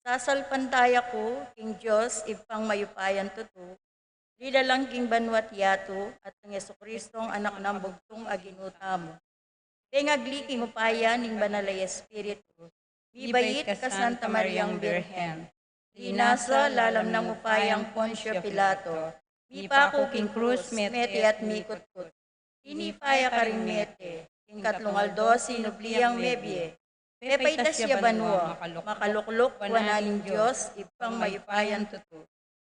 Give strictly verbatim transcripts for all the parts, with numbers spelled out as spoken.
Sasalpantaya ku king Dios, Ibpang mayupayang tutu, linalang king banua't yatu, at kang Jesucristong Anak nang bugtung a Ginu tamu. Deng agli king upaya ning Banal a Espiritu, mibait ka Santa Mariang Birhen, linasa lalam nang upayang Poncio Pilato, mipaku king krus, mete at mikutkut. Tinipa ya karing mete, king katlung aldo sinubli yang mebie. Pepaitas ya banua, makalukluk wanan ning Dios, Ibpang mayupayang tutu.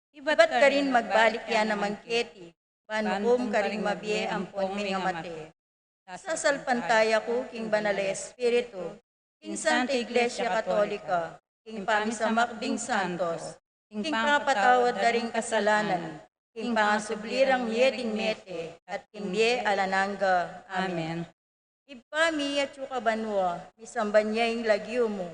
Ibat karin magbalik ya naman keti, ban ukum karing mabie ampon mengamate. Sasalpantaya ku king Banal a Espiritu, king Santa Iglesia Katolika, king pamisamak ding santos, king pangapatawad da ring kasalanan, king pangasubli rang mie ding mete, at king bie alang angga. Amen. Ibpa mi, atsu ka banua, misamban ya ing lagyu mu.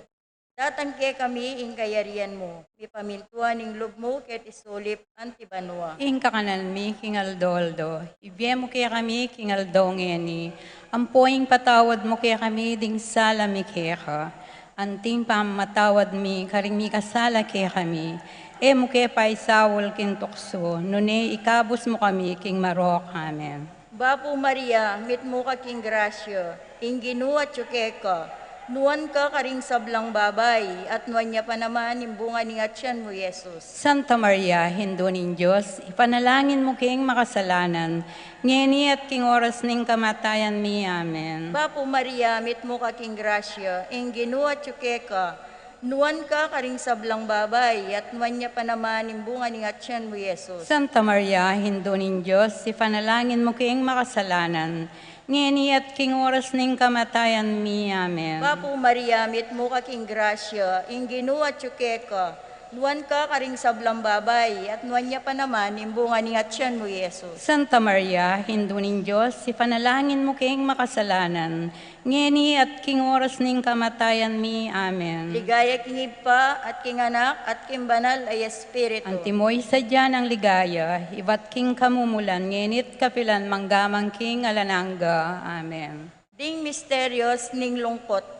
Datang kekami ing kayarian mu, mipamintuan ing lub mu keti sulip anti banua. Ing kakanan mi king aldo-aldo, ibie mu kekami king aldo ngeni, ampo ing patawad mu kekami ding sala mi keka, anting pamamatawad mi karing mikasala kekami. E mu ke paisaul king tuksu, nune ikabus mu kami king marok. Amen. Bapu Maria, mitmu ka king grasya, ing Ginu atyu keka, nuan ka karing sablang babai, at nuan ya pa naman ing bunga ning atyan mu, Jesus. Santa Maria, Indu ning Dios, ipanalangin mu keng makasalanan, ngeni at king oras ning kamatayan mi. Amen. Bapu Maria, mitmu ka king grasya, ing Ginu atyu keka, nuan ka karing sablang babai, at nuan ya pa naman ing bunga ning atyan mu, Jesus. Santa Maria, Indu ning Dios, ipanalangin mu keng makasalanan, ngeni at king oras ning kamatayan mi. Amen. Bapu Maria, mitmu ka king grasya, ing Ginu atyu keka, nuan ka karing sablang babai, at nuan ya pa naman ing bunga ning atyan mu, Jesus. Santa Maria, Indu ning Dios, ipanalangin mu keng makasalanan, ngeni at king oras ning kamatayan mi. Amen. Ligaya king Ibpa, at king Anak, at king Banal a Espiritu. Antimo ing sadya nang ligaya, ibat king kamumulan, ngeni't kapilan man, angga man king alang angga. Amen. Ding misterios ning lungkot.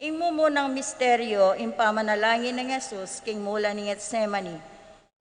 Ing mumunang misterio, ing pamanalangin nang Jesus king mula ning Getsemani.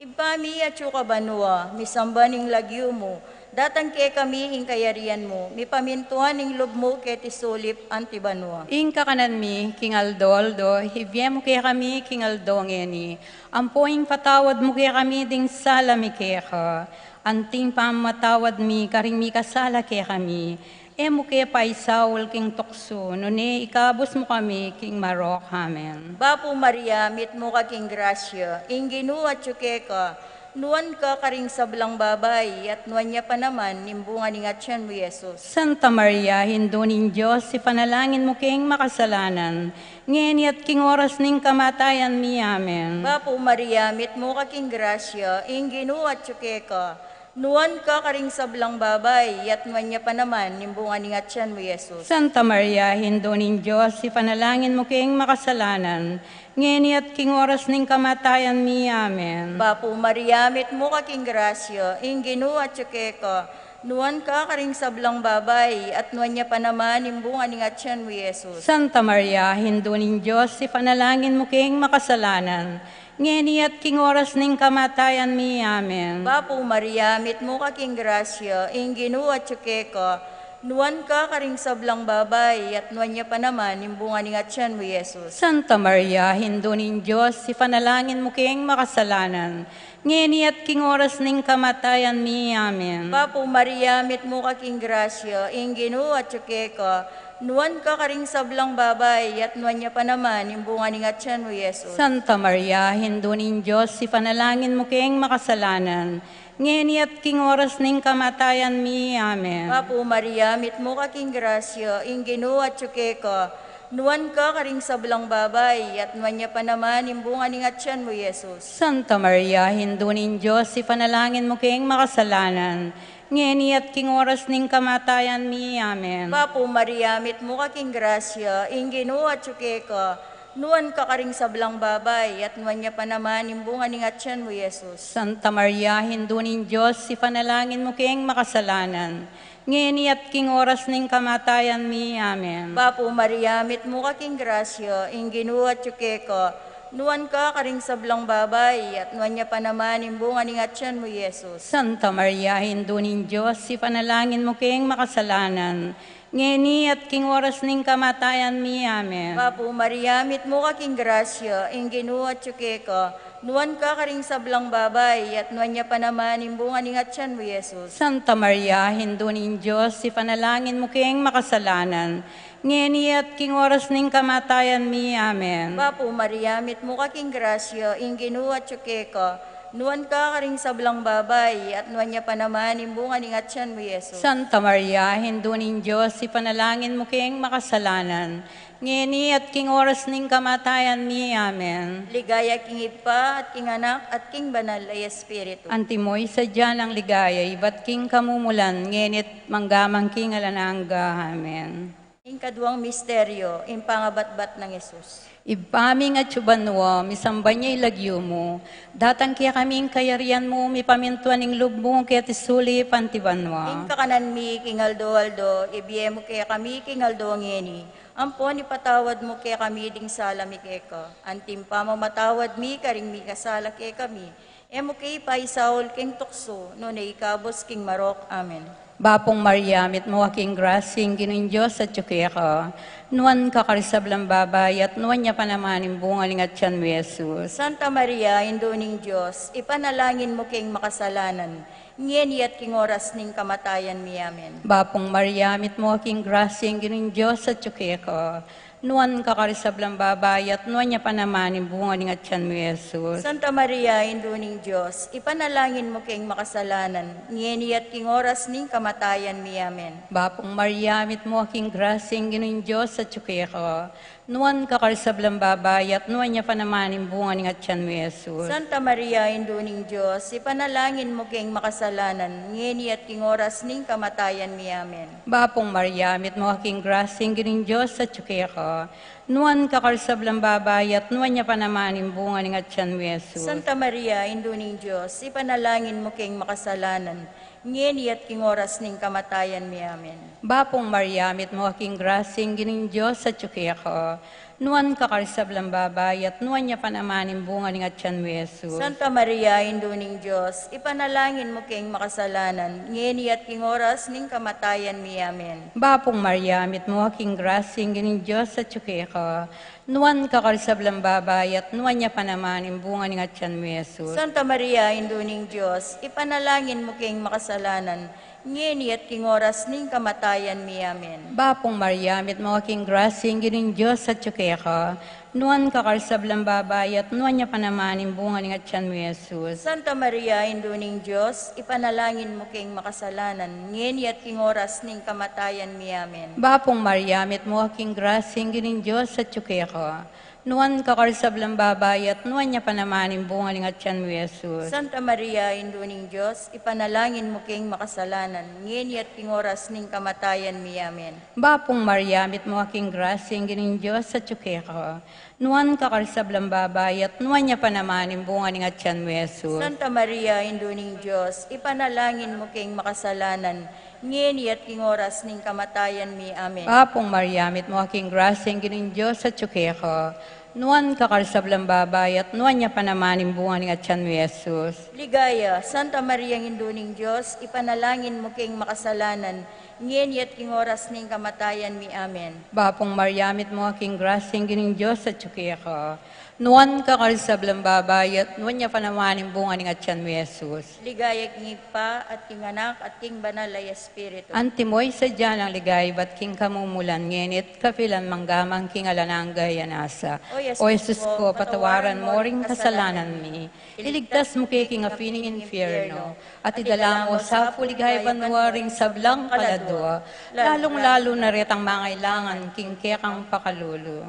Ibpa mi atyu ka banua, misamban ing lagyu mu, datang kekami ing kayarian mu, mipamintuan ing lub mu keti sulip anti banua. Ing kakanan mi king aldo-aldo, ibie mu kekami king aldo ngeni, ampo ing patawad mu kekami ding sala mi keka, anting pamamatawad mi karing mikasala kekami. E mu ke paisaul king tuksu, nune ikabus mu kami king marok. Amen. Bapu Maria, mitmu ka king grasya, ing Ginu atyu keka, nuan ka karing sablang babai, at nuan ya pa naman ing bunga ning atyan mu, Jesus. Santa Maria, Indu ning Dios, ipanalangin mu keng makasalanan, ngeni at king oras ning kamatayan mi. Amen. Bapu Maria, mitmu ka king grasya, ing Ginu atyu keka, nuan ka karing sablang babai, at nuan ya pa naman ing bunga ning atyan mu, Jesus. Santa Maria, Indu ning Dios, ipanalangin mu keng makasalanan, ngeni at king oras ning kamatayan mi. Amen. Bapu Maria, mitmu ka king grasya, ing Ginu atyu keka, nuan ka karing sablang babai, at nuan ya pa naman ing bunga ning atyan mu, Jesus. Santa Maria, Indu ning Dios, ipanalangin mu keng makasalanan, ngeni at king oras ning kamatayan mi. Amen. Bapu Maria, mitmu ka king grasya, ing Ginu atyu keka, nuan ka karing sablang babai, at nuan ya pa naman ing bunga ning atyan mu, Jesus. Santa Maria, Indu ning Dios, ipanalangin mu keng makasalanan, ngeni at king oras ning kamatayan mi. Amen. Bapu Maria, mitmu ka king grasya, ing Ginu atyu keka, nuan ka karing sablang babai, at nuan ya pa naman ing bunga ning atyan mu, Jesus. Santa Maria, Indu ning Dios, ipanalangin mu keng makasalanan, ngeni at king oras ning kamatayan mi. Amen. Bapu Maria, mitmu ka king grasya, ing Ginu atyu keka, nuan ka karing sablang babai, at nuan ya pa naman ing bunga ning atyan mu, Jesus. Santa Maria, Indu ning Dios, ipanalangin mu keng makasalanan, ngeni at king oras ning kamatayan mi. Amen. Bapu Maria, mitmu ka king grasya, ing Ginu atyu keka, nuan ka karing sablang babai, at nuan ya pa naman ing bunga ning atyan mu, Jesus. Santa Maria, Indu ning Dios, ipanalangin mu keng makasalanan, ngeni at king oras ning kamatayan mi. Amen. Bapu Maria, mitmu ka king grasya, ing Ginu atyu keka, Nuan ka karing sablang babai, at nuan ya pa naman ing bunga ning atyan mu, Jesus. Santa Maria, Indu ning Dios, ipanalangin mu keng makasalanan, ngeni at king oras ning kamatayan mi. Amen. Bapu Maria, mitmu ka king grasya, ing Ginu atyu keka, nuan ka karing sablang babai, at nuan ya pa naman ing bunga ning atyan mu, Jesus. Santa Maria, Indu ning Dios, ipanalangin mu keng makasalanan, ngeni at king oras ning kamatayan mi. Amen. Bapu Maria, mitmu ka king grasya, ing Ginu atyu keka, nuan ka karing sablang babai, at nuan ya pa naman ing bunga ning atyan mu, Jesus. Santa Maria, Indu ning Dios, ipanalangin mu keng makasalanan, ngeni at king oras ning kamatayan mi. Amen. Ligaya king Ibpa, at king Anak, at king Banal a Espiritu. Antimo ing sadya nang ligaya, ibat king kamumulan, ngeni at mangga man king alang angga. Amen. Ing kaduang misteryo, ing pangabatbat nang Jesus. Ibpa mi, ing atsu banua, misamban ya ing lagyu mu, datang kekami ing kayarian mu, mipamintuan ing lub mu keti sulip anti banua. Ing kakanan mi king aldo-aldo, ibie mu kekami king aldo ngeni. Ampon ipatawad mu kekami ding sala mi keka, anti ing pamamatawad mi karing mikasala kekami. E mu ke ipaisaul king tuksu, nune ikabus king marok. Amen. Bapu Maria, mitmu ka king grasya, ing Ginung Dios atyu keka. Nuan ka karing sablang babai, at nuan ya pa naman ing bunga ning atyan mu, Jesus. Santa Maria, Indu ning Dios, ipanalangin mu keng makasalanan, ngeni at king oras ning kamatayan mi. Amen. Bapu Maria, mitmu ka king grasya, ing Ginung Dios atyu keka. Nuan ka karing sablang babai, at nuan ya pa naman ing bunga ning atyan mu, Jesus. Santa Maria, Indu ning Dios, ipanalangin mu keng makasalanan, ngeni at king oras ning kamatayan mi. Amen. Bapu Maria, mitmu ka king grasya, ing Ginung Dios atyu keka. Nuan ka karing sablang babai, at nuan ya pa naman ing bunga ning atyan mu, Jesus. Santa Maria, Indu ning Dios, ipanalangin mu keng makasalanan, ngeni at king oras ning kamatayan mi. Amen. Bapu Maria, mitmu ka king grasya, ing Ginung Dios atyu keka. Nuan ka karing sablang babai, at nuan ya pa naman ing bunga ning atyan mu, Jesus. Santa Maria, Indu ning Dios, ipanalangin mu keng makasalanan, ngeni at king oras ning kamatayan mi. Amen. Bapu Maria, mitmu ka king grasya, ing Ginung Dios atyu keka. Nuan ka karing sablang babai, at nuan ya pa naman ing bunga ning atyan mu, Jesus. Santa Maria, Indu ning Dios, ipanalangin mu keng makasalanan, ngeni at king oras ning kamatayan mi. Amen. Bapu Maria, mitmu ka king grasya, ing Ginung Dios atyu keka. Nuan ka karing sablang babai, at nuan ya pa naman ing bunga ning atyan mu, Jesus. Santa Maria, Indu ning Dios, ipanalangin mu keng makasalanan, ngeni at king oras ning kamatayan mi. Amen. Bapu Maria, mitmu ka king grasya, ing Ginung Dios atyu keka. Nuan ka karing sablang babai, at nuan ya pa naman ing bunga ning atyan mu, Jesus. Santa Maria, Indu ning Dios, ipanalangin mu keng makasalanan, ngeni at king oras ning kamatayan mi. Amen. Bapu Maria, mitmu ka king grasya, ing Ginung Dios atyu keka. Nuan ka karing sablang babai, at nuan ya pa naman ing bunga ning atyan mu, Jesus. Santa Maria, Indu ning Dios, ipanalangin mu keng makasalanan, ngeni at king oras ning kamatayan mi. Amen. Bapu Maria, mitmu ka king grasya, ing Ginung Dios atyu keka. Nuan ka karing sablang babai, at nuan ya pa naman ing bunga ning atyan mu, Jesus. Santa Maria, Indu ning Dios, ipanalangin mu keng makasalanan, ngeni at king oras ning kamatayan mi. Amen. Bapu Maria, mitmu ka king grasya, ing Ginung Dios atyu keka. Nuan ka karing sablang babai, at nuan ya pa naman ing bunga ning atyan mu, Jesus. Ligaya, Santa Maria, Indu ning Dios, ipanalangin mu keng makasalanan, ngeni at king oras ning kamatayan mi. Amen. Bapu Maria, mitmu ka king grasya, ing Ginung Dios atyu keka. Nuan ka karing sablang babai, at nuan ya pa naman ing bunga ning atyan mu, Jesus. Ligaya king Ibpa, at king Anak, at king Banal a Espiritu. Antimo ing sadya nang ligaya ibat king kamumulan, ngeni at kapilan man, angga man king alang angga. Amen. O Jesus ko, patawaran mu ring kasalanan mi. Iligtas mu ke king api ning infierno, at idala mu sa pu king ligaya banua ring sablang kaladua, lalung-lalu na retang mangailangan king kekang pakalulu.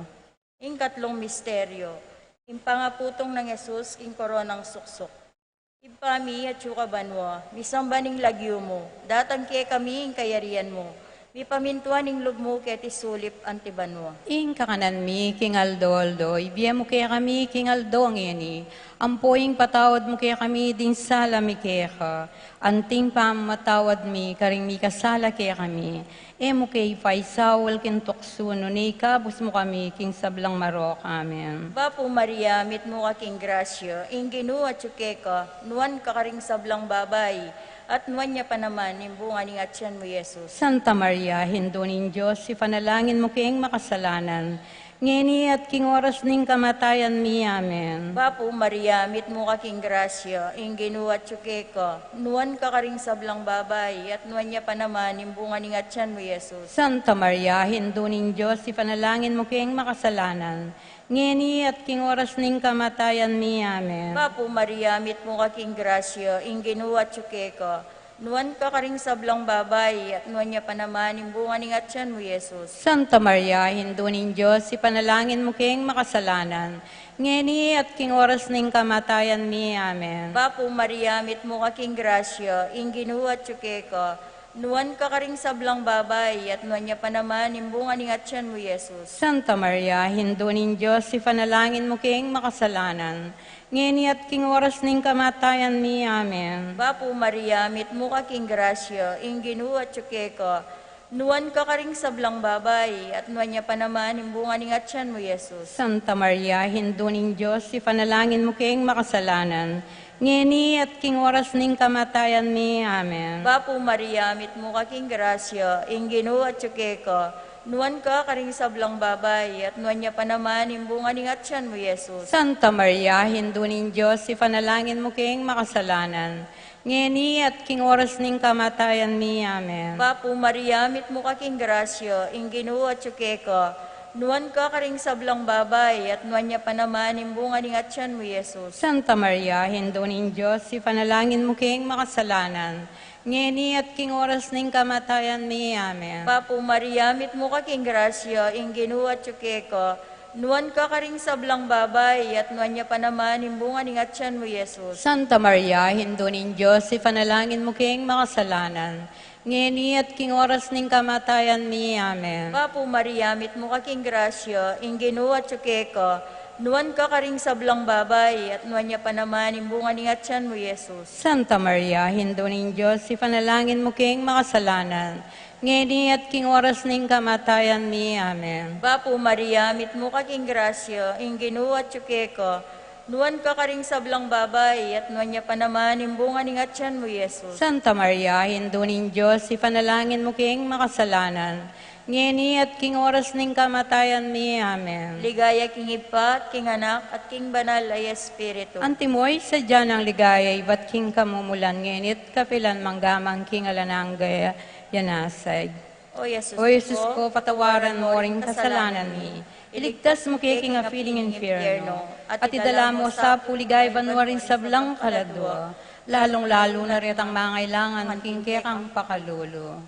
Ing katlung misteryo, ing pangaputung nang Jesus king koronang suksuk. Ibpa mi, atsu ka banua, misamban ing lagyu mu, datang kekami ing kayarian mu, Mipamintuan ing lub mu keti sulip anti banua. Ing kakanan mi king aldo-aldo, ibie mu kekami king aldo ngeni. Ampo ipatawad mu kekami ding sala mi keka, anti ing pamamatawad mi karing mikasala kekami. E mu ke ipaisaul king tuksu, nune ikabus mu kami king sablang marok. Amen. Bapu Maria, mitmu ka king grasya, ing Ginu atyu keka, nuan ka karing sablang babai, at nuan ya pa naman ing bunga ning atyan mu, Jesus. Santa Maria, Indu ning Dios, ipanalangin mu keng makasalanan, ngeni at king oras ning kamatayan mi. Amen. Bapu Maria, mitmu ka king grasya, ing Ginu atyu keka, nuan ka karing sablang babai, at nuan ya pa naman ing bunga ning atyan mu, Jesus. Santa Maria, Indu ning Dios, ipanalangin mu keng makasalanan, ngeni at king oras ning kamatayan mi. Amen. Bapu Maria, mitmu ka king grasya, ing Ginu atyu keka, nuan ka karing sablang babai, at nuan ya pa naman ing bunga ning atyan mu, Jesus. Santa Maria, Indu ning Dios, ipanalangin mu keng makasalanan, ngeni at king oras ning kamatayan mi. Amen. Bapu Maria, mitmu ka king grasya, ing Ginu atyu keka, nuan ka karing sablang babai, at nuan ya pa naman ing bunga ning atyan mu, Jesus. Santa Maria, Indu ning Dios, ipanalangin mu keng makasalanan, ngeni at king oras ning kamatayan mi. Amen. Bapu Maria, mitmu ka king grasya, ing Ginu atyu keka, nuan ka karing sablang babai, at nuan ya pa naman ing bunga ning atyan mu, Jesus. Santa Maria, Indu ning Dios, ipanalangin mu keng makasalanan, ngeni at king oras ning kamatayan mi. Amen. Bapu Maria, mitmu ka king grasya, ing Ginu atyu keka, nuan ka karing sablang babai, at nuan ya pa naman ing bunga ning atyan mu, Jesus. Santa Maria, Indu ning Dios, ipanalangin mu keng makasalanan, ngeni at king oras ning kamatayan mi. Amen. Bapu Maria, mitmu ka king grasya, ing Ginu atyu keka, nuan ka karing sablang babai, at nuan ya pa naman ing bunga ning atyan mu, Jesus. Santa Maria, Indu ning Dios, ipanalangin mu keng makasalanan, ngeni at king oras ning kamatayan mi. Amen. Bapu Maria, mitmu ka king grasya, ing Ginu atyu keka, nuan ka karing sablang babai, at nuan ya pa naman ing bunga ning atyan mu, Jesus. Santa Maria, Indu ning Dios, ipanalangin mu keng makasalanan, ngeni at king oras ning kamatayan mi. Amen. Bapu Maria, mitmu ka king grasya, ing Ginu atyu keka, nuan ka karing sablang babai, at nuan ya pa naman ing bunga ning atyan mu, Jesus. Santa Maria, Indu ning Dios, ipanalangin mu keng makasalanan, ngeni at king oras ning kamatayan mi. Amen. Bapu Maria, mitmu ka king grasya, ing Ginu atyu keka, nuan ka karing sablang babai, at nuan ya pa naman ing bunga ning atyan mu, Jesus. Santa Maria, Indu ning Dios, ipanalangin mu keng makasalanan, ngeni at king oras ning kamatayan mi. Amen. Ligaya king Ibpa, at king Anak, at king Banal a Espiritu. Antimo ing sadya nang ligaya ibat king kamumulan, ngeni at kapilan man, angga man king alang angga. Yan asay. O Jesus ko, patawaran mo ring kasalanan mi. Iligtas mu ke king api ning infierno, at idala mu sa pu king banua ring sablang kaladua, lalung-lalu na retang mangailangan king kekang pakalulu.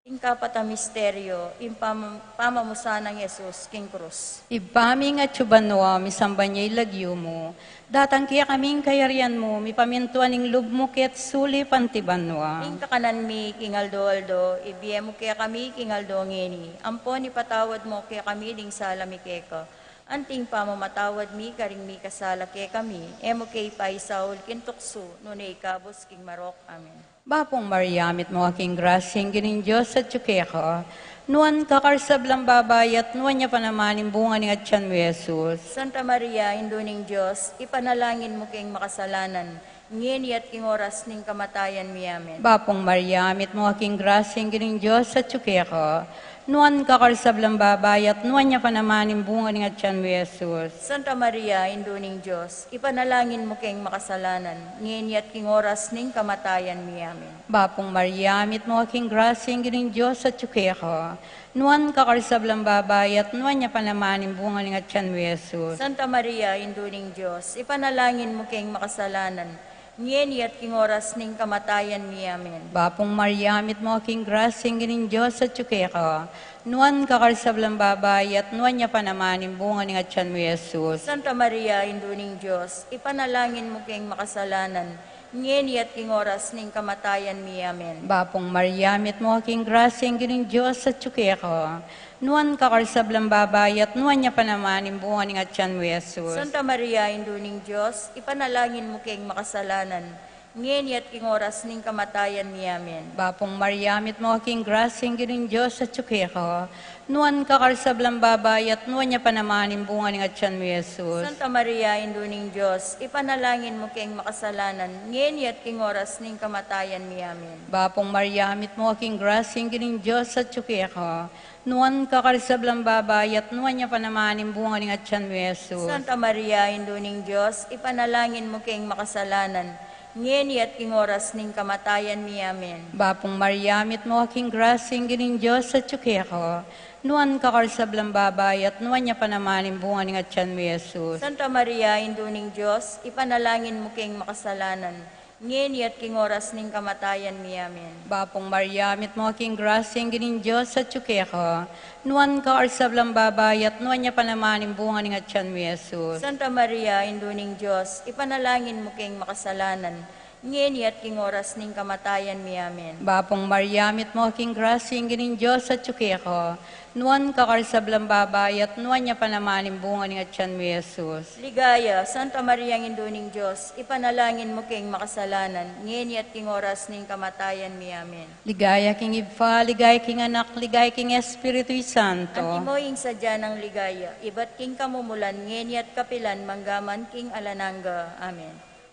Ing kapat a misteryo, ing pam-, pamamusan nang Jesus king krus. Ibpa mi, ing atsu ka banua, misamban ya ing lagyu mu, datang kekami ing kayarian mu, mipamintuan ing lub mu keti sulip anti banua. Ing kakanan mi king aldo-aldo, ibie mu kekami king aldo ngeni, ampon ipatawad mu kekami ding sala mi keka, anti ing pamamatawad mi karing mikasala kekami, e mu ke ipaisaul king tuksu, nune ikabus king marok. Amen. Bapu Maria, mitmu ka king grasya, ing Ginung Dios atyu keka. Nuan ka karing sablang babai, at nuan ya pa naman ing bunga ning atyan mu, Jesus. Santa Maria, Indu ning Dios, ipanalangin mu keng makasalanan, ngeni at king oras ning kamatayan mi. Amen. Bapu Maria, mitmu ka king grasya, ing Ginung Dios atyu keka. Nuan ka karing sablang babai, at nuan ya pa naman ing bunga ning atyan mu, Jesus. Santa Maria, Indu ning Dios, ipanalangin mu keng makasalanan, ngeni at king oras ning kamatayan mi. Amen. Bapu Maria, mitmu ka king grasya, ing Ginung Dios atyu keka. Nuan ka karing sablang babai, at nuan ya pa naman ing bunga ning atyan mu, Jesus. Santa Maria, Indu ning Dios, ipanalangin mu keng makasalanan, ngeni at king oras ning kamatayan mi. Amen. Bapu Maria, mitmu ka king grasya, ing Ginung Dios atyu keka. Nuan ka karing sablang babai, at nuan ya pa naman ing bunga ning atyan mu, Jesus. Santa Maria, Indu ning Dios, ipanalangin mu keng makasalanan, ngeni at king oras ning kamatayan mi. Amen. Bapung Maria, mitmu ka king grasya, ing Ginung Dios atyu keka. Nuan ka karing sablang babai, at nuan ya pa naman ing bunga ning atyan mu, Jesus. Santa Maria, Indu ning Dios, ipanalangin mu keng makasalanan, ngeni at king oras ning kamatayan mi. Amen. Bapung Maria, mitmu ka king grasya, ing Ginung Dios atyu keka. Nuan ka karing sablang babai, at nuan ya pa naman ing bunga ning atyan mu, Jesus. Santa Maria, Indu ning Dios, ipanalangin mu keng makasalanan, ngeni at king oras ning kamatayan mi. Amen. Bapung Maria, mitmu ka king grasya, ing Ginung Dios atyu keka. Nuan ka karing sablang babai, at nuan ya pa naman ing bunga ning atyan mu, Jesus. Santa Maria, Indu ning Dios, ipanalangin mu keng makasalanan, ngeni at king oras ning kamatayan mi. Amen. Bapung Maria, mitmu ka king grasya, ing Ginung Dios atyu keka. Nuan ka karing sablang babai, at nuan ya pa naman ing bunga ning atyan mu, Jesus. Santa Maria, Indu ning Dios, ipanalangin mu keng makasalanan, ngeni at king oras ning kamatayan mi. Amen. Bapung Maria, mitmu ka king grasya, ing Ginung Dios atyu keka. Nuan ka karing sablang babai, at nuan ya pa naman ing bunga ning atyan mu, Jesus. Santa Maria, Indu ning Dios, ipanalangin mu keng makasalanan, ngeni at king oras ning kamatayan mi. Amen. Bapung Maria, mitmu ka king grasya, ing Ginung Dios atyu keka. Nuan ka karing sablang babai, at nuan ya pa naman ing bunga ning atyan mu, Jesus. Ligaya, Santa Maria, Indu ning Dios, ipanalangin mu keng makasalanan, ngeni at king oras ning kamatayan mi. Amen. Ligaya king Ibpa, ligaya king Anak, ligaya king Espiritu Santo. Antimo ing sadya nang ligaya, ibat king kamumulan, ngeni at kapilan, manggaman king alang angga. Amen.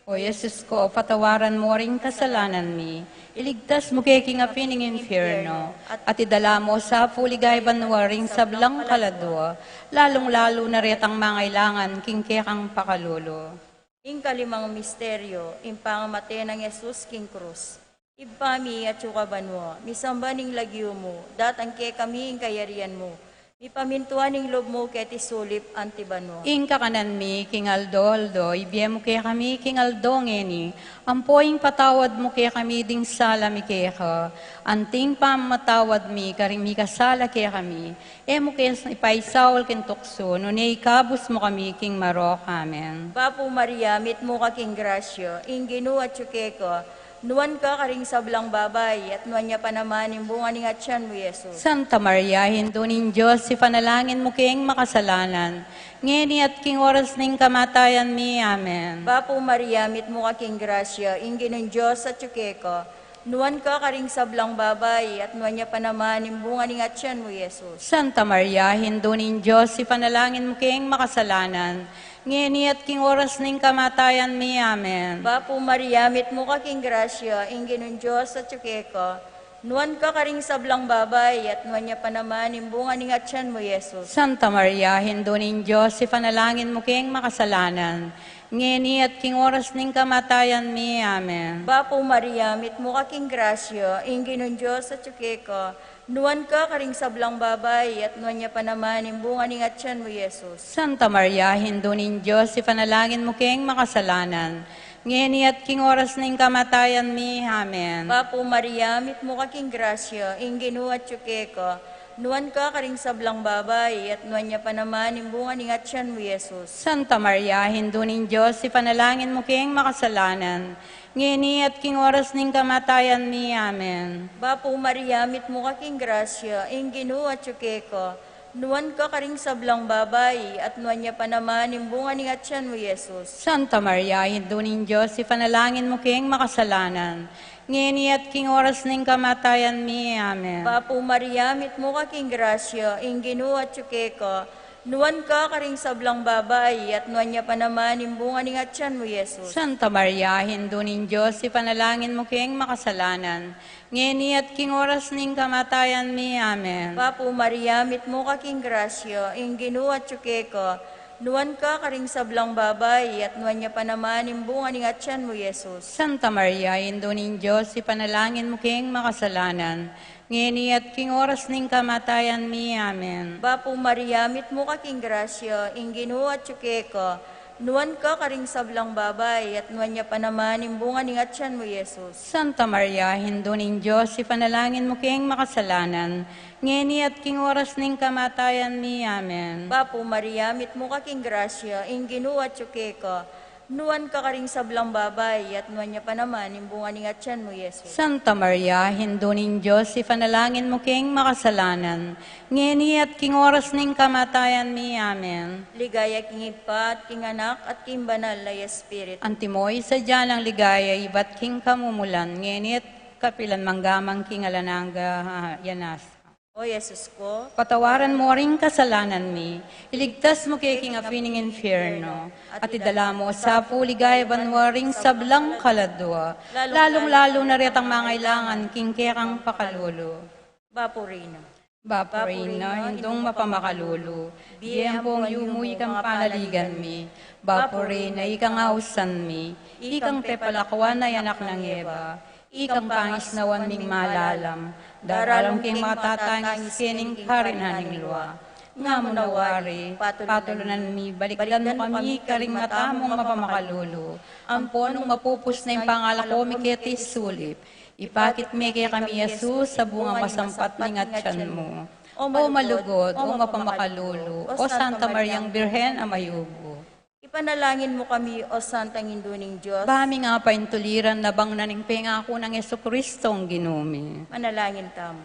O Jesus ko, patawaran mu ring kasalanan mi, iligtas mu ke king api ning infierno, at idala mu sa pu king banua ring sablang kaladua, lalung-lalu na retang mangailangan king kekang pakalulu. Ing kalimang misteryo, ing pangamate nang Jesus king krus. Ibpa mi, atsu ka banua, misamban ing lagyu mu, datang kekami ing kayarian mu, mipamintuan ing lub mu keti sulip anti banua. Ing kakanan mi king aldo-aldo ibie mu kekami king aldo ngeni, ampo ing patawad mu kekami ding sala mi keka, anti ing pamamatawad mi karing mikasala kekami, e mu ke ipaisaul king tuksu, nune ikabus mu kami king marok. Amen. Bapu Maria, mitmu ka king grasya, ing Ginu atsu keka, nuan ka karing sablang babai, at nuan ya pa naman ing bunga ning atyan mu, Jesus. Santa Maria, Indu ning Dios, ipanalangin mu keng makasalanan, ngeni at king oras ning kamatayan mi. Amen. Bapu Maria, mitmu ka king grasya, ing Ginung Dios atsu keka, nuan ka karing sablang babai, at nuan ya pa naman ing bunga ning atyan mu, Jesus. Santa Maria, Indu ning Dios, ipanalangin mu keng makasalanan, ngeni at king oras ning kamatayan mi. Amen. Bapu Maria, mitmu ka king grasya, ing Ginung Dios atsu keka, nuan ka karing sablang babai, at nuan ya pa naman ing bunga ning atyan mu, Jesus. Santa Maria, Indu ning Dios, ipanalangin mu keng makasalanan, ngeni at king oras ning kamatayan mi. Amen. Bapu Maria, mitmu ka king grasya, ing Ginung Dios atsu keka, nuan ka karing sablang babai, at nuan ya pa naman ing bunga ning atyan mu, Jesus. Santa Maria, Indu ning Dios, ipanalangin mu keng makasalanan, ngeni at king oras ning kamatayan mi. Amen. Bapu Maria, mitmu ka king grasya, ing Ginu atsu keka, nuan ka karing sablang babai, at nuan ya pa naman ing bunga ning atyan mu, Jesus. Santa Maria, Indu ning Dios, ipanalangin mu keng makasalanan, ngeni at king oras ning kamatayan mi. Amen. Bapu Maria, mitmu ka king grasya, ing Ginu atsu keka, nuan ka karing sablang babai, at nuan ya pa naman ing bunga ning atyan mu, Jesus. Santa Maria, Indu ning Dios, ipanalangin mu keng makasalanan, ngeni at king oras ning kamatayan mi. Amen. Bapu Maria, mitmu ka king grasya, ing Ginu atsu keka, nuan ka karing sablang babai, at nuan ya pa naman ing bunga ning atyan mu, Jesus. Santa Maria, Indu ning Dios, ipanalangin mu keng makasalanan, ngeni at king oras ning kamatayan mi. Amen. Bapu Maria, mitmu ka king grasya, ing Ginu atsu keka, nuan ka karing sablang babai, at nuan ya pa naman ing bunga ning atyan mu, Jesus. Santa Maria, Indu ning Dios, ipanalangin mu keng makasalanan, ngeni at king oras ning kamatayan mi. Amen. Bapu Maria, mitmu ka king grasya, ing Ginu atsu keka, nuan ka karing sablang babai, at nuan ya pa naman ing bunga ning atyan mu, Jesus. Santa Maria, Indu ning Dios, ipanalangin mu keng makasalanan, ngeni at king oras ning kamatayan mi. Amen. Bapu Maria, mitmu ka king grasya, ing Ginu atsu keka, Nuan ka karing sablang babai, at nuan ya pa naman ing bunga ning atian mu, Jesus. Santa Maria, Indu ning Dios, ipanalangin mu keng makasalanan, ngeni at king oras ning kamatayan mi. Amen. Ligaya king Ibpa, at king Anak, at king Banal a Espiritu. Antimo ing sadya nang ligaya ibat king kamumulan, ngeni at kapilan man, angga man king alang angga. Amen. O Jesus ku, patawaran mu ring kasalanan mi, iligtas mu kami king api ning infierno, at idala mu sa pu king ligaya banua ring sablang kaladua, lalung-lalu na retang mangailangan king kekang pakalulu. Bapu Reyna. Bapu Reyna, Indung mapamakalulu, bie ampong yumu ikang panaligan mi. Bapu Reyna, ikang ausan mi, ikang pepalakuan a anak nang Eva, ikang pangisnawan ming malalam, daralan keng matatangis keni king karinan ning lua. Nga mu na wari, patulunan mi, balikdan mu kami karing mata mung mapamakalulu, ampon nung mapupus na ing pangalako mi keti sulip, ipakit me kekami i Jesus a bungang masampat ning atian mu. O malugud, o mapamakalulu, o Santa Mariang Birhen a mayumu. Ipanalangin mu kami, O Santang Indu ning Dios. Ba ming apaintuliran na bang na ning pengaku nang Jesucristong Ginu mi. Manalangin tamu.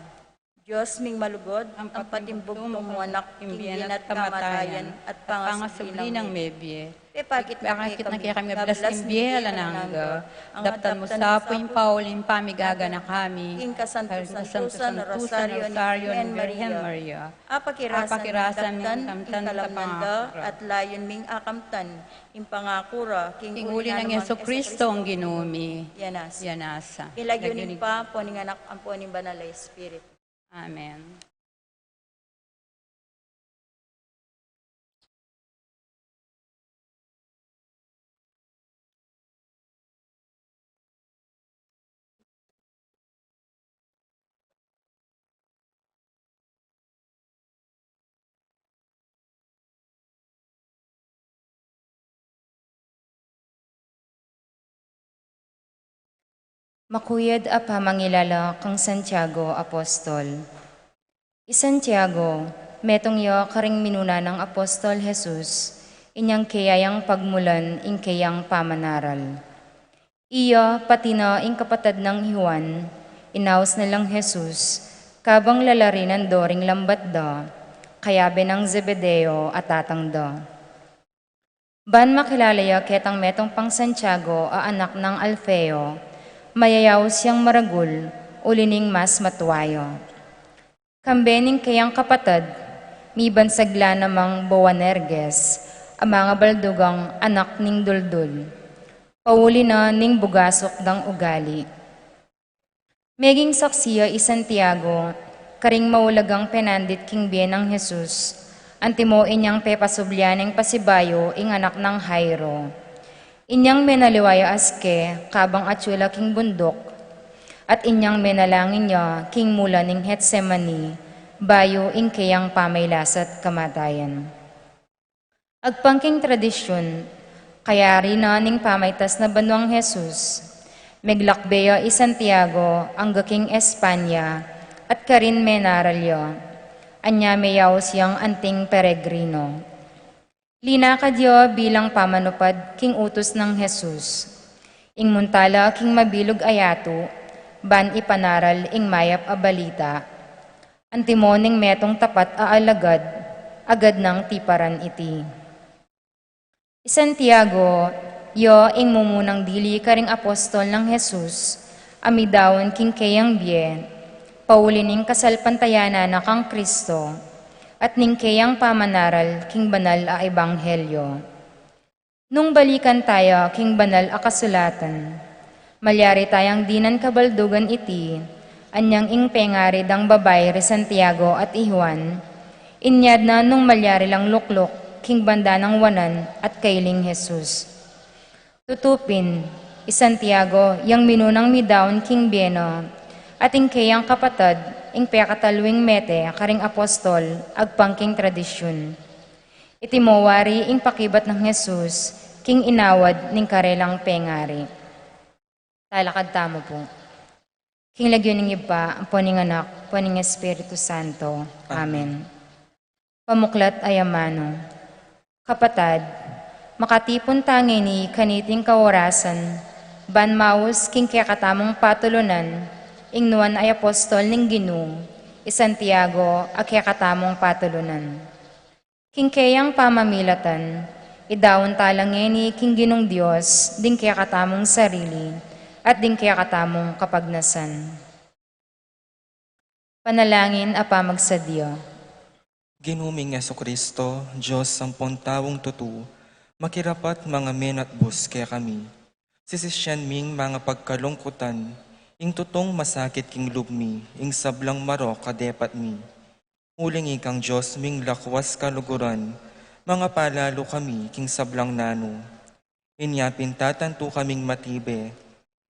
Dios ming malugud, ang patimbugtung mu anak, king bie na at kamatayan, at pangasubli nang mebie. Pepakit na kekami, ablas king bie alang angga. Daptan mu sa pu ing pauling pamigaganaka mi king kasantusan-tusan a Rosario ning Birhen Maria. Apakirasa ming kamtan ing kalamnan da, at layun ming akamtan ing pangaku ra king uli nang Jesucristong Ginu mi. Yanasa. King lagyu ning Ibpa, ampo ning Anak, ampo ning Banal a Espiritu. Amen. Makuyad a pamangilala kang Santiago Apostol. I Santiago, metung ya karing minuna nang Apostol Jesus, inyang keyang pagmulan ing keyang pamanaral. Iya, pati na ing kapatad nang Juan, inaus na lang Jesus, kabang lalarinan do ring lambat da, kayabe nang Zebedeo a tatang da. Ban makilala ya ketang metung pang Santiago a anak nang Alfeo, mayayaus yang maragul, uli ning mas matua ya. Kambe ning keyang kapatad, mibansag la namang Boanerges, a mangabaldugang anak ning duldul, pauli na ning bugasuk dang ugali. Meging saksi ya i Santiago karing maulagang penandit king bie nang Jesus, antimo inyang pepasublian neng pasibayu ing anak nang Jairo. Inyang menaliwa ya aske kabang atyu la king bunduk, at inyang menalangin ya king mula ning Getsemani, bayu ing keyang pamailasa't kamatayan. Agpang king tradisyun, kayari na ning pamaitas na banuang Jesus, meglakbe ya i Santiago angga king Espanya, at karin menaral ya, anya meyaus yang anting peregrino. Linakad ya bilang pamanupad king utus nang Jesus. Ing munta la king mabilug a yatu, ban ipanaral ing mayap a balita. Antimo ning metung tapat a alagad, agad nang tiparan iti. I Santiago, ya ing mumunang dili karing apostol nang Jesus, a midaun king keyang bie, pauli ning kasalpantayanan na kang Kristo, at ning keyang pamanaral king banal a ebanghelyo. Nung balikan taya king banal a kasulatan, malyari tayang dinan kabaldugan iti, anyang ing pengari dang babai ri Santiago at i Juan, inyad na nung malyari lang lukluk king banda nang wanan at kailing Jesus. Tutu pin, i Santiago yang minunang midaun king bie na, at ing keyang kapatad, ing pekataluing mete karing apostol, agpang king tradisyun. Iti mo wari ing pakibat nang Jesus king inawad ning karelang pengari. Talakad tamu pu. King lagyu ning Ibpa, ampo ning Anak, ampo ning Espiritu Santo. Amen. Pamuklat a amanu. Kapatad, Makatipun ta ngeni kaniting kaorasan, ban maus king kekatamung patulunan, ing nuan a apostol ning Ginu, i Santiago a kekatamung patulunan. King keyang pamamilatan, idaun ta la ngeni king Ginung Dios, ding kekatamung sarili, at ding kekatamung kapagnasan. Panalangin a pamagsadya. Ginu ming Jesucristo, Dios ampon taung tutu, makirapat mangamin at bus kekami. Sisisyan ming mangapagkalungkutan, ing tutung masakit king lub mi, ing sablang marok a depat mi. Uling ikang Dios ming lakwas kaluguran, mangapalalu kami king sablang nanu. Inya pin tatantu kaming matibe,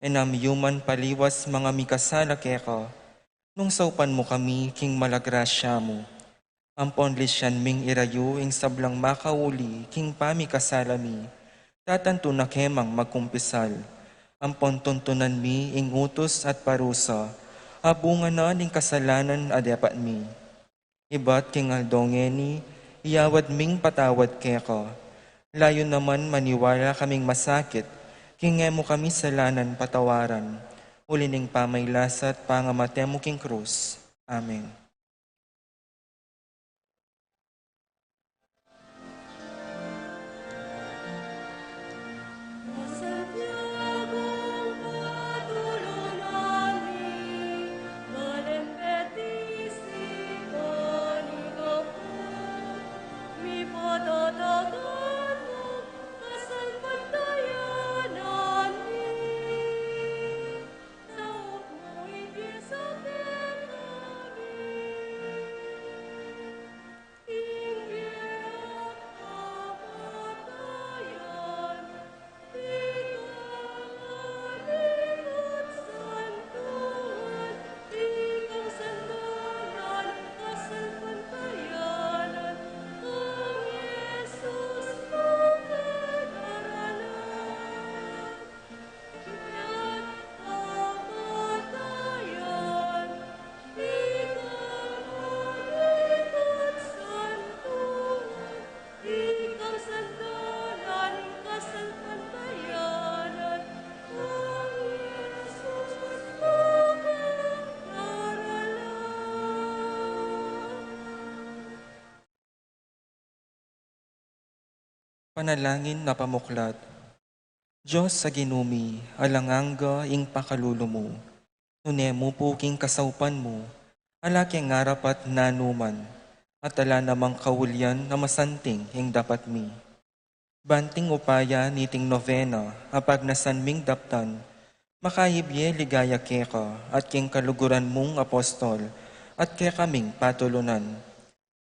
e na miyuman paliwas mangamikasala keka, nung saupan mu kami king mala grasya mu. Ampon lisyan ming irayu ing sablang makauli king pamikasala mi, tatantu na kemang magkumpisal. Ampon tuntunan mi ing utus at parusa, a bunga na ning kasalanan a depat mi. Ibat king aldo ngeni, iyawad ming patawad keka. Layun naman maniwala kaming masakit, king e mu kami salanan patawaran, uli ning pamagkasakit at pangamate mu king krus. Amen. Panalangin a pamuklat. Dios a Ginu mi, alang angga ing pakalulu mu. Nune mu pu king kasaupan mu, ala keng arapat nanu man, at ala namang kaulian a masanting ing dapat mi. Ban king upaya niting novena a pagnasan ming daptan, makaibie ligaya keka at king kaluguran mung apostol at kekaming patulunan,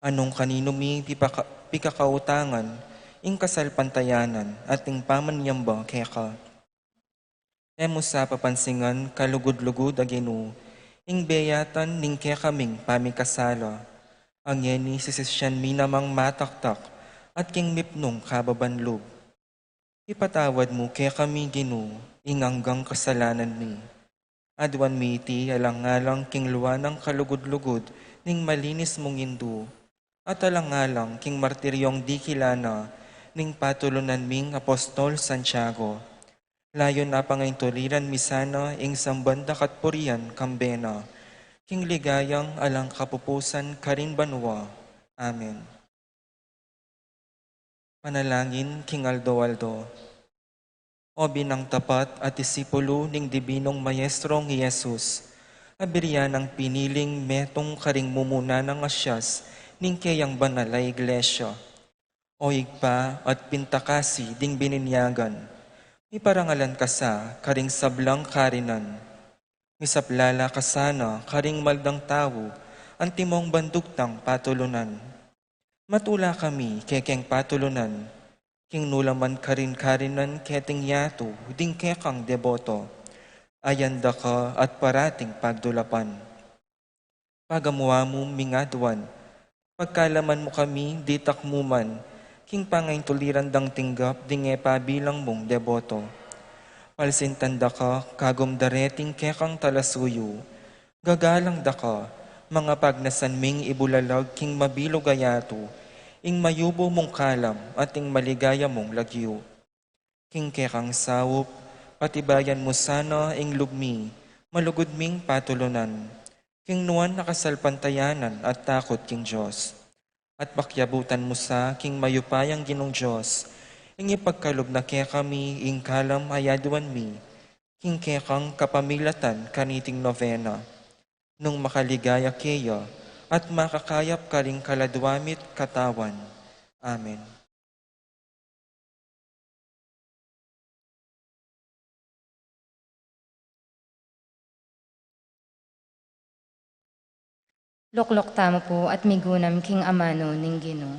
a nung kaninu mi pipaka-, pikakautangan ing kasalpantayanan at ing pamanyamba keka. E mu sa papansingan, kalugud-lugud a Ginu, ing beyatan ning kekaming pamikasala. Ngeni sisisyan mi namang mataktak at king mipnung kababan lub. Ipatawad mu kekami, Ginu, ing anggang kasalanan mi. Aduan mi iti alang-alang king lua nang kalugud-lugud ning malinis mung Indu, at alang-alang king martiryong dikilan na ning patulunan ming Apostol Santiago. Layun a pangaintuliran mi sana ing samban da kat purian kambe na, king ligayang alang kapupusan karin banua. Amen. Panalangin king aldo-aldo. O binang tapat a disipulu ning Dibinung Mayestrong i Jesus, a birian nang piniling metung karing mumuna nang asias ning keyang banal a Iglesia. O Ibpa at pintakasi ding bininyagan, miparangalan ka sa karing sablang karinan. Misaplala ka sana karing maldang tau, antimong bandugtang patulunan. Matula kami kekeng patulunan, king nulaman karin-karinan keting yatu ding kekang deboto. Ayan da ka at parating pagdulapan. Pagamuan mu ming aduan, pagkalaman mu kami ditak mu man, king pangaintuliran dang tinggap ding e pabilang mung deboto. Palsintan da ka kagum dareting kekang talasuyu, gagalang da ka, mangapagnasan ming ibulalag king mabilug a yatu, ing mayubu mung kalam at ing maligaya mung lagyu. King kekang saup, patibayan mu sana ing lub mi, malugud ming patulunan, king nuan a kasalpantayanan at takut king Dios. At pakiabutan mu sa king mayupayang Ginung Dios, ing ipagkalub na kekami ing kalam a yaduan mi, king kekang kapamilatan kaniting novena. Nung makaligaya keya at makakayap karing kaladua mit katawan. Amen. Lukluk tamu pu at migunam king amanu ning Ginu.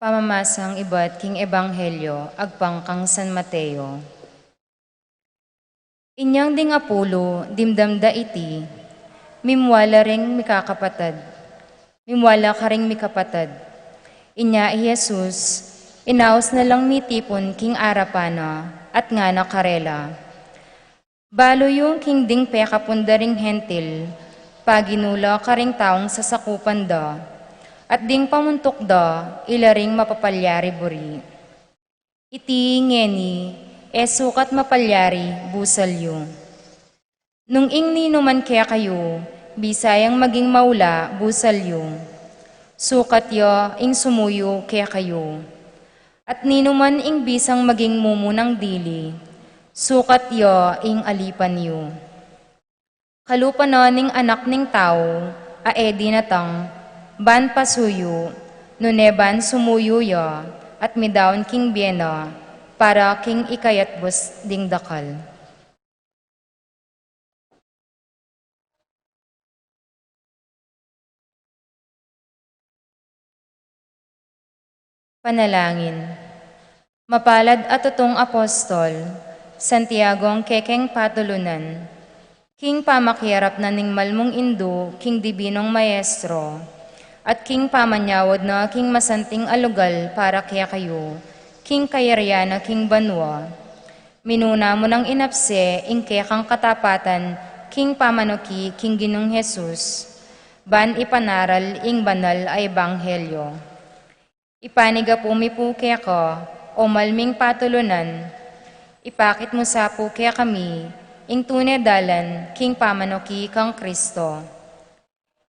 Pamamasang ibat king Ebanghelyo agpang kang San Mateo. Inyang ding apulu dimdam da iti, mimwala ring mikakapatad. Mimwala karing mikapatad. Inya i Jesus, inaus na lang mitipun king arapan na, at ngana karela, "Balu yu king ding pekapun da ring Hentil, paginu la karing taung sasakupan da, at ding pamuntuk da, ila ring mapapalyari buri. Iti ngeni, e sukat mapalyari busal yu. Nung ing ninuman kekayu, bisa yang maging maula busal yu, sukat ya ing sumuyu kekayu. At ninuman ing bisang maging mumunang dili, sukat ya ing alipan yu. Kalupa na ning Anak ning Tau, a e dinatang ban pasuyu, nune ban sumuyu ya, at midaun king bie na, para king ikayatbus ding dakal." Panalangin. Mapalad a tutung apostol, Santiago, ang kekeng patulunan, king pamakiarap na ning malmung indu king Dibinong Maestro, at king pamanyawad na king masanting a lugal para kekayu, king kayarian na king banua. Minuna mu nang inapse ing kekang katapatan king pamanuki king Ginung Jesus, ban ipanaral ing banal a ebanghelyo. Ipanigapu mi pu keka, o malming patulunan, ipakit mu sa pu kekami ing tune dalan king pamanuki kang Kristo.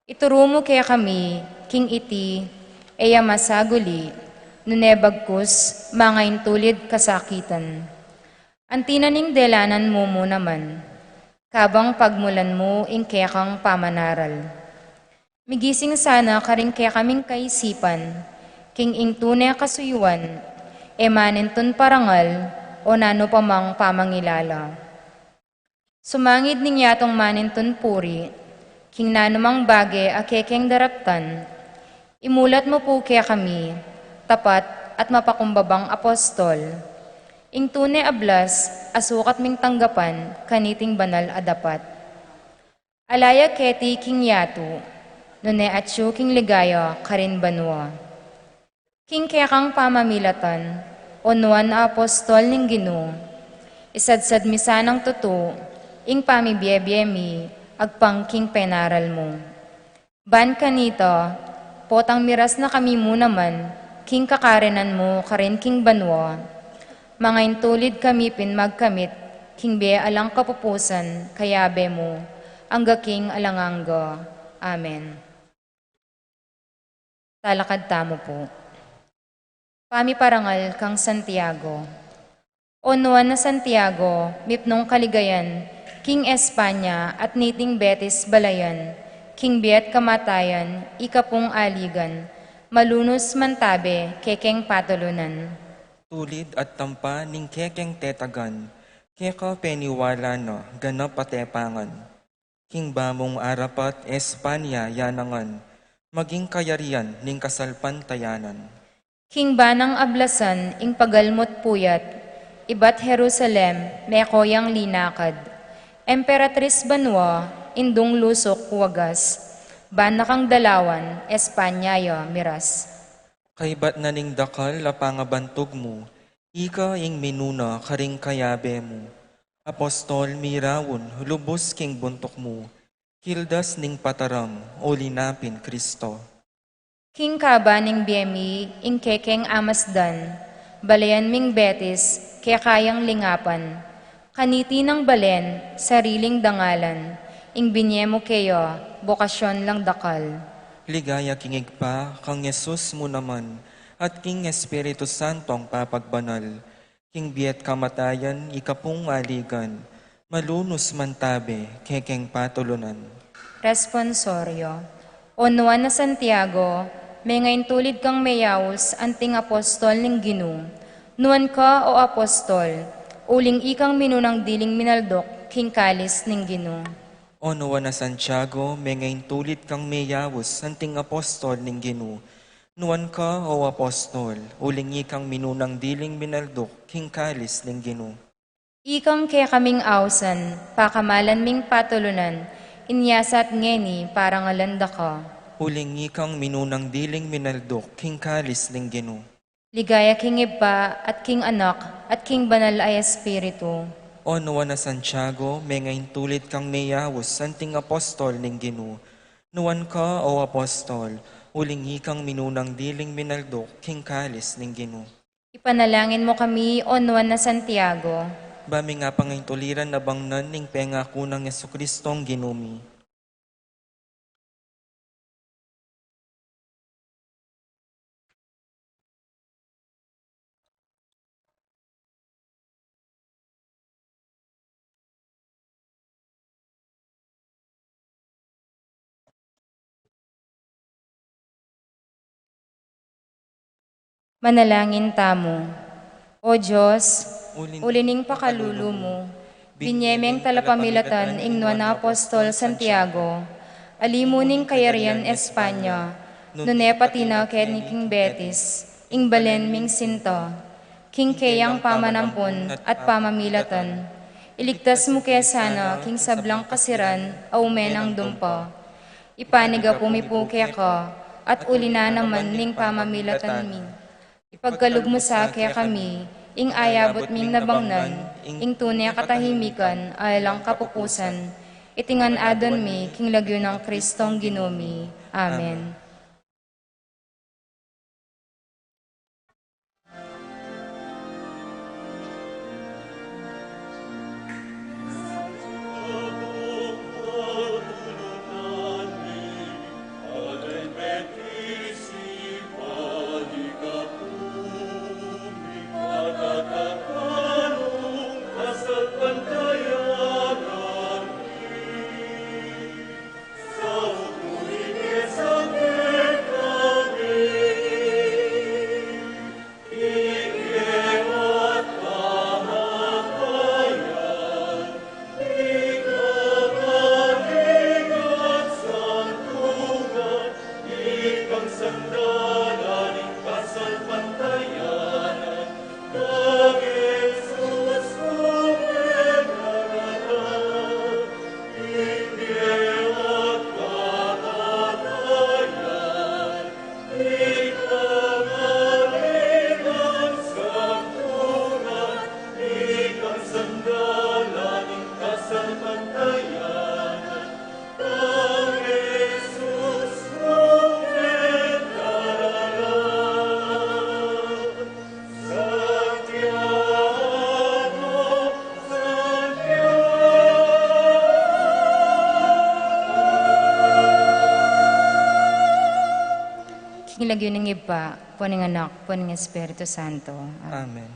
Ituru mu kekami king iti e ya masaguli, nune bagkus mangaintulid kasakitan. Anti na ning delanan mu mu naman, kabang pagmulan mu ing kekang pamanaral. Migising sana karing kekaming kaisipan, king ing tune kasuyuan, e manintun parangal o nanu pa mang pamangilala. Sumangid ning yatung manintun puri, king nanumang bage a kekeng daraptan, imulat mu pu kekami, tapat at mapakumbabang apostol, ing tune a blas a sukat ming tanggapan kaniting banal a dapat. Ala ya keti king yatu, nune atyu king ligaya karin banua. King kekang pamamilatan, o nuan a apostol ning Ginu, isadsad mi sanang tutu ing pamibie-bie mi agpang king penaral mu. Ban kanita, potang miras na kami mu naman king kakarinan mu karin king banua, mangaintulid kami pin magkamit king bie alang kapupusan kayabe mu, angga king alang angga. Amen. Talakad tamu pu. Pamiparangal kang Santiago. O nuan a Santiago, mipnung kaligayan king Espanya at niting Betis balayan, king bie at kamatayan, ika pung aligan, malunus mantabe kekeng patulunan. Tulid at tampa ning kekeng tetagan, keka peniwala na ganap a tepangan. King ba mung arapat Espanya ya nangan, maging kayarian ning kasalpantayanan. King ba nang ablasan ing pagalmu't puyat, ibat Jerusalem meko yang linakad. Emperatris banua, indung lusuk wagas, ban na kang dalawan Espanya ya miras. Kaybat na ning dakal a pangabantug mu, ika ing minuna karing kayabe mu. Apostol miraun lubus king buntuk mu, kildas ning pataram, o linapin Kristo. King kaba ning bie mi, ing kekeng amasdan, balen ming betis, keka yang lingapan. Kaniti nang balen, sariling dangalan, ing binie mu keya, bokasyon lang dakal. Ligaya king Ibpa, kang Jesus mu naman, at king Espiritu Santong papagbanal, king bie at kamatayan, ika pung aligan, malunus man tabe, kekeng patulunan. Responsorio. O nuan a Santiago, menga intulid kang meyaus anting apostol ning Ginu. Nuan ka, o apostol, uling ikang minunang diling minalduk king kalis ning Ginu. O nuan a Santiago, menga intulid kang meyaus anting apostol ning Ginu. Nuan ka, o apostol, uling ikang minunang diling minalduk king kalis ning Ginu. Ikang kekaming ausan, pakamalan ming patulunan, inya sa at ngeni parangalan da ka. Uling ikang minunang diling minalduk king kalis ning Ginu. Ligaya king Ibpa, at king Anak, at king Banal a Espiritu. O nuan a Santiago, menga intulid kang meyaus anting apostol ning Ginu. Nuan ka, o apostol, uling ikang minunang diling minalduk king kalis ning Ginu. Ipanalangin mu kami, o nuan a Santiago. Ba mi nga pangaintuliran a bangnan ning pengaku nang Jesucristong Ginu mi. Manalangin tamu. O Dios, uli ning pakalulu mu, binie meng talapamilatan ing nuan a apostol Santiago, ali mu ning kayarian Espanya, nune pati na keni king Betis, ing balen ming sinta, king keyang pamanampun at pamamilatan. Iligtas mu ke sana king sablang kasiran a ume nang dumpa. Ipanyawad mi pu keka, at uli na naman ning pamamilatan mi, ipagkalub mu sa kekami ing ayabut ming nabangnan, ing tune katahimikan a alang kapupusan. Iti ngan aduan mi king lagyu nang Kristong Ginu mi. Amen. King lagyu ning Ibpa, ampo ning Anak, ampo ning Espiritu Santo. Amen. Amen.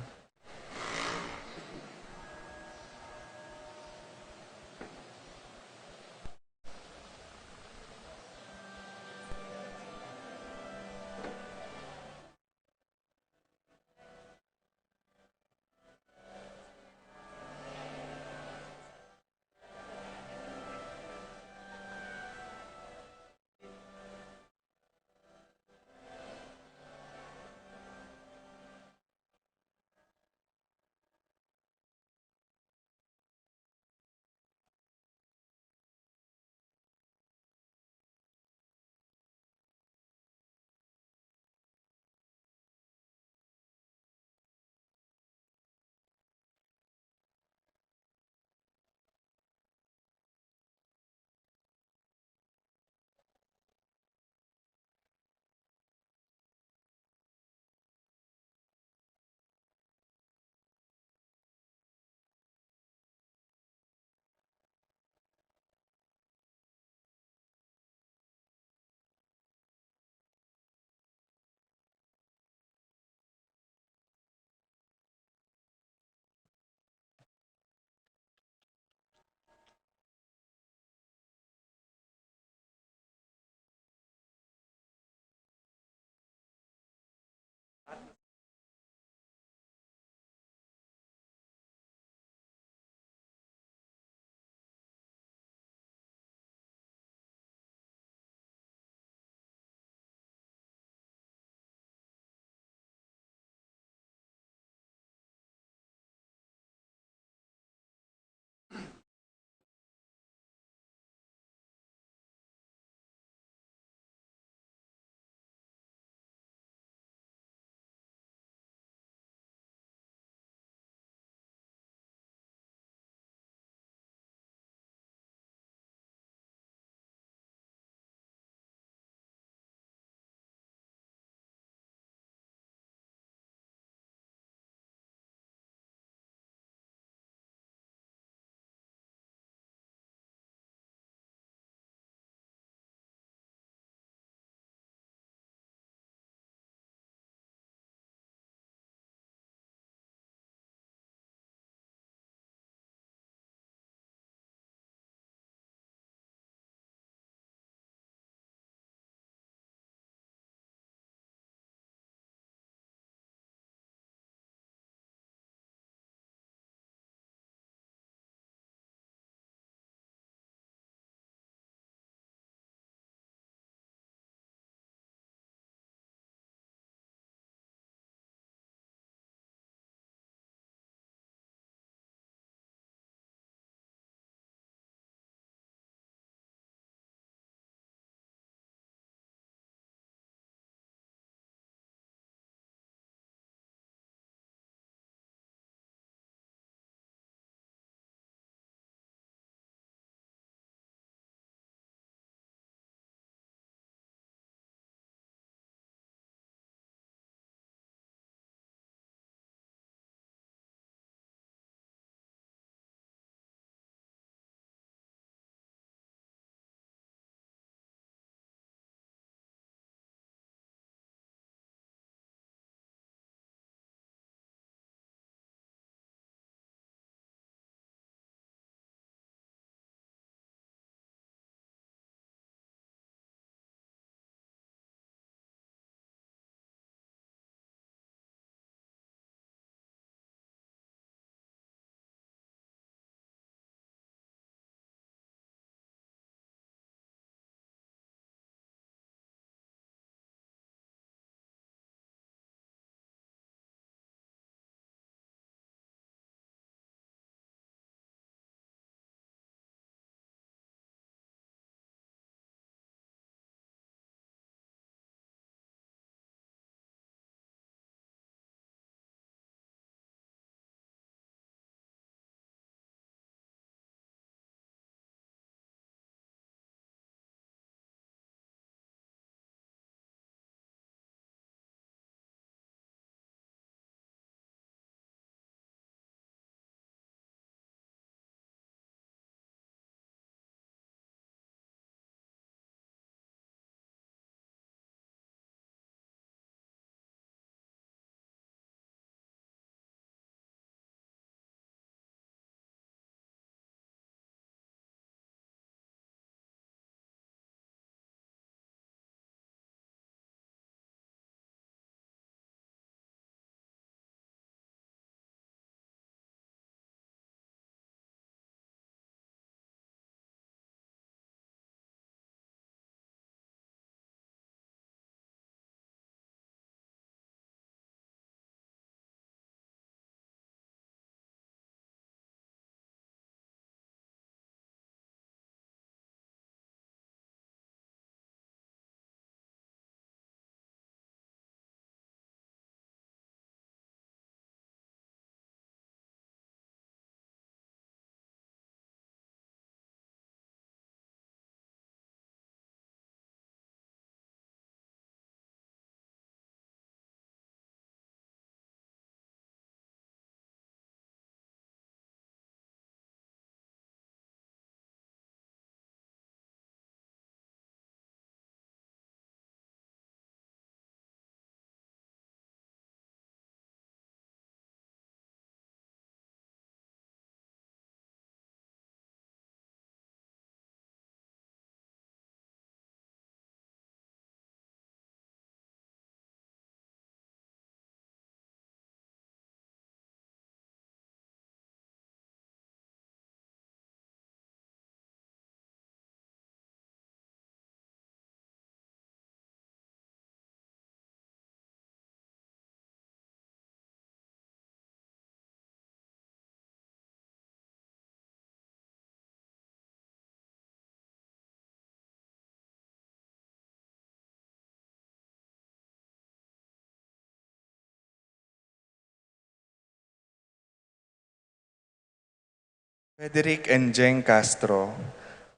Frederick and Jeng Castro,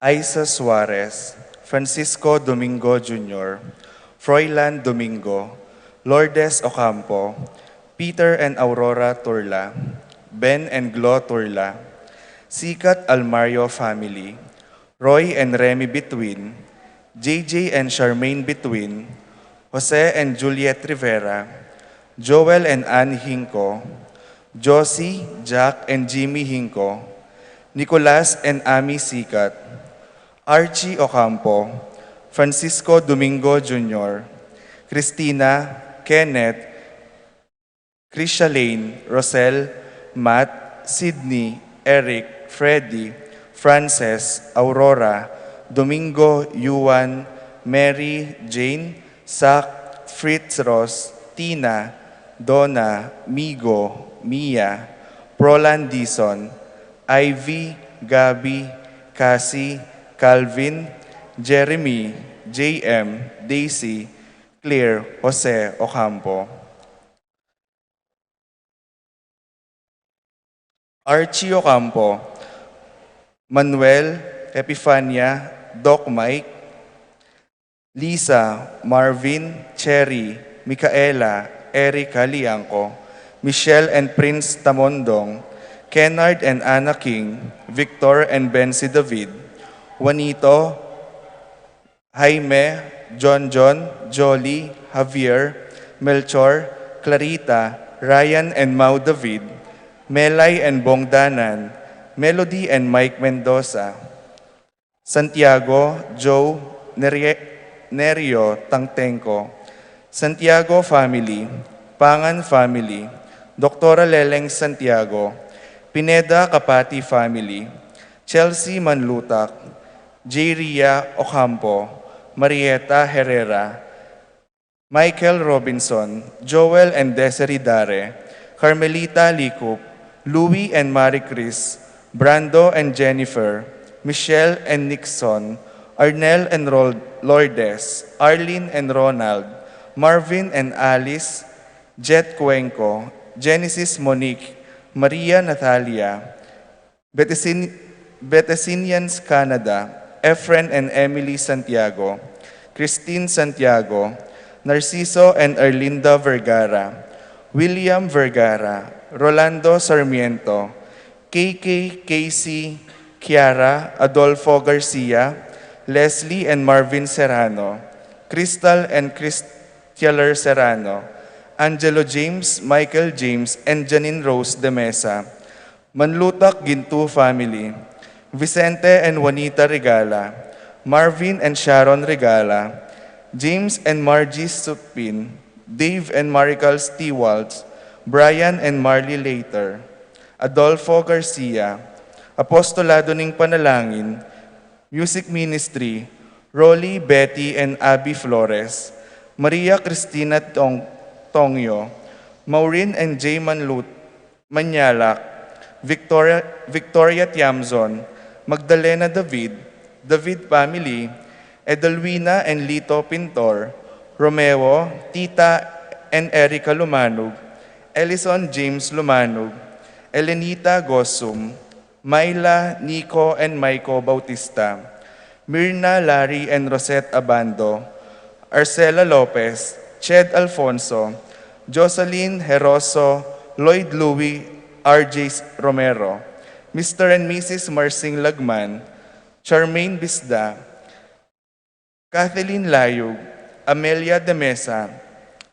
Aiza Suarez, Francisco Domingo Junior, Froilan Domingo, Lourdes Ocampo, Peter and Aurora Turla, Ben and Glo Turla, Sikat Almario family, Roy and Remy Bituin, J J and Charmaine Bituin, Jose and Juliet Rivera, Joel and Ann Hinco, Josie, Jack and Jimmy Hinco, Nicolas and Amy Sikat, Archie Ocampo, Francisco Domingo Junior, Christina, Kenneth, Christian, Rosel, Matt, Sydney, Eric, Freddy, Frances, Aurora, Domingo, Yuan, Mary, Jane, Zach, Fritz, Ross, Tina, Donna, Migo, Mia, Prolan, Dison, Ivy, Gabby, Cassie, Calvin, Jeremy, J M, Daisy, Claire, Jose Ocampo. Archie Ocampo, Manuel, Epifania, Doc Mike, Lisa, Marvin, Cherry, Micaela, Erica Liangco, Michelle and Prince Tamondong, Kennard and Anna King, Victor and Bensi David, Juanito, Jaime, John John, Jolly, Javier, Melchor, Clarita, Ryan and Mau David, Melay and Bong Danan, Melody and Mike Mendoza, Santiago, Joe, Nerie-, Nerio, Tangtengco, Santiago family, Pangan family, Doktora Leleng Santiago, Pineda Kapati family, Chelsea Manlutak, J Ria Ocampo, Marieta Herrera, Michael Robinson, Joel and Desiree Dare, Carmelita Licup, Louie and Marie Chris, Brando and Jennifer, Michelle and Nixon, Arnel and Rol-, Lourdes, Arlene and Ronald, Marvin and Alice, Jet Cuenco, Genesis Monique, Maria Natalia, Betesin-, Betesinians Canada, Efren and Emily Santiago, Christine Santiago, Narciso and Erlinda Vergara, William Vergara, Rolando Sarmiento, K K, Casey, Kiara, Adolfo Garcia, Leslie and Marvin Serrano, Crystal and Christialer Serrano, Angelo James, Michael James, and Janine Rose de Mesa, Manlutak Gintu family, Vicente and Juanita Regala, Marvin and Sharon Regala, James and Margie Supin, Dave and Marical Stewart, Brian and Marley Later, Adolfo Garcia, Apostolado ning Panalangin, Music Ministry, Rolly, Betty and Abby Flores, Maria Cristina Tong-, Tongyo, Maureen and Jay Manlut-, Manyalak, Victoria, Victoria Tiamzon, Magdalena David, David family, Edelwina and Lito Pintor, Romeo, Tita and Erica Lumanug, Ellison James Lumanug, Elenita Gosum, Myla, Nico and Maiko Bautista, Mirna, Larry and Rosette Abando, Arcela Lopez, Ched Alfonso, Jocelyn Heroso, Lloyd Louis, R J Romero, Mister and Missus Marsing Lagman, Charmaine Bisda, Kathleen Layug, Amelia de Mesa,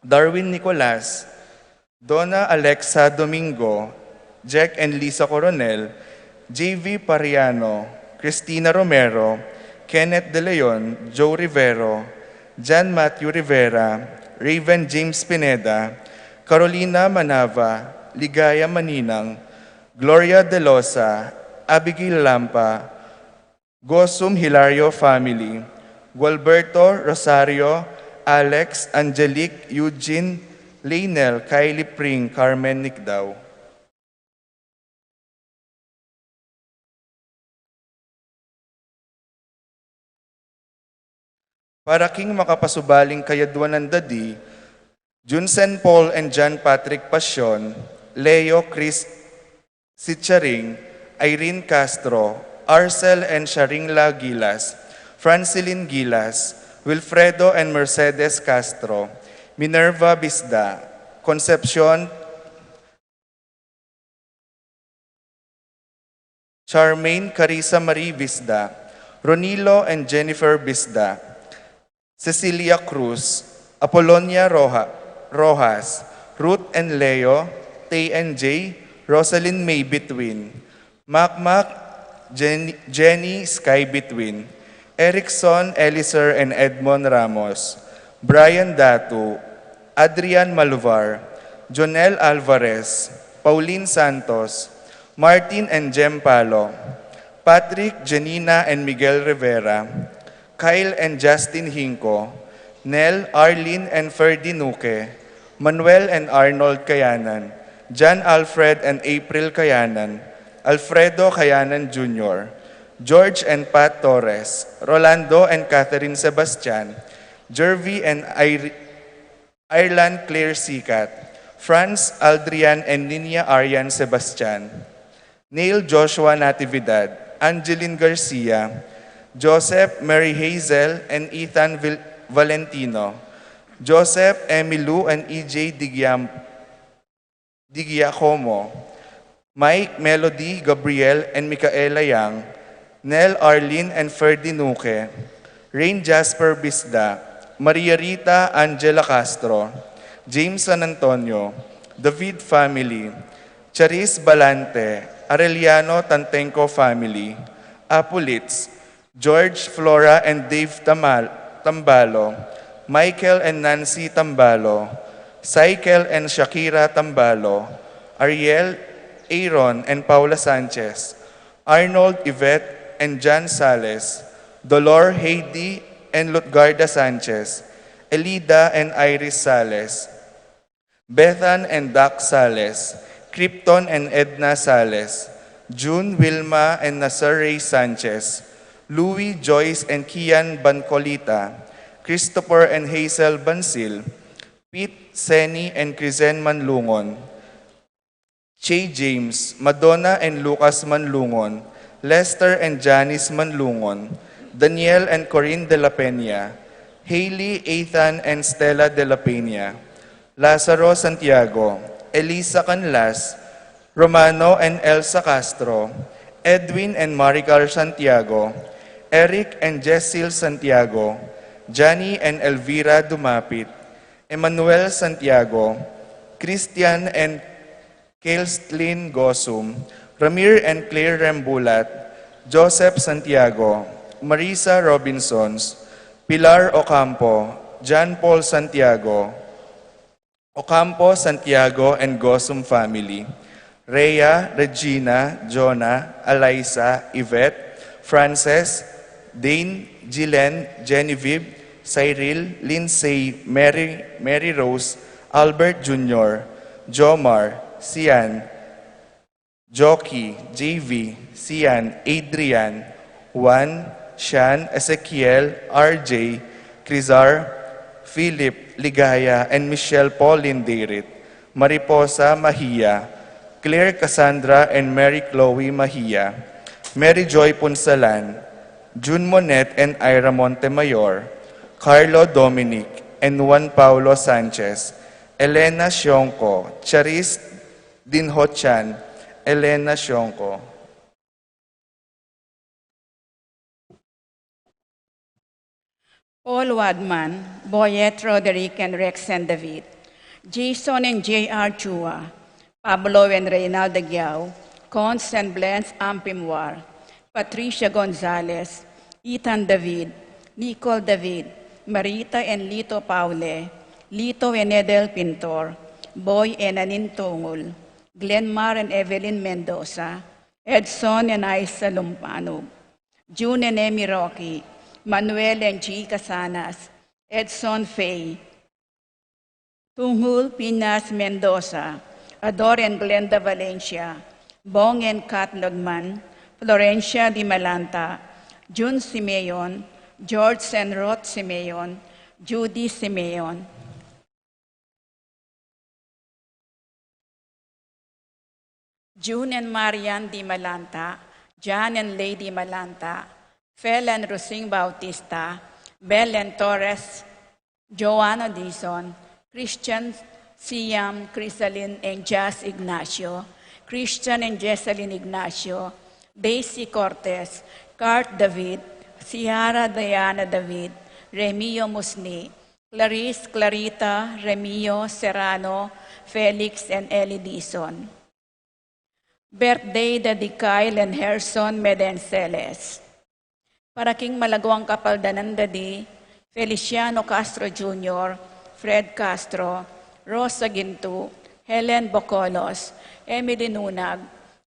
Darwin Nicolas, Donna Alexa Domingo, Jack and Lisa Coronel, J V Pariano, Christina Romero, Kenneth De Leon, Joe Rivero, John Matthew Rivera, Raven James Pineda, Carolina Manava, Ligaya Maninang, Gloria De Losa, Abigail Lampa, Gosum Hilario family, Gualberto, Rosario, Alex, Angelique, Eugene, Leynel, Kylie Pring, Carmen Nicdao. Para king makapasubaling kayadwanan dadi, Jun Saint Paul and John Patrick Pasion, Leo Chris Sicharing, Irene Castro, Arcel and Sharingla Gilas, Francilyn Gilas, Wilfredo and Mercedes Castro, Minerva Bisda, Concepcion Charmaine Carissa Marie Bisda, Ronilo and Jennifer Bisda, Cecilia Cruz, Apolonia Roja, Rojas, Ruth and Leo, Tay and Jay, Rosalyn May Between, Makmak, Jenny, Jenny Sky Between, Erickson, Eliser and Edmond Ramos, Brian Datu, Adrian Maluvar, Jonel Alvarez, Pauline Santos, Martin and Jem Palo, Patrick, Janina and Miguel Rivera, Kyle and Justin Hinco, Nel, Arlene and Ferdy Nuque, Manuel and Arnold Kayanan, John Alfred and April Kayanan, Alfredo Kayanan Junior, George and Pat Torres, Rolando and Catherine Sebastian, Jervy and Ire-, Ireland Claire Sikat, Franz Aldrian and Ninia Arian Sebastian, Neil Joshua Natividad, Angeline Garcia, Joseph Mary Hazel and Ethan Vil-, Valentino, Joseph Emilu and E J Digiam-, Digiacomo, Mike, Melody, Gabriel, and Micaela Yang, Nel, Arlene, and Ferdy Nuque, Rain Jasper Bisda, Maria Rita Angela Castro, James San Antonio, David family, Charis Balante, Arellano Tantenco family, Apolits, George, Flora, and Dave Tamal-, Tambalo, Michael and Nancy Tambalo, Sykel and Shakira Tambalo, Ariel, Aaron, and Paula Sanchez, Arnold, Yvette, and Jan Sales, Dolor, Heidi, and Lutgarda Sanchez, Elida and Iris Sales, Bethan and Doc Sales, Krypton and Edna Sales, June, Wilma, and Nazar Ray Sanchez, Louis, Joyce, and Kian Bancolita, Christopher and Hazel Bansil, Pete, Seni, and Crizen Manlungon, Che James, Madonna and Lucas Manlungon, Lester and Janice Manlungon, Daniel and Corinne de la Peña, Haley, Ethan, and Stella de la Peña, Lazaro Santiago, Elisa Canlas, Romano and Elsa Castro, Edwin and Maricar Santiago, Eric and Jessil Santiago, Johnny and Elvira Dumapit, Emmanuel Santiago, Christian and Kelstlyn Gosum, Ramir and Claire Rembulat, Joseph Santiago, Marisa Robinsons, Pilar Ocampo, John Paul Santiago, Ocampo, Santiago, and Gosum family, Rhea, Regina, Jonah, Eliza, Yvette, Frances, Dane, Jilen, Genevieve, Cyril, Lindsay, Mary, Mary Rose, Albert Junior, Jomar, Sian, Jockey, J V, Sian, Adrian, Juan, Shan, Ezekiel, R J, Crizar, Philip, Ligaya, and Michelle Pauline Dayrit, Mariposa Mahia, Claire Cassandra and Mary Chloe Mahia, Mary Joy Punsalan, June Monet and Ira Montemayor, Carlo Dominic and Juan Paulo Sanchez, Elena Sionco, Charis Dinhochan, Elena Sionco. Paul Wadman, Boyet Roderick and Rex and David, Jason and J R Chua, Pablo and Reynalda Giao, Cons and Blends Ampimwar, Patricia Gonzalez, Ethan David, Nicole David, Marita and Lito Paule, Lito and Edel Pintor, Boy and Anin Tungul, Glenmar and Evelyn Mendoza, Edson and Aisa Lumpanug, June and Emmy Rocky, Manuel and G Casanas, Edson Fay, Tungul, Pinas Mendoza, Ador and Glenda Valencia, Bong and Kat Lagman, Florencia Di Malanta, June Simeon, George and Ruth Simeon, Judy Simeon. June and Marian Di Malanta, John and Lady Malanta, Fel and Rosing Bautista, Bel and Torres, Joanna Dizon, Christian Siam, Crisalin and Jas Ignacio, Christian and Jessalyn Ignacio, Daisy Cortez, Kurt David, Ciara Diana David, Remio Musni, Clarice Clarita, Remio Serrano, Felix and Ellie Dizon. Birthday da di Kyle and Herson Medenceles. Para king malaguang kapaldanan da di Feliciano Castro Junior, Fred Castro, Rosa Gintu, Helen Bocolos, Emily Nunag,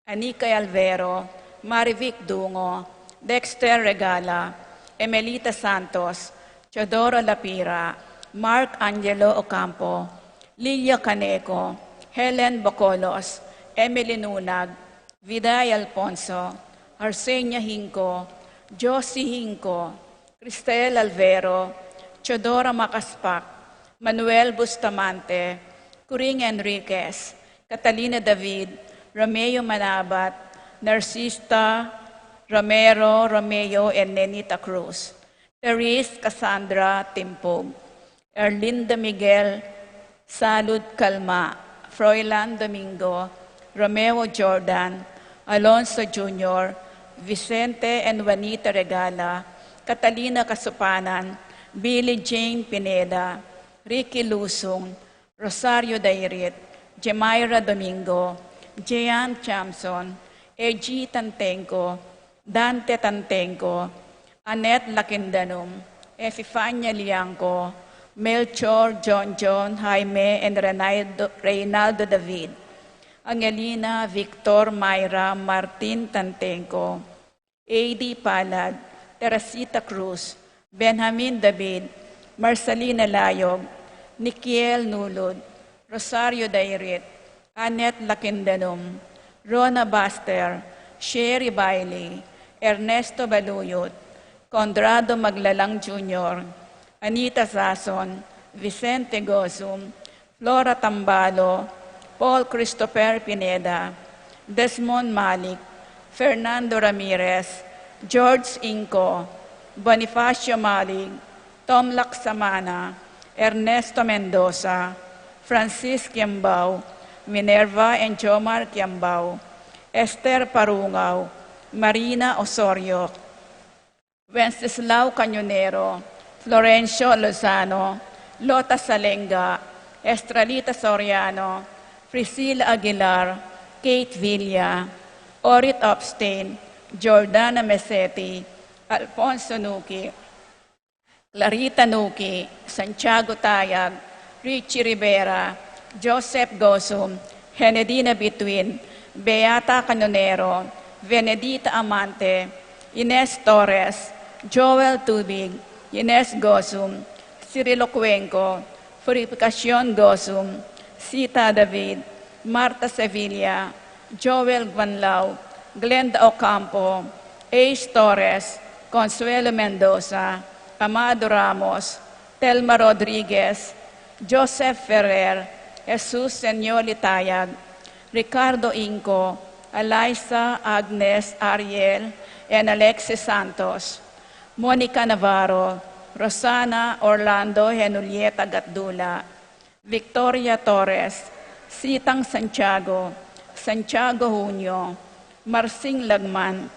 Anika Alvero, Marivic Dungo, Dexter Regala, Emelita Santos, Teodoro Lapira, Mark Angelo Ocampo, Lilia Caneco, Helen Bocolos, Emily Nunag, Viday Alfonso, Arsenia Hinco, Josie Hinco, Cristel Alvero, Teodora Macaspac, Manuel Bustamante, Coring Enriquez, Catalina David, Romeo Manabat, Narcista Romero, Romeo and Nenita Cruz, Therese Cassandra Timpug, Erlinda Miguel, Salud Calma, Froilan Domingo, Romeo Jordan, Alonso Junior, Vicente and Juanita Regala, Catalina Casupanan, Billie Jane Pineda, Ricky Lusung, Rosario Dairit, Jemaira Domingo, Jean Chamson, A G Tantenco, Dante Tantenco, Annette Lakindanum, Epifania Liangco, Melchor, John John, Jaime and Reynaldo, Reynaldo David, Angelina, Victor, Myra, Martin Tantenco, A D Palad, Teresita Cruz, Benjamin David, Marcelina Layog, Nikiel Nulud, Rosario Dairit, Annette Lakindanum, Rona Baster, Sherry Bailey, Ernesto Baluyot, Conrado Maglalang Junior, Anita Sason, Vicente Gozum, Flora Tambalo, Paul Christopher Pineda, Desmond Malik, Fernando Ramirez, George Inco, Bonifacio Malik, Tom Laksamana, Ernesto Mendoza, Francis Kiambao, Minerva and Jomar Kiambao, Esther Parungao, Marina Osorio, Wenceslao Cañonero, Florencio Lozano, Lota Salenga, Estrelita Soriano, Priscilla Aguilar, Kate Villa, Orit Epstein, Jordana Meseti, Alfonso Nuki, Clarita Nuki, Santiago Tayag, Richie Rivera, Joseph Gosum, Henedina Bituin, Beata Canonero, Venedita Amante, Ines Torres, Joel Tubig, Ines Gosum, Cirilo Cuenco, Purificacion Gosum, Sita David, Marta Sevilla, Joel Guanlao, Glenda Ocampo, Ace Torres, Consuelo Mendoza, Amado Ramos, Telma Rodriguez, Joseph Ferrer, Jesus Senior Litayag, Ricardo Inco, Eliza, Agnes, Ariel, and Alexis Santos, Monica Navarro, Rosana, Orlando, and Julieta Gatdula, Victoria Torres, Sitang Santiago, Santiago Junio, Marsing Lagman,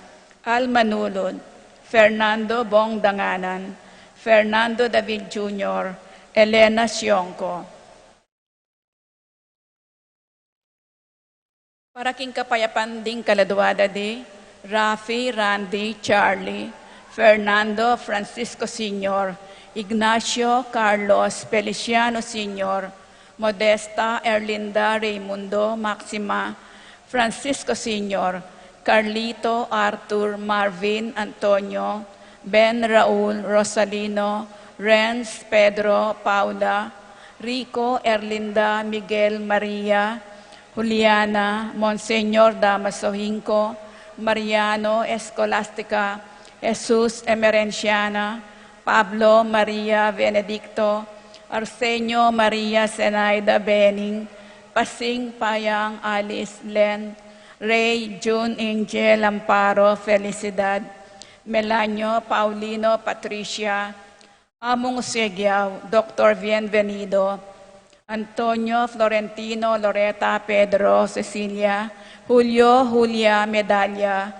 Alma Nulud, Fernando Bong Danganan, Fernando David Junior, Elena Sionco. Para king kapayapan ding kaladua da di Rafi, Randy, Charlie, Fernando, Francisco Senior, Ignacio, Carlos, Feliciano Senior, Modesta, Erlinda, Raymundo, Maxima, Francisco Senior, Carlito, Arthur, Marvin, Antonio, Ben, Raul, Rosalino, Renz, Pedro, Paula, Rico, Erlinda, Miguel, Maria, Juliana, Monseñor Damaso Hinco, Mariano, Escolastica, Jesus, Emerenciana, Pablo, Maria, Benedicto, Arsenio, Maria, Zenaida, Bening, Pasing, Payang, Alice, Len, Ray, June, Angel, Amparo, Felicidad, Melanio, Paulino, Patricia, Among Segiao, Doctor Bienvenido, Antonio, Florentino, Loreta, Pedro, Cecilia, Julio, Julia, Medalia,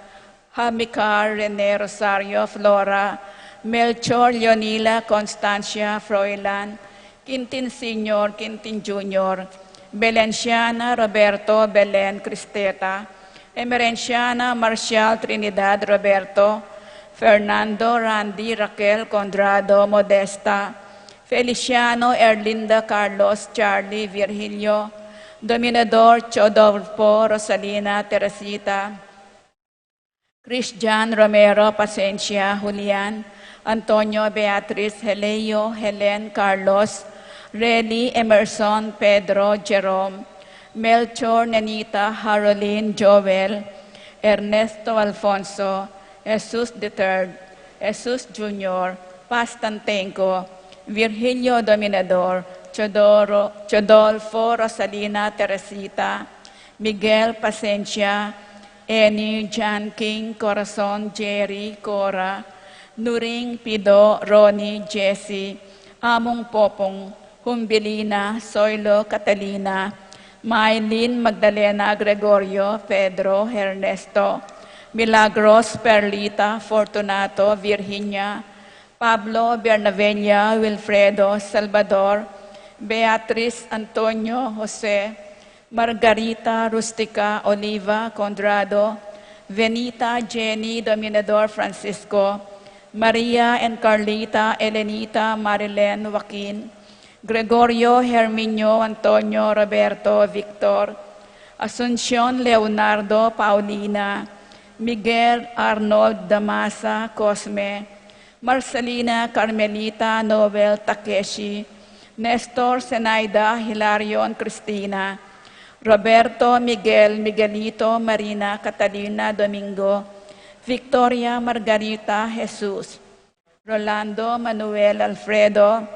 Hamicar, Rene, Rosario, Flora, Melchor, Leonila, Constancia, Froilan, Quintin Senior, Quintin Junior, Belenciana, Roberto, Belen, Cristeta, Emerenciana, Marcial, Trinidad, Roberto, Fernando, Randy, Raquel, Conrado, Modesta, Feliciano, Erlinda, Carlos, Charlie, Virgilio, Dominador, Chodolfo, Rosalina, Teresita, Christian, Romero, Pasencia, Julian, Antonio, Beatriz, Heleo, Helen, Carlos, Reli, Emerson, Pedro, Jerome, Melchor, Nenita, Harolin, Joel, Ernesto, Alfonso, Jesus the third, Jesus Junior, Pastantenco, Virgilio, Dominador, Chodoro, Chodolfo, Rosalina, Teresita, Miguel, Pasencia, Eni, John King, Corazon, Jerry, Cora, Nuring, Pido, Ronnie, Jesse, Among Popong, Humbilina, Soilo, Catalina, Mylene, Magdalena, Gregorio, Pedro, Ernesto, Milagros, Perlita, Fortunato, Virginia, Pablo, Bernavella, Wilfredo, Salvador, Beatriz, Antonio, Jose, Margarita, Rustica, Oliva, Conrado, Venita, Jenny, Dominador, Francisco, Maria and Carlita, Elenita, Marilyn, Joaquin, Gregorio, Herminio, Antonio, Roberto, Victor, Asuncion, Leonardo, Paulina, Miguel, Arnold, Damasa, Cosme, Marcelina, Carmelita, Noel, Takeshi, Nestor, Zenaida, Hilarion, Cristina, Roberto, Miguel, Miguelito, Marina, Catalina, Domingo, Victoria, Margarita, Jesus, Rolando, Manuel, Alfredo,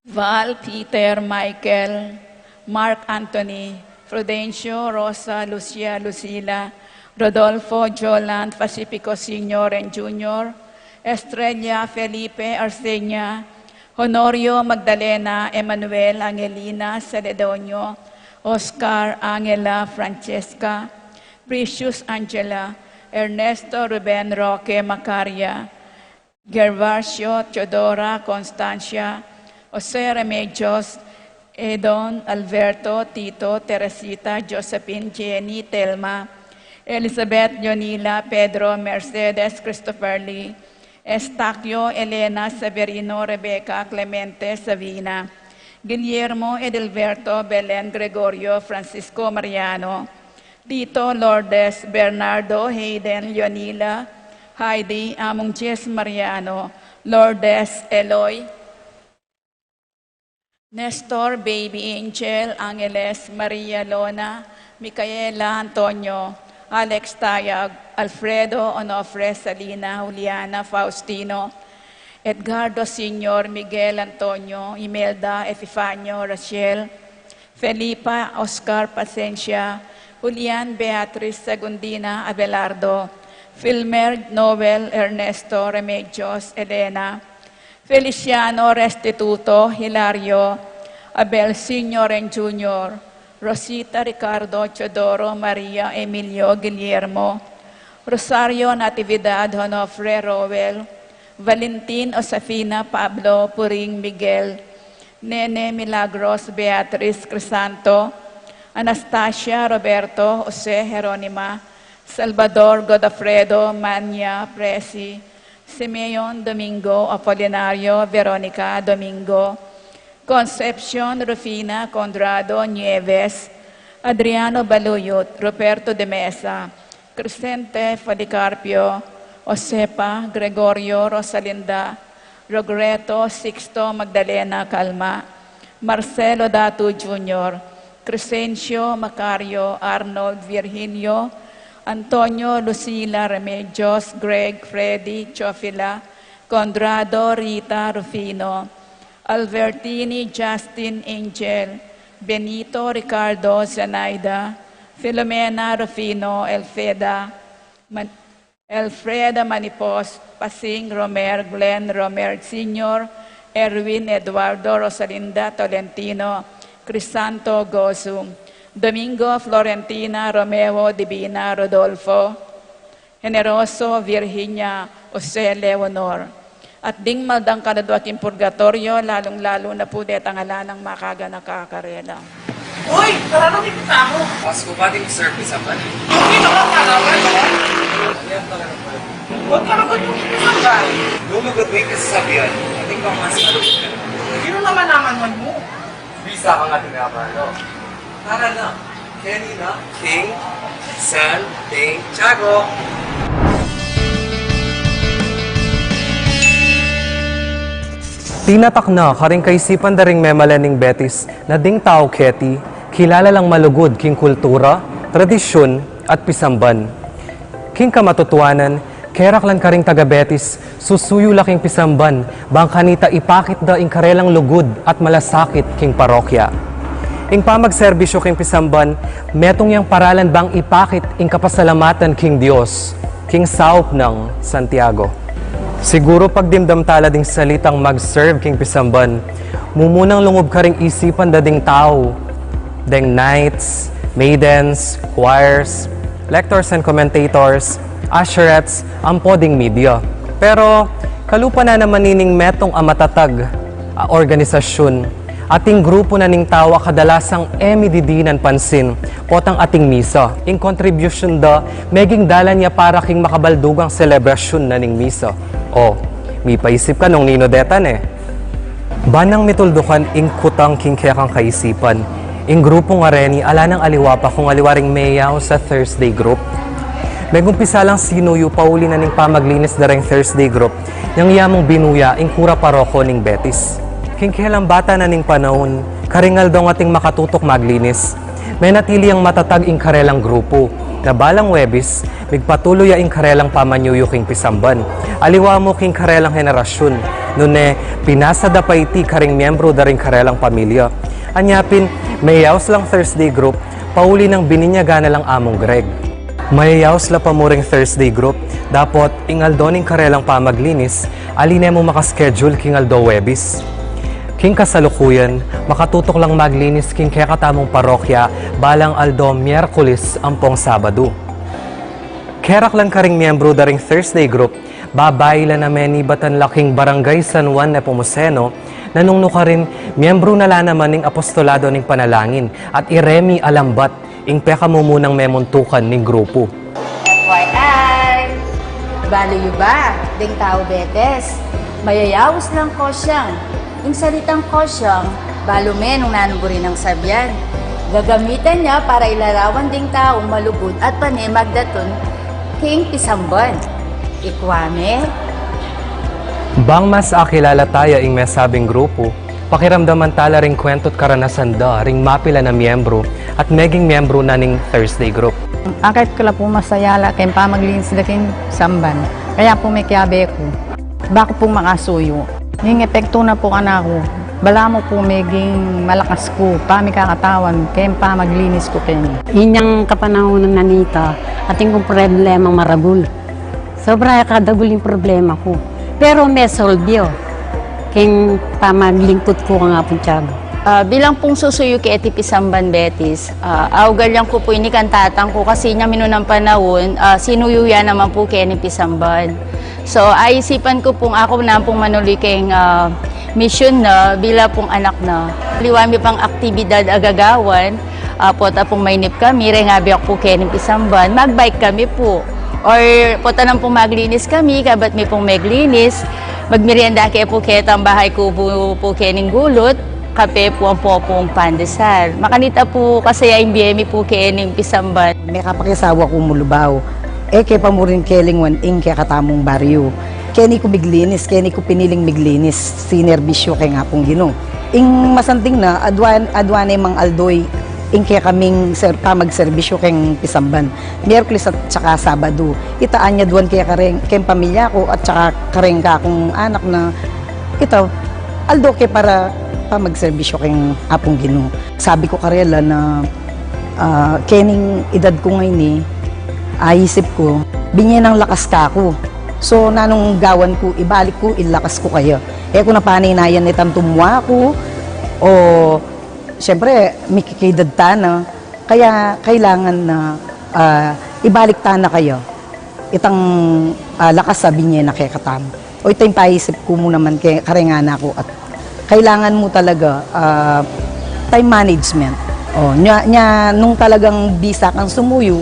Val, Peter, Michael, Mark Anthony, Prudencio, Rosa, Lucia, Lucila, Rodolfo, Joland, Pacifico Senior and Junior, Estrella, Felipe, Arsenia, Honorio, Magdalena, Emmanuel, Angelina, Celedonio, Oscar, Angela, Francesca, Precious, Angela, Ernesto, Ruben, Roque, Macaria, Gervasio, Teodora, Constancia, Jose Remedios, Edon, Alberto, Tito, Teresita, Josephine, Jenny, Telma, Elizabeth, Leonila, Pedro, Mercedes, Christopher Lee, Estaquio, Elena, Severino, Rebecca, Clemente, Savina, Guillermo, Edilberto, Belen, Gregorio, Francisco, Mariano, Tito, Lourdes, Bernardo, Hayden, Leonila, Heidi, Among Jess, Mariano, Lourdes, Eloy, Nestor, Baby Angel, Angeles, Maria, Lona, Micaela, Antonio, Alex, Tayag, Alfredo, Onofre, Salina, Juliana, Faustino, Edgardo Senior, Miguel, Antonio, Imelda, Epifanio, Rachel, Felipa, Oscar, Pasencia, Julian, Beatriz, Segundina, Abelardo, Filmer, Noel, Ernesto, Remedios, Elena, Feliciano, Restituto, Hilario, Abel Senior and Junior, Rosita, Ricardo, Teodoro, Maria, Emilio, Guillermo, Rosario, Natividad, Onofre, Roel, Valentin, Josefina, Pablo, Puring, Miguel, Nene, Milagros, Beatriz, Crisanto, Anastasia, Roberto, Jose, Jeronima, Salvador, Godofredo, Mania, Presi, Simeon, Domingo, Apolinario, Veronica, Domingo, Concepcion, Rufina, Conrado, Nieves, Adriano Baluyut, Ruperto de Mesa, Crescente, Policarpio, Josepa, Gregorio, Rosalinda, Rogreto, Sixto, Magdalena, Calma, Marcelo, Datu Junior, Crescencio, Macario, Arnold, Virgilio, Antonio, Lucila, Remedios, Greg, Freddy, Teofila, Conrado, Rita, Rufino, Albertini, Justin, Angel, Benito, Ricardo, Zenaida, Filomena Rufino, Elfreda Man-, Elfreda Manipos, Pasing Romer, Glenn Romer Senior, Erwin Eduardo, Rosalinda Tolentino, Crisanto Gozum, Domingo Florentina, Romeo Divina, Rodolfo Generoso, Virginia, Jose Leonor. At ding maldang kaladwa king purgatoryo, lalung-lalu na pu detang ala nang makaganaka karela. Uy! Tara na, may trabaho. Pasko pa, di service apa ni? Hindi na ka kalaban, no? Huwag ka na ba yung kinisabihan? Lumugod mo yung kasasabihan. Ating pamasaluhan. Sino naman naman man mo? Bisa ka nga tinapalo. Tara na. Kenny na. King San Tiago. Tinatak na karing kaisipan da ring memalen ning Betis na ding tau keti kilala lang malugud king kultura, tradisyun, at pisamban. King kamatutuanan, keraklan karing taga Betis, susuyu la king pisamban, bang kanita ipakit da ing karelang lugud at malasakit king parokya. Ing pamagserbisyu king pisamban, metung yang paralan bang ipakit ing kapasalamatan king Dios, king saup nang Santiago. Siguru pagdimdam tala ding salitang mag-serve king pisamban, mumunang lungub karing isipan da ding tau, deng knights, maidens, choirs, lectors and commentators, usherettes, ampo ding media. Pero kalupa na naman nining metung a matatag a organisasyun, ating grupu na ning tau a kadalasang e mididinan pansin potang ating misa. Ing kontribusyun da meging dalan ya para king makabaldugang selebrasyun na ning misa. O, mipaisip ka nung ninu deta ne? Banang mituldukan ing kutang king kekang kaisipan, ing grupu ngareni ala nang aliwa pa kung aliwa ring meyaus a Thursday group. Megumpisa lang sinuyu pauli na ning pamaglinis da ring Thursday group nang ya mung binuya ing kura paroko ning Betis. King kelang bata na ning panaun, karing aldong ating makatutuk maglinis, menatili yang matatag ing karelang grupu, na balang Webis, migpatuloy ya ing karelang pamanyuyu king pisamban. Aliwa mu king karelang henerasyun, nune pinasa da pa iti karing miyembru da ring karelang pamilya. Anya pin, meyaus lang Thursday group, pauli nang bininyagan na lang Among Greg. Mayayaus la pa mu ring Thursday group, dapot ing aldo ning karelang pamaglinis, ali ne mu makaschedule king aldo Webis. King kasalukuyan, makatutuk lang maglinis king kekatamung parokya, balang aldo Miyerkules ampong Sabadu. Keraklan karing miyembru da ring Thursday group, babai la na menibatan la king Barangay San Juan Nepomuceno, na nung nukarin, miyembru na la naman ning Apostolado ning Panalangin at iremi a lambat ing pekamumunang memuntukan ning grupu. F Y I! Balu yu ba, deng tau Betis, mayayaus lang kosyang. Ing salitang kosyang, balu me nung nanu buri nang sabian. Gagamitan ya para ilarawan ding taung malugud at pane magdatun king pisamban. Ikwa me? Bang mas akilala taya ing mesabing grupu, pakiramdaman tala ring kwentu't karanasan da ring mapilan a miyembru at meging miyembru na ning Thursday group. Akit ku la pu masaya la keng pamaglinis da king samban. Kaya pu mekiabe ku. Baku pu makasuyu. Ning epektu na pu kanaku. Balamu pu meging malakas ku pamikakatawan keng pamaglinis ku keni. Inyang kapanahunan na nita, atin kung problemang maragul. Sobra ya kadagul ing problema ku. Pero mesolbi yu keng pamaglingkut ku kang Apung Tiago. Ah, bilang pung susuyu keti pisamban Betis, ah, augalyang ku pu ini kang tatang ku kasi inyang minunang panaun, ah, sinuyu ya naman pu keni pisamban. So, aisipan ku pung aku naman pung manuli keng, ah, misyun na bilang pung anak na. Aliwa mi pang aktibidad a gagawan, ah, pota pung mainip kami, reng abe aku pu keni pisamban, magbike kami pu. Or pota nang pung maglinis kami, kabat mi pung meglinis, magmerienda ke pu ketang bahay kubu pu kening gulut, kape pu ampo pung pandesal. Makanita pu kasaya ing bie mi pu kening pisamban. Mekapakisawa ku mu Lubao. E ke pa mu rin kelingwan ing kekatamung baryu. Keni ku miglinis, keni ku piniling miglinis, sinerbisyu keng Apung Ginu. Ing masanting na, adwan, adwan ne mang aldo ing kekaming ser-, pamagserbisyu keng pisamban. Miyerkules at saka Sabadu. Ita anyaduan ke kareng, keng pamilya ku at saka kareng kakung anak na ita, aldo ke para pamagserbisyu keng Apung Ginu. Sabi ku karela na Ah, kening edad ku ngeni, aisip ku, binye nang lakas kaku. So, nanung gawan ku, ibalik ku ing lakas ku kaya. E ku na panaynayan itang tumwa ku, o, siyempre, mikikaedad ta na. Kaya kailangan na, ah, ibalik ta na kaya itang, ah, lakas a binye na kekatamu. O, ita ing paisip ku mu naman ke-, kareng anak ku, at kailangan mu talaga, ah, time management. O, nya, nya, nung talagang bisa kang sumuyu,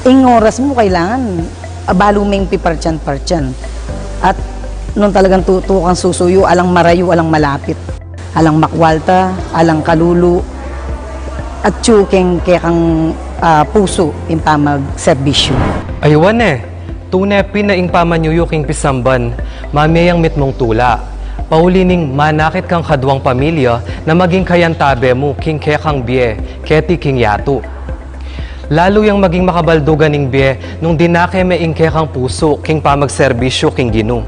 ing oras mu kailangan, ah, balu meng pipartyan-partyan. At nung talagang tu-, tutu kang susuyu, alang marayu, alang malapit. Alang makwalta, alang kalulu, at atyu keng kekang, ah, pusu ing pamagserbisyu. Aywan e, tune pin a ing pamanyuyu king pisamban, mamie yang mitmung tula. Pauli ning manakit kang kaduang pamilya na maging kayantabe mu king kekang bie, keti king yatu. Lalu yang maging makabaldugan ing bie nung dinake me ing kekang pusu king pamagserbisyu king Ginu.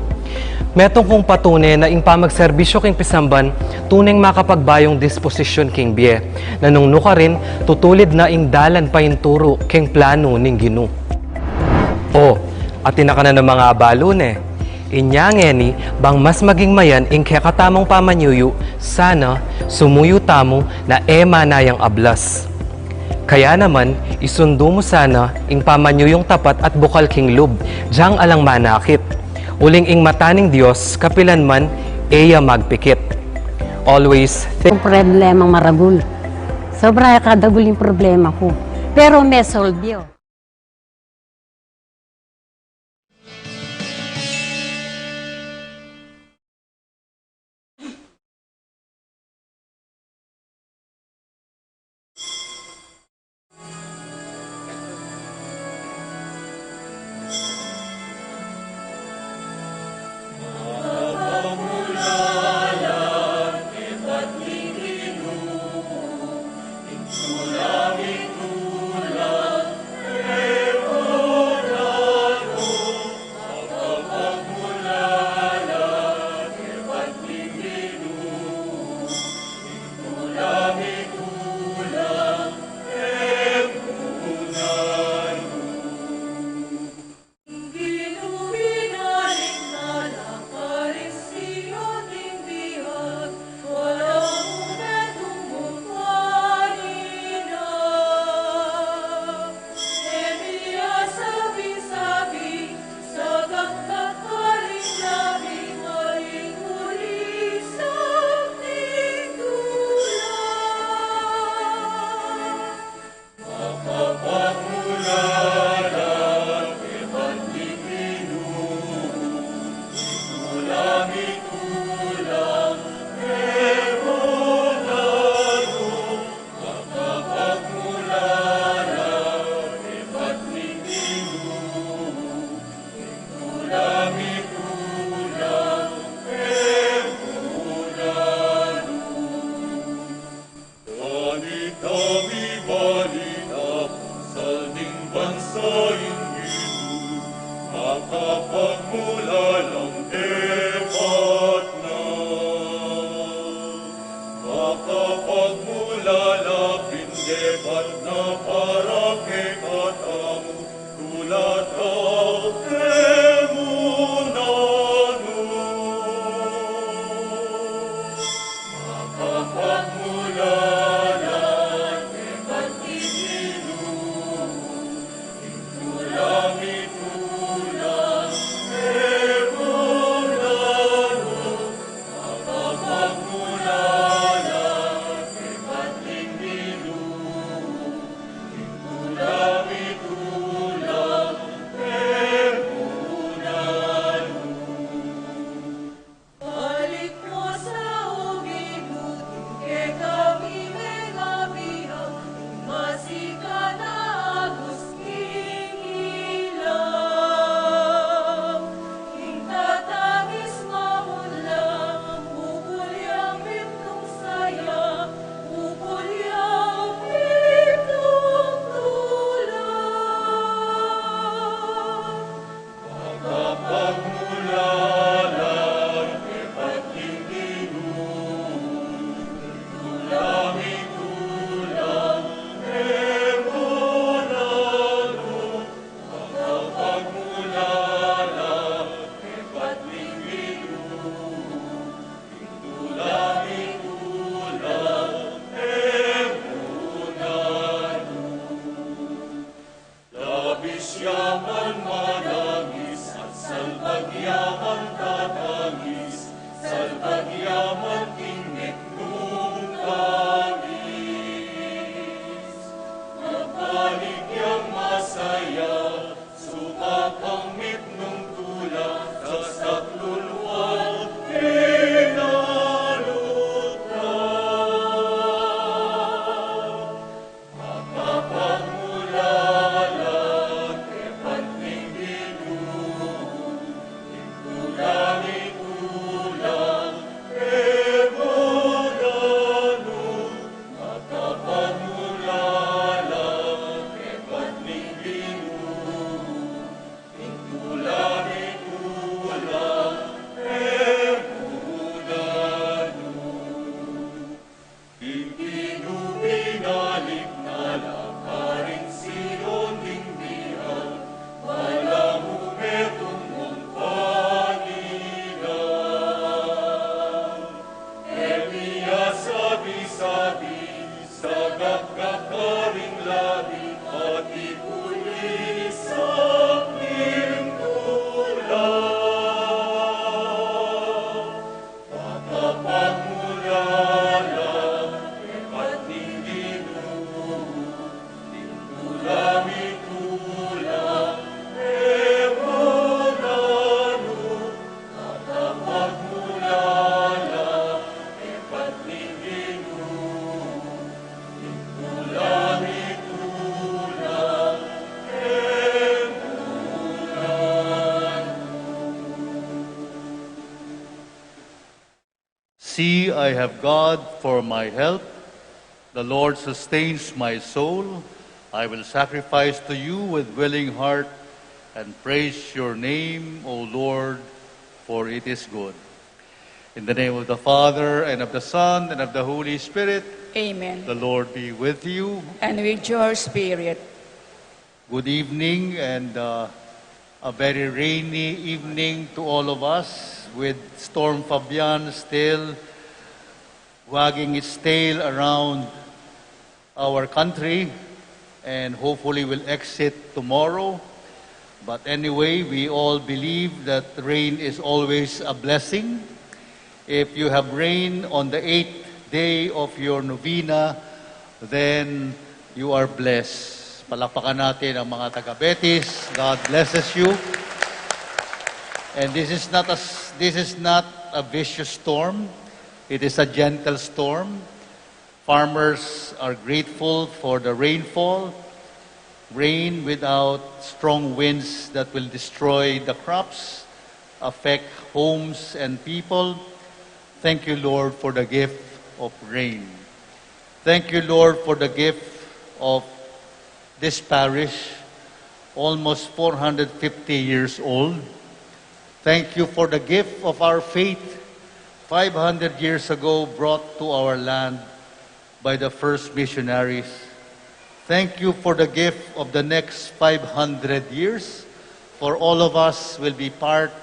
Metung kung patune na ing pamagserbisyu king pisamban tuneng makapagbayung disposisyun king bie, na nung nukarin tutulid na ing dalan painturu king planu ning Ginu. O, atin na ka na namang abalu ne. Inya ngeni, bang mas maging mayan ing kekatamung pamanyuyu, sana sumuyu tamu na e manayang ablas. Kaya naman, isundu mu sana ing pamanyuyung tapat at bukal king lub, dyang alang manakit. Uling ing mata ning Dios, kapilan man, e ya magpikit. Always think. Ang problemang maragul. Sobra ya kadagul ing problema ku. Pero me solve yu. Balita, balita, salding bansa Inggris, makapagmulalang depat na. Makapagmulala pin depat na para kekatamu, tula tau kemuna nu. Balik yang masaya, sukapang mitnung tula, sasak luluwal, pinaluta. Makapagmulala, kepatning Ginu, ing tula mitula, e mudanu, Sabi-sabi, sagap-gap karing labi, pati puli sakling tula. Makapagmulala, e pati Ginu, ing tula mitula, e mudanu, See, I have God for my help. The Lord sustains my soul. I will sacrifice to you with willing heart and praise your name, O Lord, for it is good. In the name of the Father, and of the Son, and of the Holy Spirit. Amen. The Lord be with you. And with your spirit. Good evening, and, uh, a very rainy evening to all of us, with Storm Fabian still wagging its tail around our country, and hopefully will exit tomorrow. But anyway, we all believe that rain is always a blessing. If you have rain on the eighth day of your novena, then you are blessed. Palakpakan natin ang mga taga Betis. God blesses you. And this is not a s-, this is not a vicious storm. It is a gentle storm. Farmers are grateful for the rainfall. Rain without strong winds that will destroy the crops, affect homes and people. Thank you, Lord, for the gift of rain. Thank you, Lord, for the gift of this parish, almost four hundred fifty years old. Thank you for the gift of our faith, five hundred years ago, brought to our land by the first missionaries. Thank you for the gift of the next five hundred years, for all of us will be part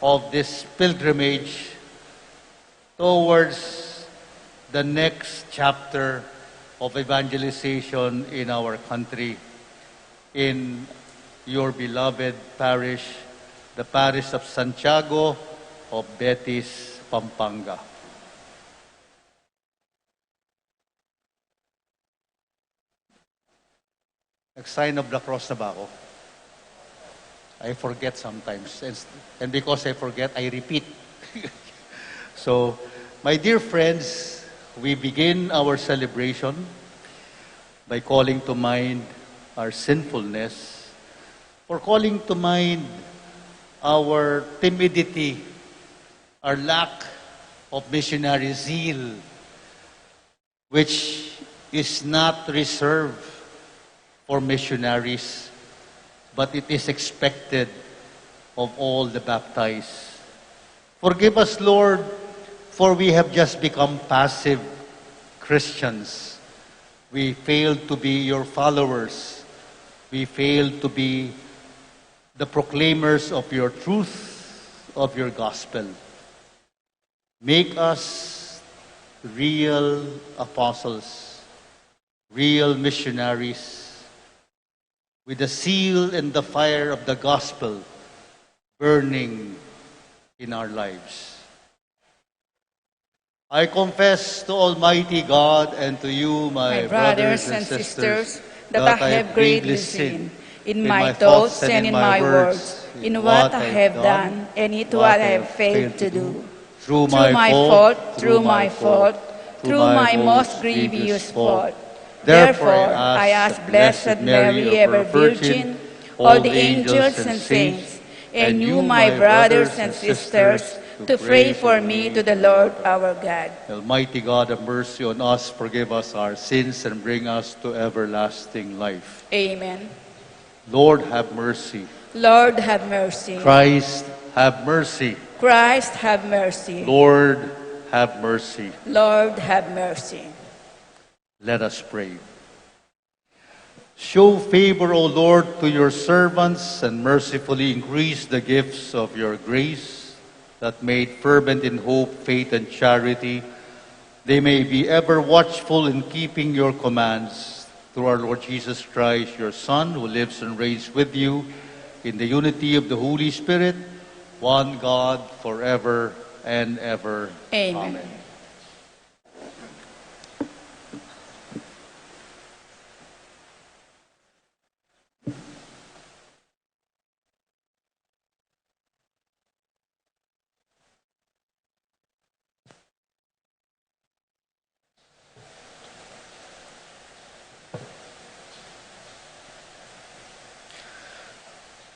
of this pilgrimage towards the next chapter of evangelization in our country, in your beloved parish, the parish of Santiago of Betis, Pampanga. Nag-sign of the cross na ba ako? I forget sometimes. And, and because I forget, I repeat. So, my dear friends, we begin our celebration by calling to mind our sinfulness, or calling to mind our timidity, our lack of missionary zeal, which is not reserved for missionaries, but it is expected of all the baptized. Forgive us, Lord, for we have just become passive Christians. We failed to be your followers. We failed to be the proclaimers of your truth, of your gospel. Make us real apostles, real missionaries, with the zeal and the fire of the gospel burning in our lives. I confess to Almighty God and to you, my brothers and sisters, that I have greatly sinned in my thoughts and in my words, in what I have done and in what I have failed to do. Through my fault, through my fault, through my most grievous fault. Therefore, I ask Blessed Mary, ever Virgin, all the angels and saints, and you, my brothers and sisters, to pray for me to the Lord our God. Almighty God, have mercy on us, forgive us our sins, and bring us to everlasting life. Amen. Lord, have mercy. Lord, have mercy. Christ, have mercy. Christ, have mercy. Lord, have mercy. Lord, have mercy. Let us pray. Show favor, O Lord, to your servants, and mercifully increase the gifts of your grace, that made fervent in hope, faith, and charity, they may be ever watchful in keeping your commands. Through our Lord Jesus Christ, your Son, who lives and reigns with you in the unity of the Holy Spirit, one God, forever and ever. Amen. Amen.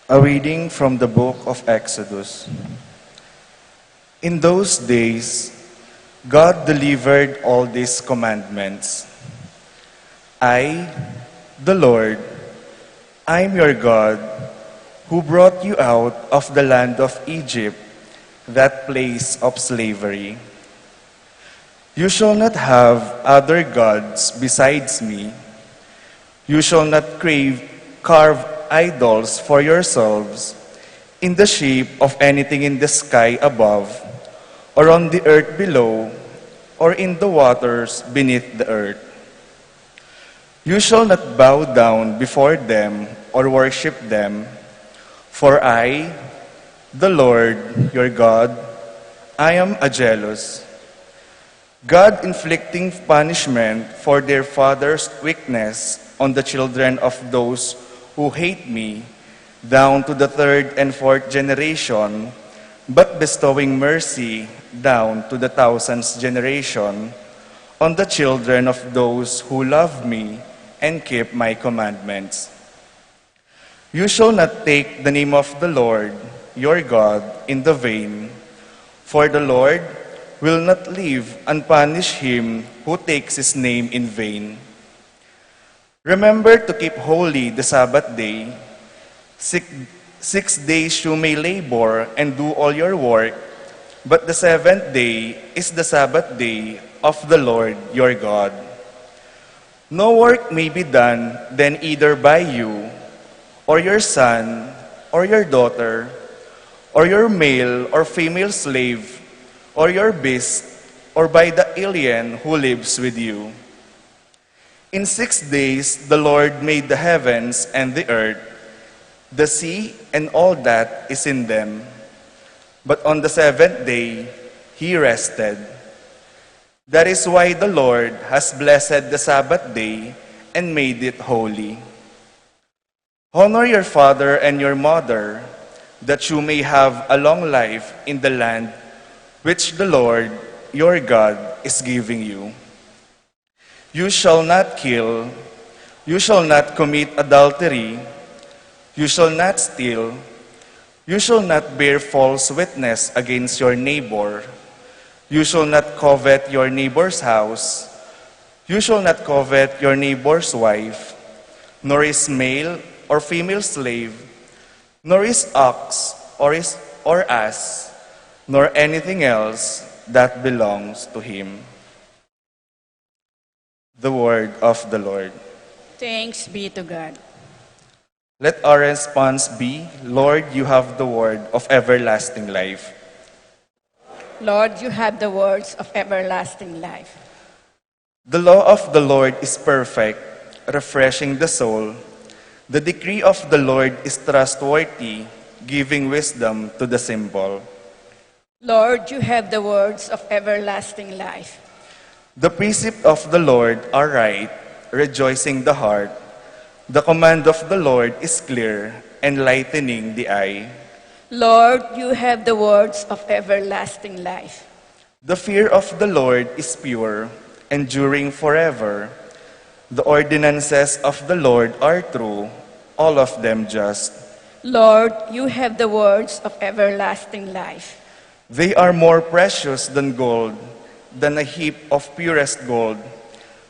A reading from the book of Exodus. In those days, God delivered all these commandments. I, the Lord, I am your God, who brought you out of the land of Egypt, that place of slavery. You shall not have other gods besides me. You shall not crave carved idols for yourselves in the shape of anything in the sky above, or on the earth below, or in the waters beneath the earth. You shall not bow down before them or worship them, for I, the Lord your God, I am a jealous God, inflicting punishment for their fathers' weakness on the children of those who hate me, down to the third and fourth generation, but bestowing mercy down to the thousandth generation, on the children of those who love me and keep my commandments. You shall not take the name of the Lord your God in the vain, for the Lord will not leave unpunished him who takes his name in vain. Remember to keep holy the Sabbath day. Six, six days you may labor and do all your work, but the seventh day is the Sabbath day of the Lord your God. No work may be done then either by you, or your son, or your daughter, or your male or female slave, or your beast, or by the alien who lives with you. In six days the Lord made the heavens and the earth, the sea and all that is in them. But on the seventh day he rested. That is why the Lord has blessed the Sabbath day and made it holy. Honor your father and your mother, that you may have a long life in the land which the Lord your God is giving you. You shall not kill. You shall not commit adultery. You shall not steal. You shall not bear false witness against your neighbor. You shall not covet your neighbor's house. You shall not covet your neighbor's wife, nor his male or female slave, nor his ox or his or ass, nor anything else that belongs to him. The word of the Lord. Thanks be to God. Let our response be, Lord, you have the word of everlasting life. Lord, you have the words of everlasting life. The law of the Lord is perfect, refreshing the soul. The decree of the Lord is trustworthy, giving wisdom to the simple. Lord, you have the words of everlasting life. The precepts of the Lord are right, rejoicing the heart. The command of the Lord is clear, enlightening the eye. Lord, you have the words of everlasting life. The fear of the Lord is pure, enduring forever. The ordinances of the Lord are true, all of them just. Lord, you have the words of everlasting life. They are more precious than gold, than a heap of purest gold,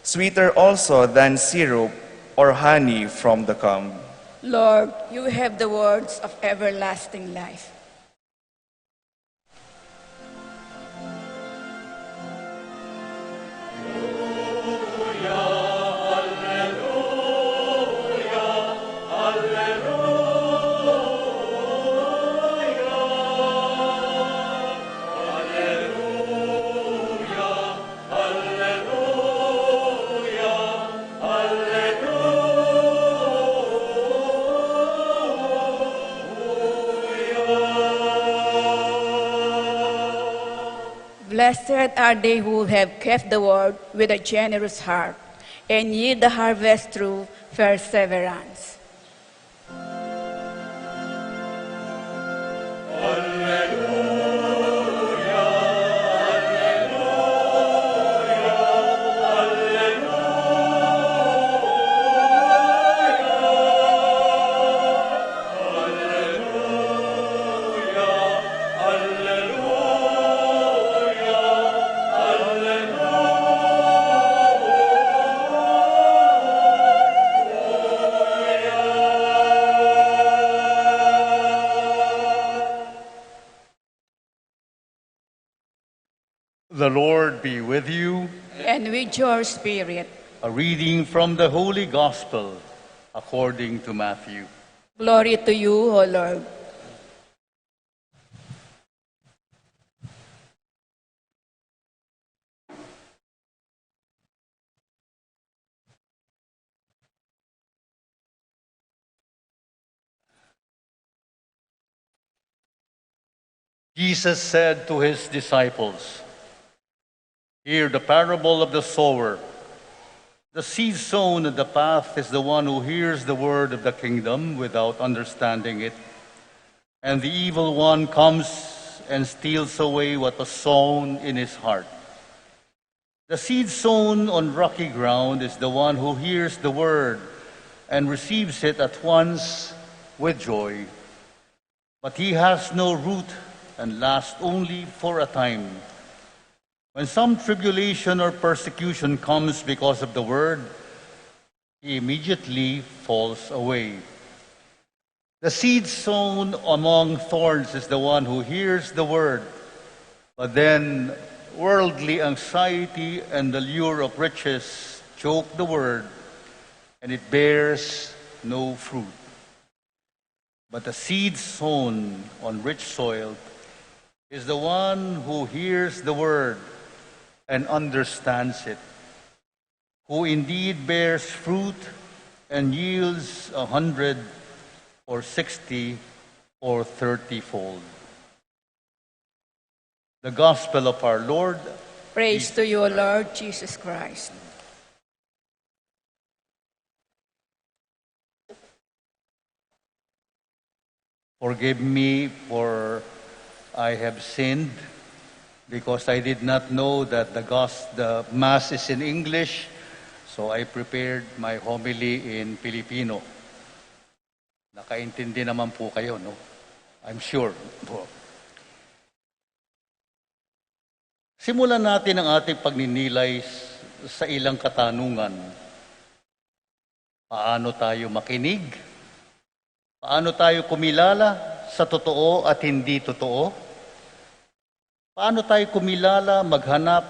sweeter also than syrup or honey from the comb. Lord, you have the words of everlasting life. Blessed are they who have kept the word with a generous heart, and yield the harvest through perseverance. The Lord be with you. And with your spirit. A reading from the Holy Gospel according to Matthew. Glory to you, O Lord. Jesus said to his disciples, "Hear the parable of the sower. The seed sown on the path is the one who hears the word of the kingdom without understanding it. And the evil one comes and steals away what was sown in his heart. The seed sown on rocky ground is the one who hears the word and receives it at once with joy. But he has no root and lasts only for a time. When some tribulation or persecution comes because of the word, he immediately falls away. The seed sown among thorns is the one who hears the word, but then worldly anxiety and the lure of riches choke the word, and it bears no fruit. But the seed sown on rich soil is the one who hears the word and understands it, who indeed bears fruit and yields a hundred or sixty or thirty fold." The Gospel of our Lord. Praise to you, Lord Jesus Christ. Forgive me, for I have sinned, because I did not know that the gos-, the Mass is in English, so I prepared my homily in Filipino. Nakaintindi naman po kayo, no? I'm sure po. Simulan natin ang ating pagninilay s-, sa ilang katanungan. Paano tayo makinig? Paano tayo kumilala sa totoo at hindi totoo? Paano tayo kumilala, maghanap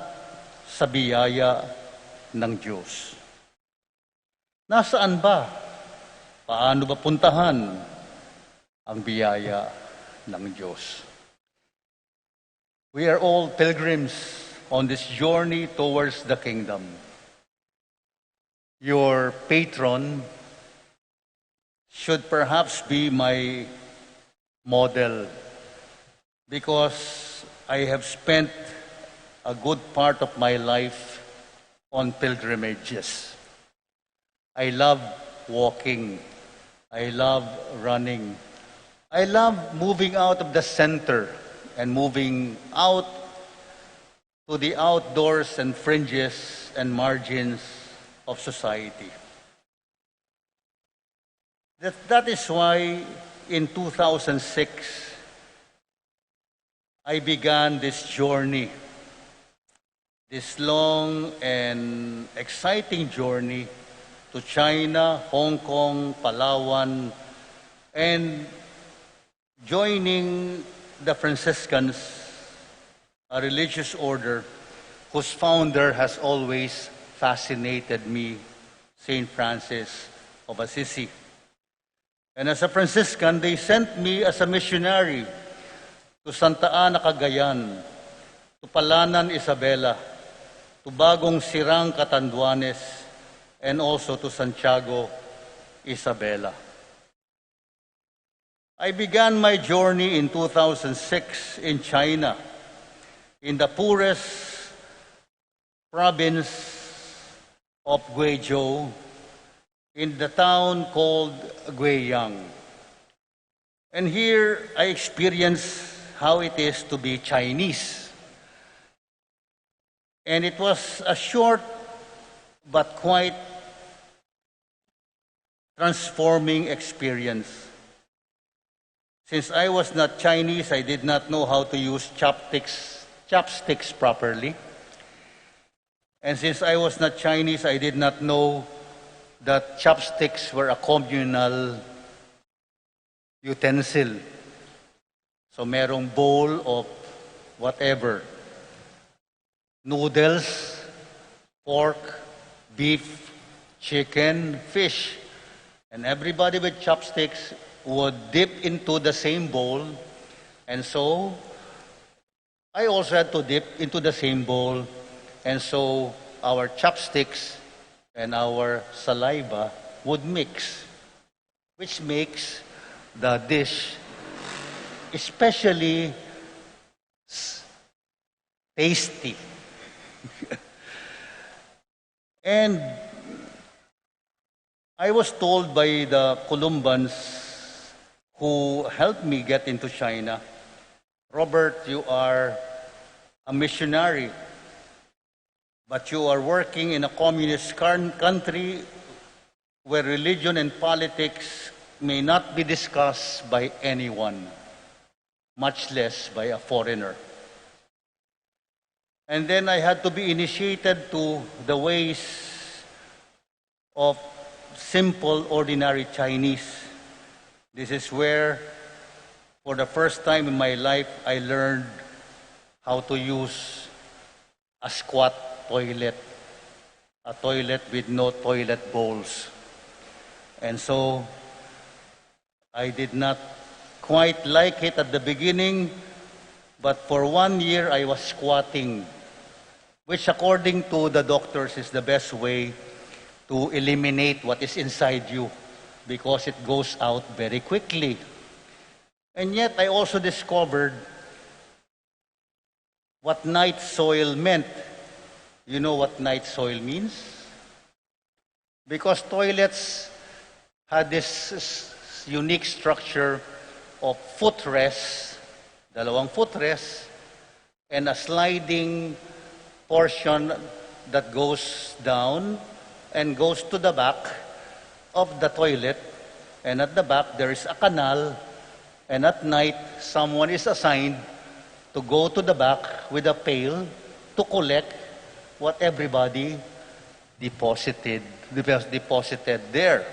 sa biyaya ng Diyos? Nasaan ba? Paano ba puntahan ang biyaya ng Diyos? We are all pilgrims on this journey towards the kingdom. Your patron should perhaps be my model, because I have spent a good part of my life on pilgrimages. I love walking. I love running. I love moving out of the center and moving out to the outdoors and fringes and margins of society. That, that is why in two thousand six, I began this journey, this long and exciting journey to China, Hong Kong, Palawan, and joining the Franciscans, a religious order whose founder has always fascinated me, Saint Francis of Assisi. And as a Franciscan, they sent me as a missionary to Santa Ana, Cagayan, to Palanan, Isabela, to Bagong Sirang, Catanduanes, and also to Santiago, Isabela. I began my journey in two thousand six in China, in the poorest province of Guizhou, in the town called Guiyang. And here I experienced how it is to be Chinese. And it was a short but quite transforming experience. Since I was not Chinese, I did not know how to use chopsticks, chopsticks properly. And since I was not Chinese, I did not know that chopsticks were a communal utensil. So merong bowl of whatever. Noodles, pork, beef, chicken, fish. And everybody with chopsticks would dip into the same bowl. And so I also had to dip into the same bowl. And so our chopsticks and our saliva would mix, which makes the dish especially s- tasty. And I was told by the Columbans who helped me get into China, "Robert, you are a missionary, but you are working in a communist car- country where religion and politics may not be discussed by anyone, much less by a foreigner." And then I had to be initiated to the ways of simple, ordinary Chinese. This is where, for the first time in my life, I learned how to use a squat toilet, a toilet with no toilet bowls. And so I did not quite like it at the beginning, but for one year I was squatting, which, according to the doctors, is the best way to eliminate what is inside you, because it goes out very quickly. And yet, I also discovered what night soil meant. You know what night soil means? Because toilets had this s- unique structure of footrest, dalawang footrest, and a sliding portion that goes down and goes to the back of the toilet. And at the back, there is a canal. And at night, someone is assigned to go to the back with a pail to collect what everybody deposited, depos- deposited there.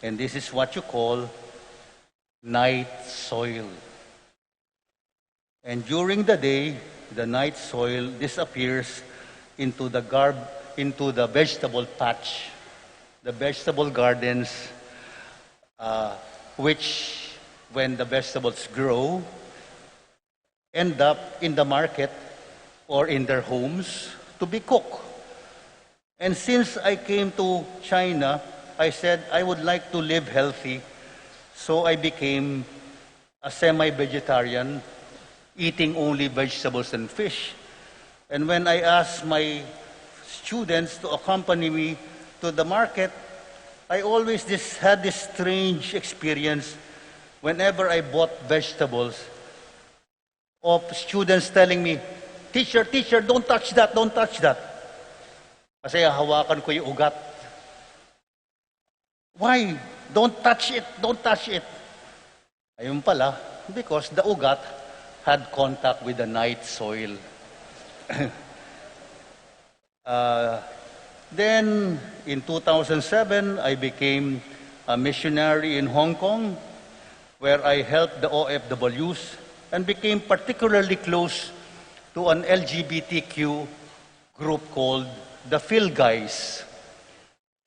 And this is what you call night soil. And during the day, the night soil disappears into the garb into the vegetable patch, the vegetable gardens, uh, which, when the vegetables grow, end up in the market or in their homes to be cooked. And since I came to China, I said I would like to live healthy, so I became a semi-vegetarian, eating only vegetables and fish. And when I asked my students to accompany me to the market, I always this, had this strange experience whenever I bought vegetables of students telling me, "Teacher, teacher, don't touch that, don't touch that." Kasi hahawakan ko yung ugat. "Why? Don't touch it, don't touch it." Ayun pala, because the ugat had contact with the night soil. Uh, then, in two thousand seven, I became a missionary in Hong Kong, where I helped the O F Ws and became particularly close to an L G B T Q group called the Phil Guys.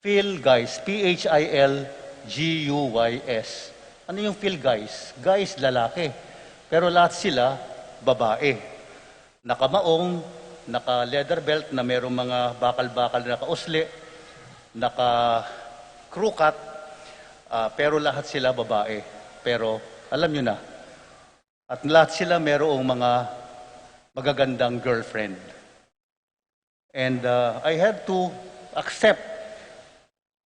Phil Guys, P H I L G U Y S. Ano yung Phil Guys? Guys, lalaki. Pero lahat sila, babae. Nakamaong, naka-leather belt na merong mga bakal-bakal na nakausli, naka-crew cut, ah, pero lahat sila babae. Pero alam nyo na, at lahat sila merong mga magagandang girlfriend. And uh, I had to accept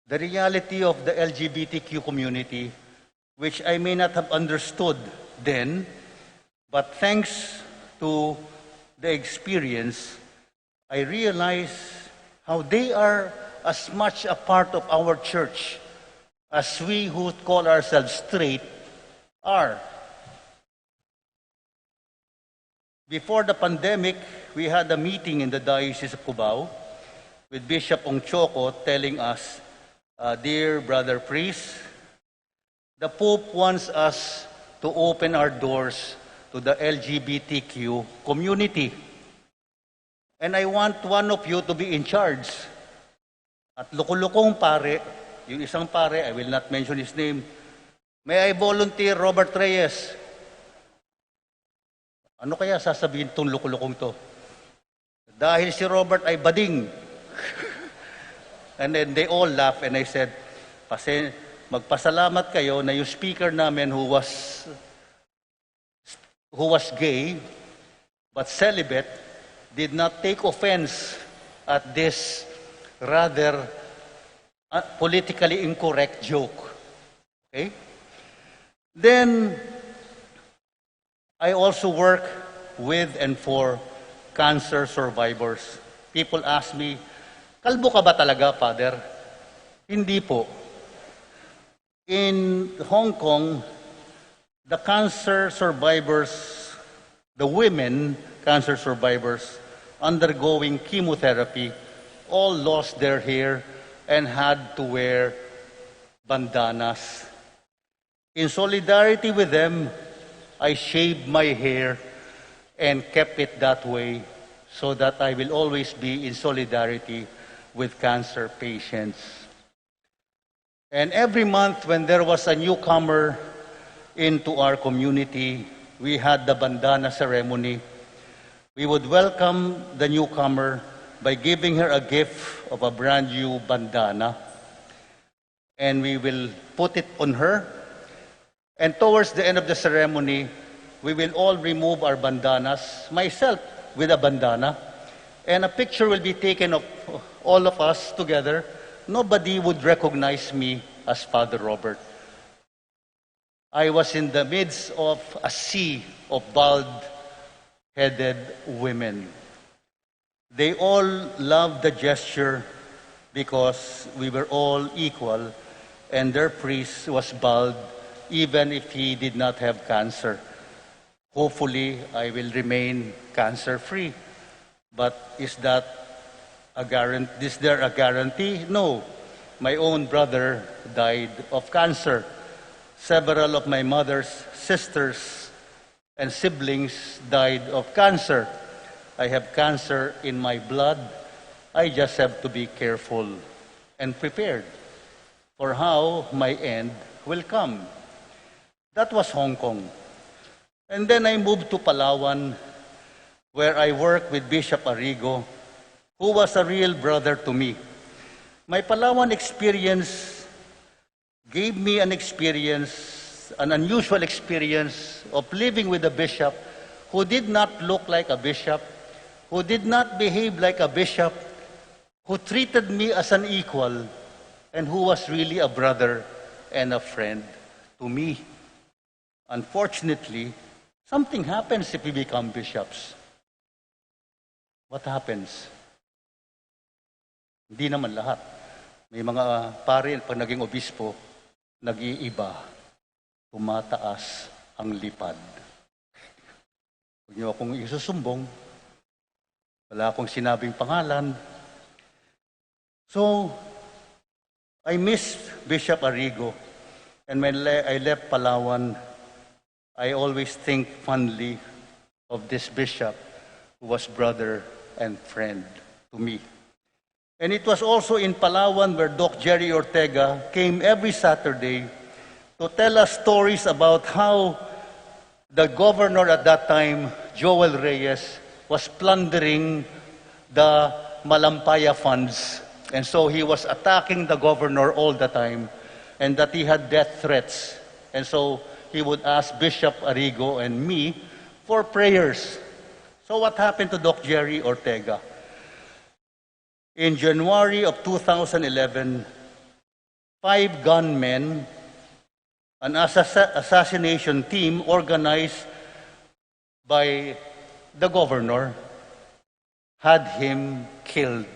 the reality of the L G B T Q community, which I may not have understood then, but thanks to the experience, I realize how they are as much a part of our church as we who call ourselves straight are. Before the pandemic, we had a meeting in the Diocese of Cubao with Bishop Ong Choco telling us, uh, "Dear brother priest, the Pope wants us to open our doors to the L G B T Q community. And I want one of you to be in charge." At lukulukong pare, yung isang pare, I will not mention his name, "May I volunteer Robert Reyes?" Ano kaya sasabihin tong lukulukong to? Dahil si Robert ay bading. And then they all laugh and I said, "Pase-, magpasalamat kayo na yung speaker namin who was who was gay but celibate did not take offense at this rather uh, politically incorrect joke." Okay? Then, I also work with and for cancer survivors. People ask me, "Kalbo ka ba talaga, Father?" Hindi po. In Hong Kong, the cancer survivors, the women cancer survivors undergoing chemotherapy, all lost their hair and had to wear bandanas. In solidarity with them, I shaved my hair and kept it that way so that I will always be in solidarity with cancer patients. And every month, when there was a newcomer into our community, we had the bandana ceremony. We would welcome the newcomer by giving her a gift of a brand new bandana. And we will put it on her. And towards the end of the ceremony, we will all remove our bandanas, myself with a bandana, and a picture will be taken of all of us together. Nobody would recognize me as Father Robert. I was in the midst of a sea of bald headed women. They all loved the gesture because we were all equal, and their priest was bald even if he did not have cancer. Hopefully, I will remain cancer free. But is that a guarantee? Is there a guarantee? No. My own brother died of cancer. Several of my mother's sisters and siblings died of cancer. I have cancer in my blood. I just have to be careful and prepared for how my end will come. That was Hong Kong. And then I moved to Palawan, where I worked with Bishop Arrigo, who was a real brother to me. My Palawan experience gave me an experience, an unusual experience of living with a bishop who did not look like a bishop, who did not behave like a bishop, who treated me as an equal. and who was really a brother and a friend to me. Unfortunately, something happens if we become bishops. What happens? Hindi naman lahat. May mga pari, pag naging obispo, nag-iiba, tumataas ang lipad. Huwag niyo akong isusumbong. Wala akong sinabing pangalan. So, I miss Bishop Arrigo. And when le- I left Palawan, I always think fondly of this bishop who was brother and friend to me. And it was also in Palawan where Doc Jerry Ortega came every Saturday to tell us stories about how the governor at that time, Joel Reyes, was plundering the Malampaya funds. And so he was attacking the governor all the time, and that he had death threats. And so he would ask Bishop Arrigo and me for prayers. So what happened to Doc Jerry Ortega? In January of two thousand eleven, five gunmen, an assassa- assassination team organized by the governor, had him killed.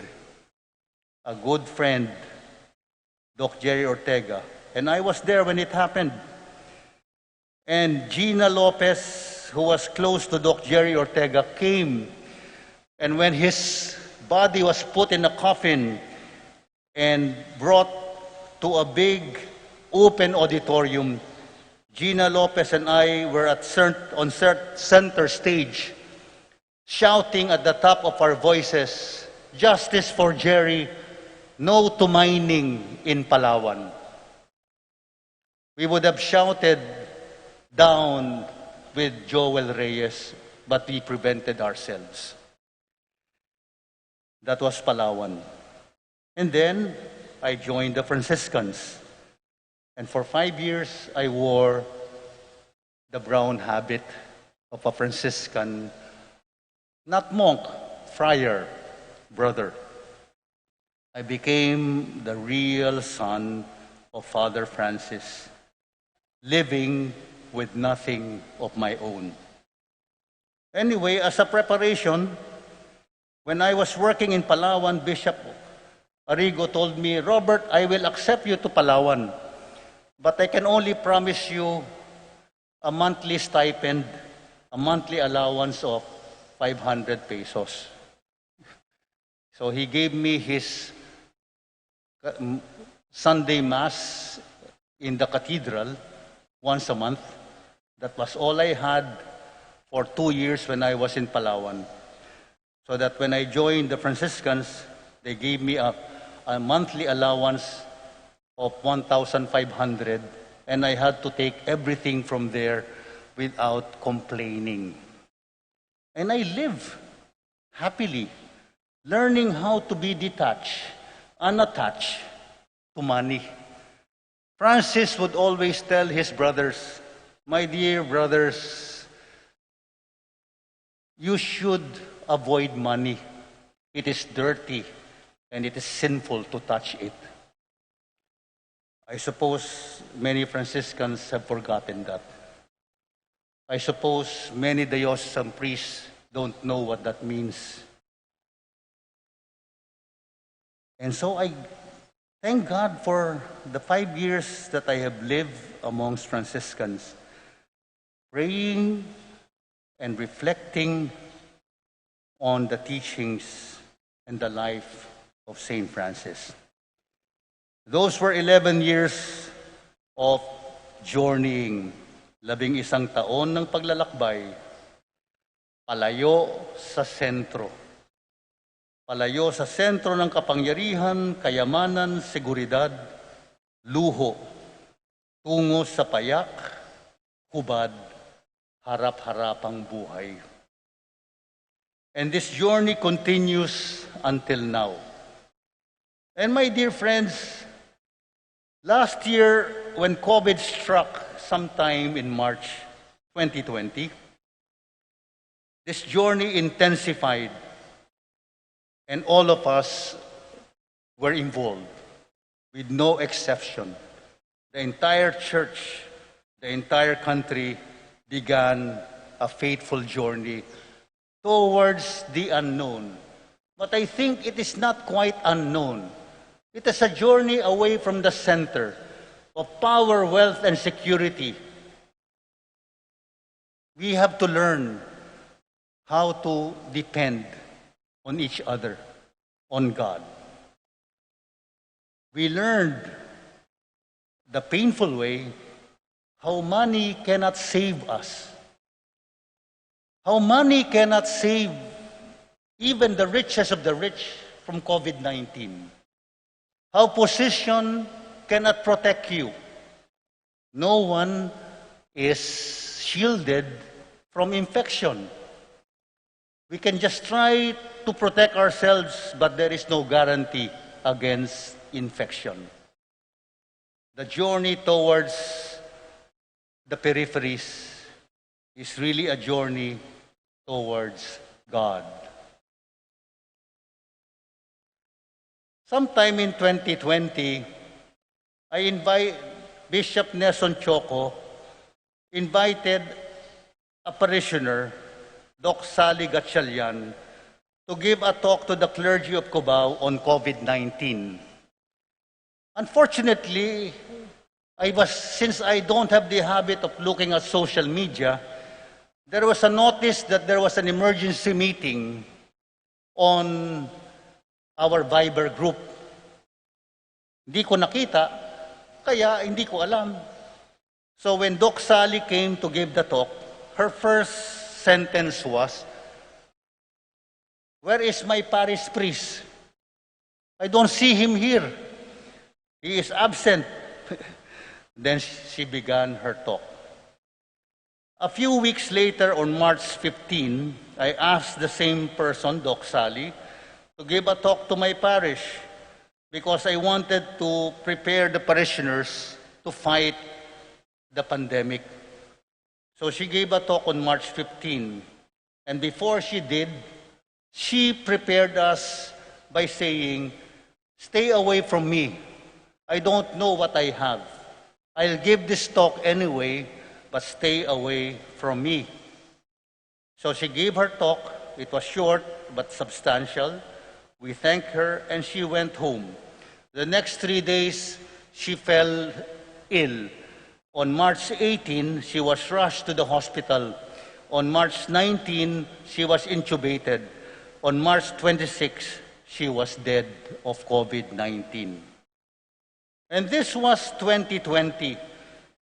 A good friend, Doc Jerry Ortega. And I was there when it happened. And Gina Lopez, who was close to Doc Jerry Ortega, came. And when his body was put in a coffin and brought to a big open auditorium, Gina Lopez and I were at cert- on cert- center stage, shouting at the top of our voices, "Justice for Jerry, no to mining in Palawan." We would have shouted down with Joel Reyes, but we prevented ourselves. That was Palawan. And then I joined the Franciscans. And for five years, I wore the brown habit of a Franciscan, not monk, friar, brother. I became the real son of Father Francis, living with nothing of my own. Anyway, as a preparation, when I was working in Palawan, Bishop Arrigo told me, "Robert, I will accept you to Palawan, but I can only promise you a monthly stipend, a monthly allowance of five hundred pesos." So he gave me his uh, m- Sunday Mass in the cathedral once a month. That was all I had for two years when I was in Palawan. So that when I joined the Franciscans, they gave me a, a monthly allowance of one thousand five hundred, and I had to take everything from there without complaining. And I live happily, learning how to be detached, unattached to money. Francis would always tell his brothers, "My dear brothers, you should avoid money. It is dirty and it is sinful to touch it." I suppose many Franciscans have forgotten that. I suppose many diocesan priests don't know what that means. And so I thank God for the five years that I have lived amongst Franciscans, praying and reflecting on the teachings and the life of Saint Francis. Those were eleven years of journeying, labing isang taon ng paglalakbay, palayo sa sentro. Palayo sa sentro ng kapangyarihan, kayamanan, seguridad, luho, tungo sa payak, hubad, harap-harapang buhay. And this journey continues until now. And my dear friends, last year when COVID struck sometime in March twenty twenty, this journey intensified and all of us were involved. with no exception. The entire church, the entire country began a faithful journey towards the unknown. But I think it is not quite unknown. It is a journey away from the center of power, wealth, and security. We have to learn how to depend on each other, on God. We learned the painful way how money cannot save us, how money cannot save even the richest of the rich from COVID nineteen, how position cannot protect you. No one is shielded from infection. We can just try to protect ourselves, but there is no guarantee against infection. The journey towards the peripheries is really a journey towards God. Sometime in twenty twenty, I invite Bishop Nelson Choco invited a parishioner, Doc Sally Gatchalian, to give a talk to the clergy of Cubao on COVID nineteen. Unfortunately, I was, since I don't have the habit of looking at social media, there was a notice that there was an emergency meeting on our Viber group. Hindi ko nakita, kaya hindi ko alam. So when Doc Sally came to give the talk, her first sentence was, "Where is my parish priest? I don't see him here. He is absent." Then she began her talk. A few weeks later, on March fifteen, I asked the same person, Doc Sally, to give a talk to my parish because I wanted to prepare the parishioners to fight the pandemic. So she gave a talk on March fifteen. And before she did, she prepared us by saying, "Stay away from me. I don't know what I have. I'll give this talk anyway, but stay away from me." So she gave her talk. It was short but substantial. We thanked her and she went home. The next three days, she fell ill. On March eighteen, she was rushed to the hospital. On March nineteen, she was intubated. On March twenty-six, she was dead of COVID nineteen. And this was twenty twenty,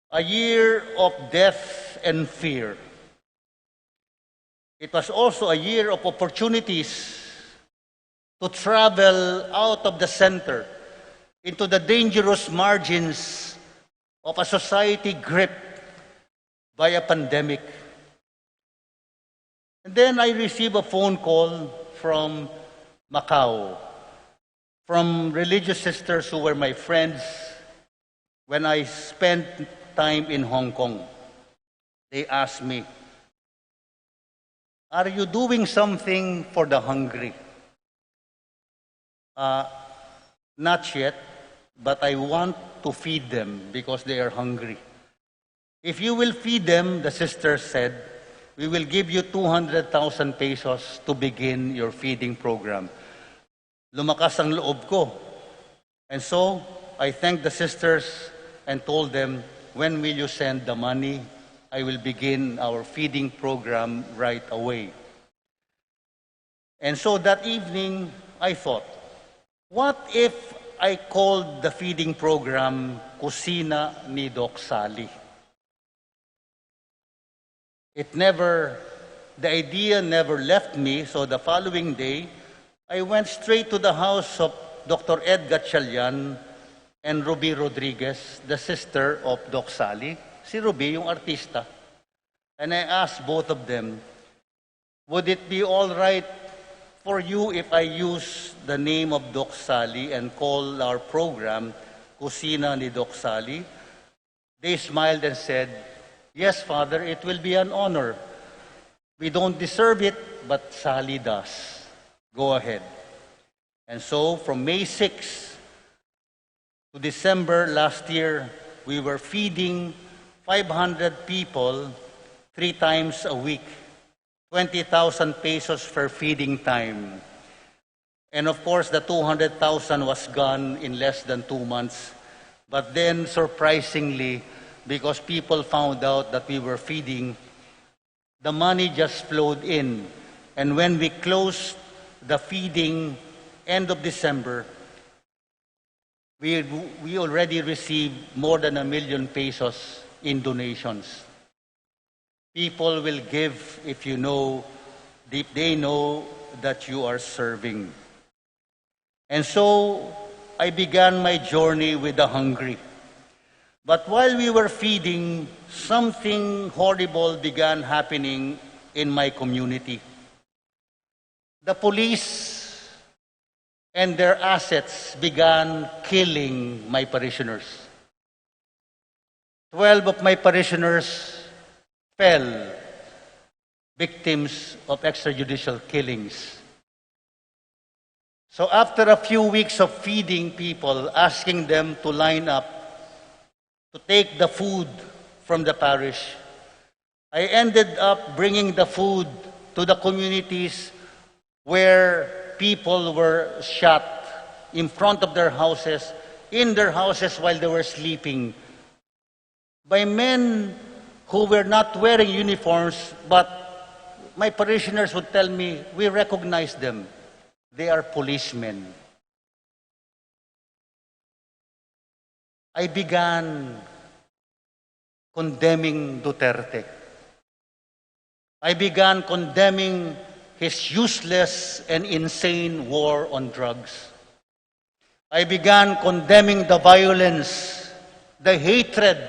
a year of death and fear. It was also a year of opportunities to travel out of the center into the dangerous margins of a society gripped by a pandemic. And then I received a phone call from Macau, from religious sisters who were my friends when I spent time in Hong Kong. They asked me, "Are you doing something for the hungry?" "Uh, not yet, but I want to feed them because they are hungry." "If you will feed them," the sister said, "we will give you two hundred thousand pesos to begin your feeding program." Lumakas ang loob ko. And so, I thanked the sisters and told them, "When will you send the money? I will begin our feeding program right away." And so that evening, I thought, "What if I called the feeding program Kusina ni Doc Sally?" It never, the idea never left me, so the following day, I went straight to the house of Doctor Ed Gatchalian and Ruby Rodriguez, the sister of Doc Sally. Si Ruby, yung artista. And I asked both of them, "Would it be all right for you if I use the name of Doc Sally and call our program Kusina ni Doc Sally?" They smiled and said, "Yes, Father, it will be an honor. We don't deserve it, but Sally does. Go ahead." And so, from May six, to December last year, we were feeding five hundred people three times a week, twenty thousand pesos per feeding time. And of course, the two hundred thousand was gone in less than two months. But then, surprisingly, because people found out that we were feeding, the money just flowed in. And when we closed the feeding end of December, we, we already received more than a million pesos in donations. People will give if you know, if they know that you are serving. And so I began my journey with the hungry. But while we were feeding, something horrible began happening in my community. The police and their assets began killing my parishioners. Twelve of my parishioners fell victims of extrajudicial killings. So after a few weeks of feeding people, asking them to line up to take the food from the parish, I ended up bringing the food to the communities where people were shot in front of their houses, in their houses while they were sleeping, by men who were not wearing uniforms, but my parishioners would tell me, "We recognize them. They are policemen." I began condemning Duterte. I began condemning his useless and insane war on drugs. I began condemning the violence, the hatred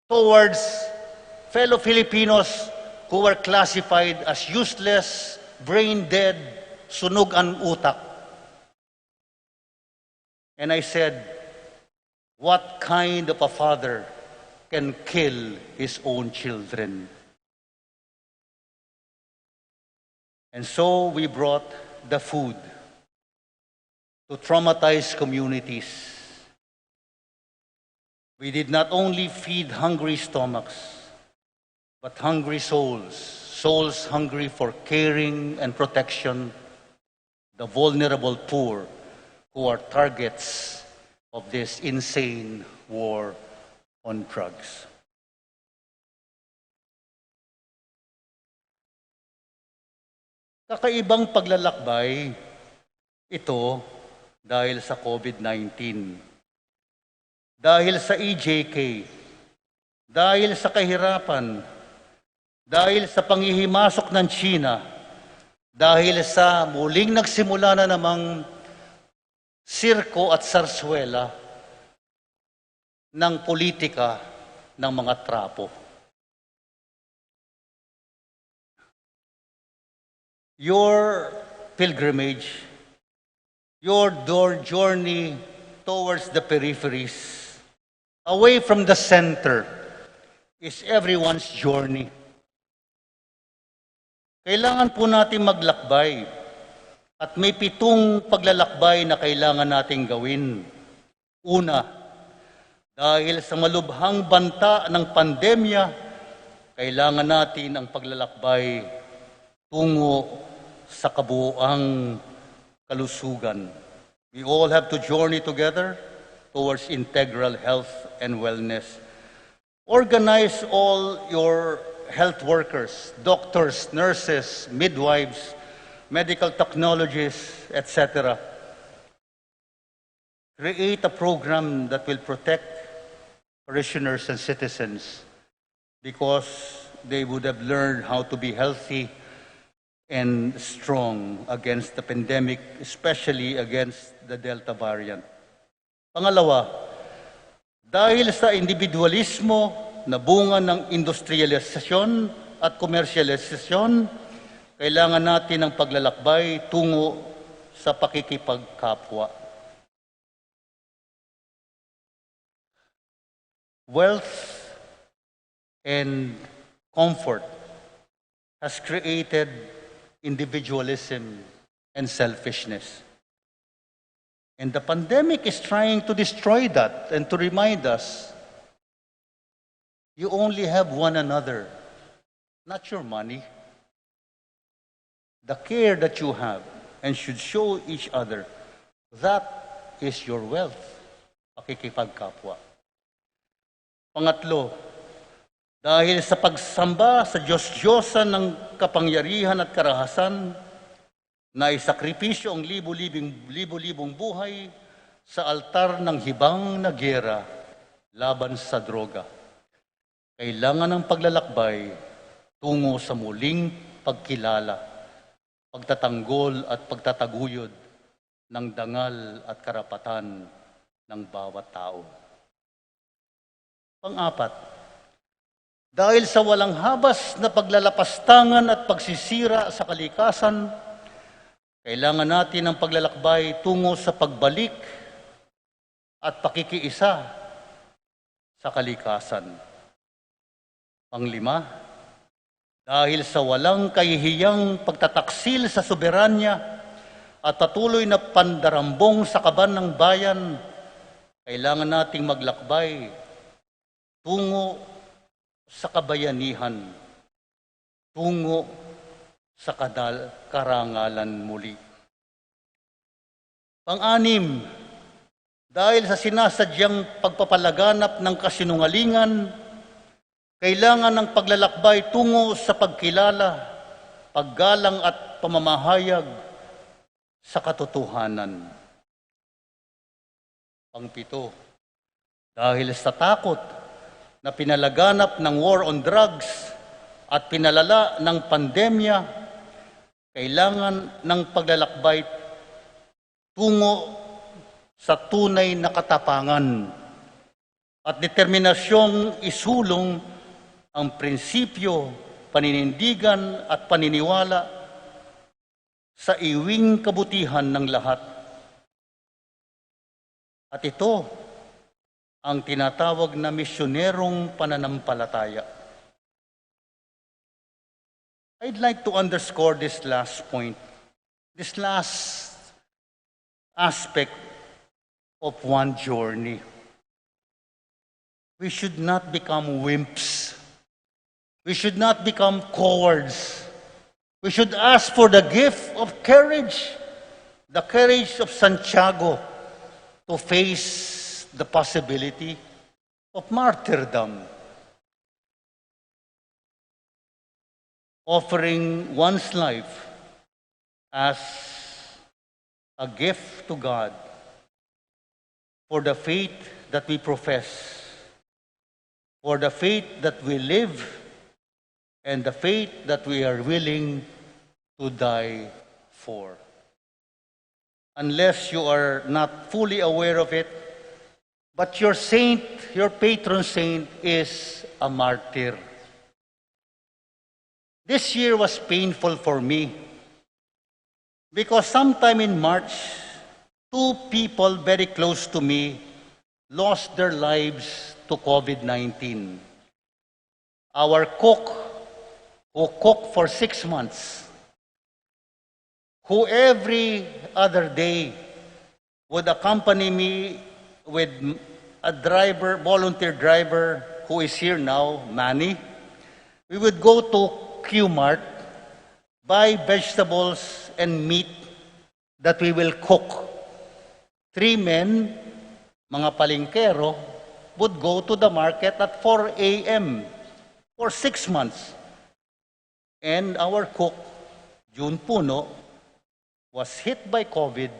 towards fellow Filipinos who were classified as useless, brain dead, sunog ang utak. And I said, "What kind of a father can kill his own children?" And so we brought the food to traumatized communities. We did not only feed hungry stomachs, but hungry souls, souls hungry for caring and protection, the vulnerable poor who are targets of this insane war on drugs. Kakaibang paglalakbay ito dahil sa COVID nineteen, dahil sa E J K, dahil sa kahirapan, dahil sa panghihimasok ng China, dahil sa muling nagsimula na namang sirko at sarswela ng politika ng mga trapo. Your pilgrimage, your door journey towards the peripheries, away from the center, is everyone's journey. Kailangan po natin maglakbay at may pitong paglalakbay na kailangan nating gawin. Una, dahil sa malubhang banta ng pandemya, kailangan natin ang paglalakbay tungo sa kabuuang kalusugan. We all have to journey together towards integral health and wellness. Organize all your health workers, doctors, nurses, midwives, medical technologists, et cetera. Create a program that will protect parishioners and citizens, because they would have learned how to be healthy and strong against the pandemic, especially against the Delta variant. Pangalawa, dahil sa individualismo na bunga ng industrialisasyon at komersyalisasyon, kailangan natin ng paglalakbay tungo sa pakikipagkapwa. Wealth and comfort has created individualism and selfishness. And the pandemic is trying to destroy that and to remind us, you only have one another, not your money. The care that you have and should show each other, that is your wealth. Pakikipagkapwa. Pangatlo, dahil sa pagsamba sa Diyos-Diyosan ng kapangyarihan at karahasan, na isakripisyo ang libu-libing, libu-libong buhay sa altar ng hibang na gera laban sa droga. Kailangan ng paglalakbay tungo sa muling pagkilala, pagtatanggol at pagtataguyod ng dangal at karapatan ng bawat tao. Pang-apat, dahil sa walang habas na paglalapastangan at pagsisira sa kalikasan, kailangan natin ng paglalakbay tungo sa pagbalik at pakikiisa sa kalikasan. Panglima, dahil sa walang kahihiyang pagtataksil sa soberanya at patuloy na pandarambong sa kaban ng bayan, kailangan nating maglakbay tungo sa kabayanihan, tungo sa kadal-, karangalan muli. Pang-anim, dahil sa sinasadyang pagpapalaganap ng kasinungalingan, kailangan ng paglalakbay tungo sa pagkilala, paggalang at pamamahayag sa katotohanan. Pangpito, dahil sa takot na pinalaganap ng war on drugs at pinalala ng pandemya, kailangan ng paglalakbay tungo sa tunay na katapangan at determinasyong isulong ang prinsipyo, paninindigan at paniniwala sa iwing kabutihan ng lahat. At ito ang tinatawag na misyonerong pananampalataya. I'd like to underscore this last point, this last aspect of one journey. We should not become wimps. We should not become cowards. We should ask for the gift of courage, the courage of Santiago to face the possibility of martyrdom. Offering one's life as a gift to God for the faith that we profess, for the faith that we live, and the faith that we are willing to die for. Unless you are not fully aware of it, but your saint, your patron saint, is a martyr. This year was painful for me because sometime in March, two people very close to me lost their lives to COVID nineteen. Our cook, who cooked for six months, who every other day would accompany me with a driver, volunteer driver who is here now, Manny. We would go to Q Mart, buy vegetables and meat that we will cook. Three men, mga palengkero, would go to the market at four a m for six months. And our cook, Jun Puno, was hit by COVID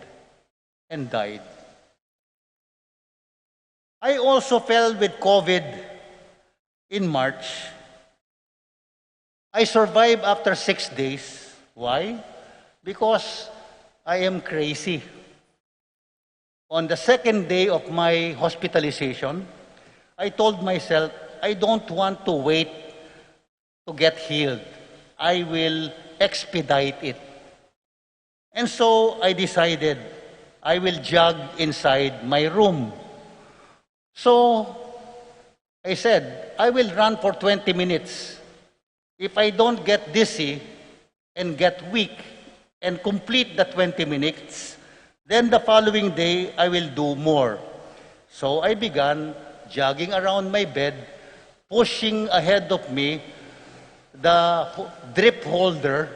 and died. I also fell with COVID in March. I survived after six days. Why? Because I am crazy. On the second day of my hospitalization, I told myself, "I don't want to wait to get healed. I will expedite it." And so I decided I will jog inside my room. So I said, "I will run for twenty minutes. If I don't get dizzy and get weak and complete the twenty minutes, Then the following day, I will do more. So I began jogging around my bed, pushing ahead of me the ho- drip holder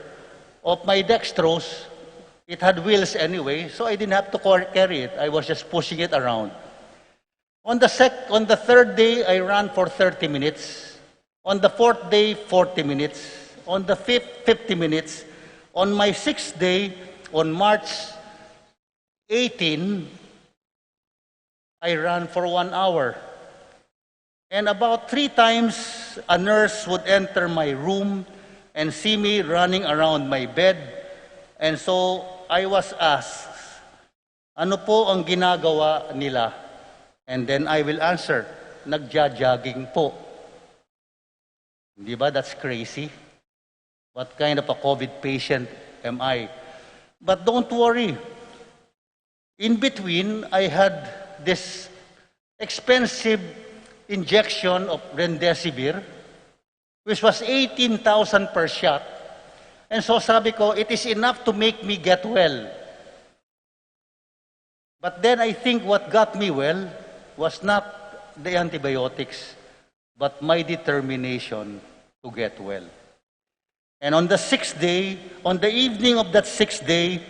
of my dextrose. It had wheels anyway, so I didn't have to car- carry it. I was just pushing it around. On the sec- on the third day, I ran for thirty minutes. On the fourth day, forty minutes. On the fifth, fifty minutes. On my sixth day, on March eighteen, I ran for one hour. And about three times, a nurse would enter my room and see me running around my bed. And so I was asked, "Ano po ang ginagawa nila?" And then I will answer, "Nagja-jogging po." Di ba? That's crazy. What kind of a COVID patient am I? But don't worry. In between, I had this expensive injection of remdesivir, which was eighteen thousand per shot. And so sabi ko, "It is enough to make me get well." But then I think what got me well was not the antibiotics, but my determination to get well. And on the sixth day, on the evening of that sixth day,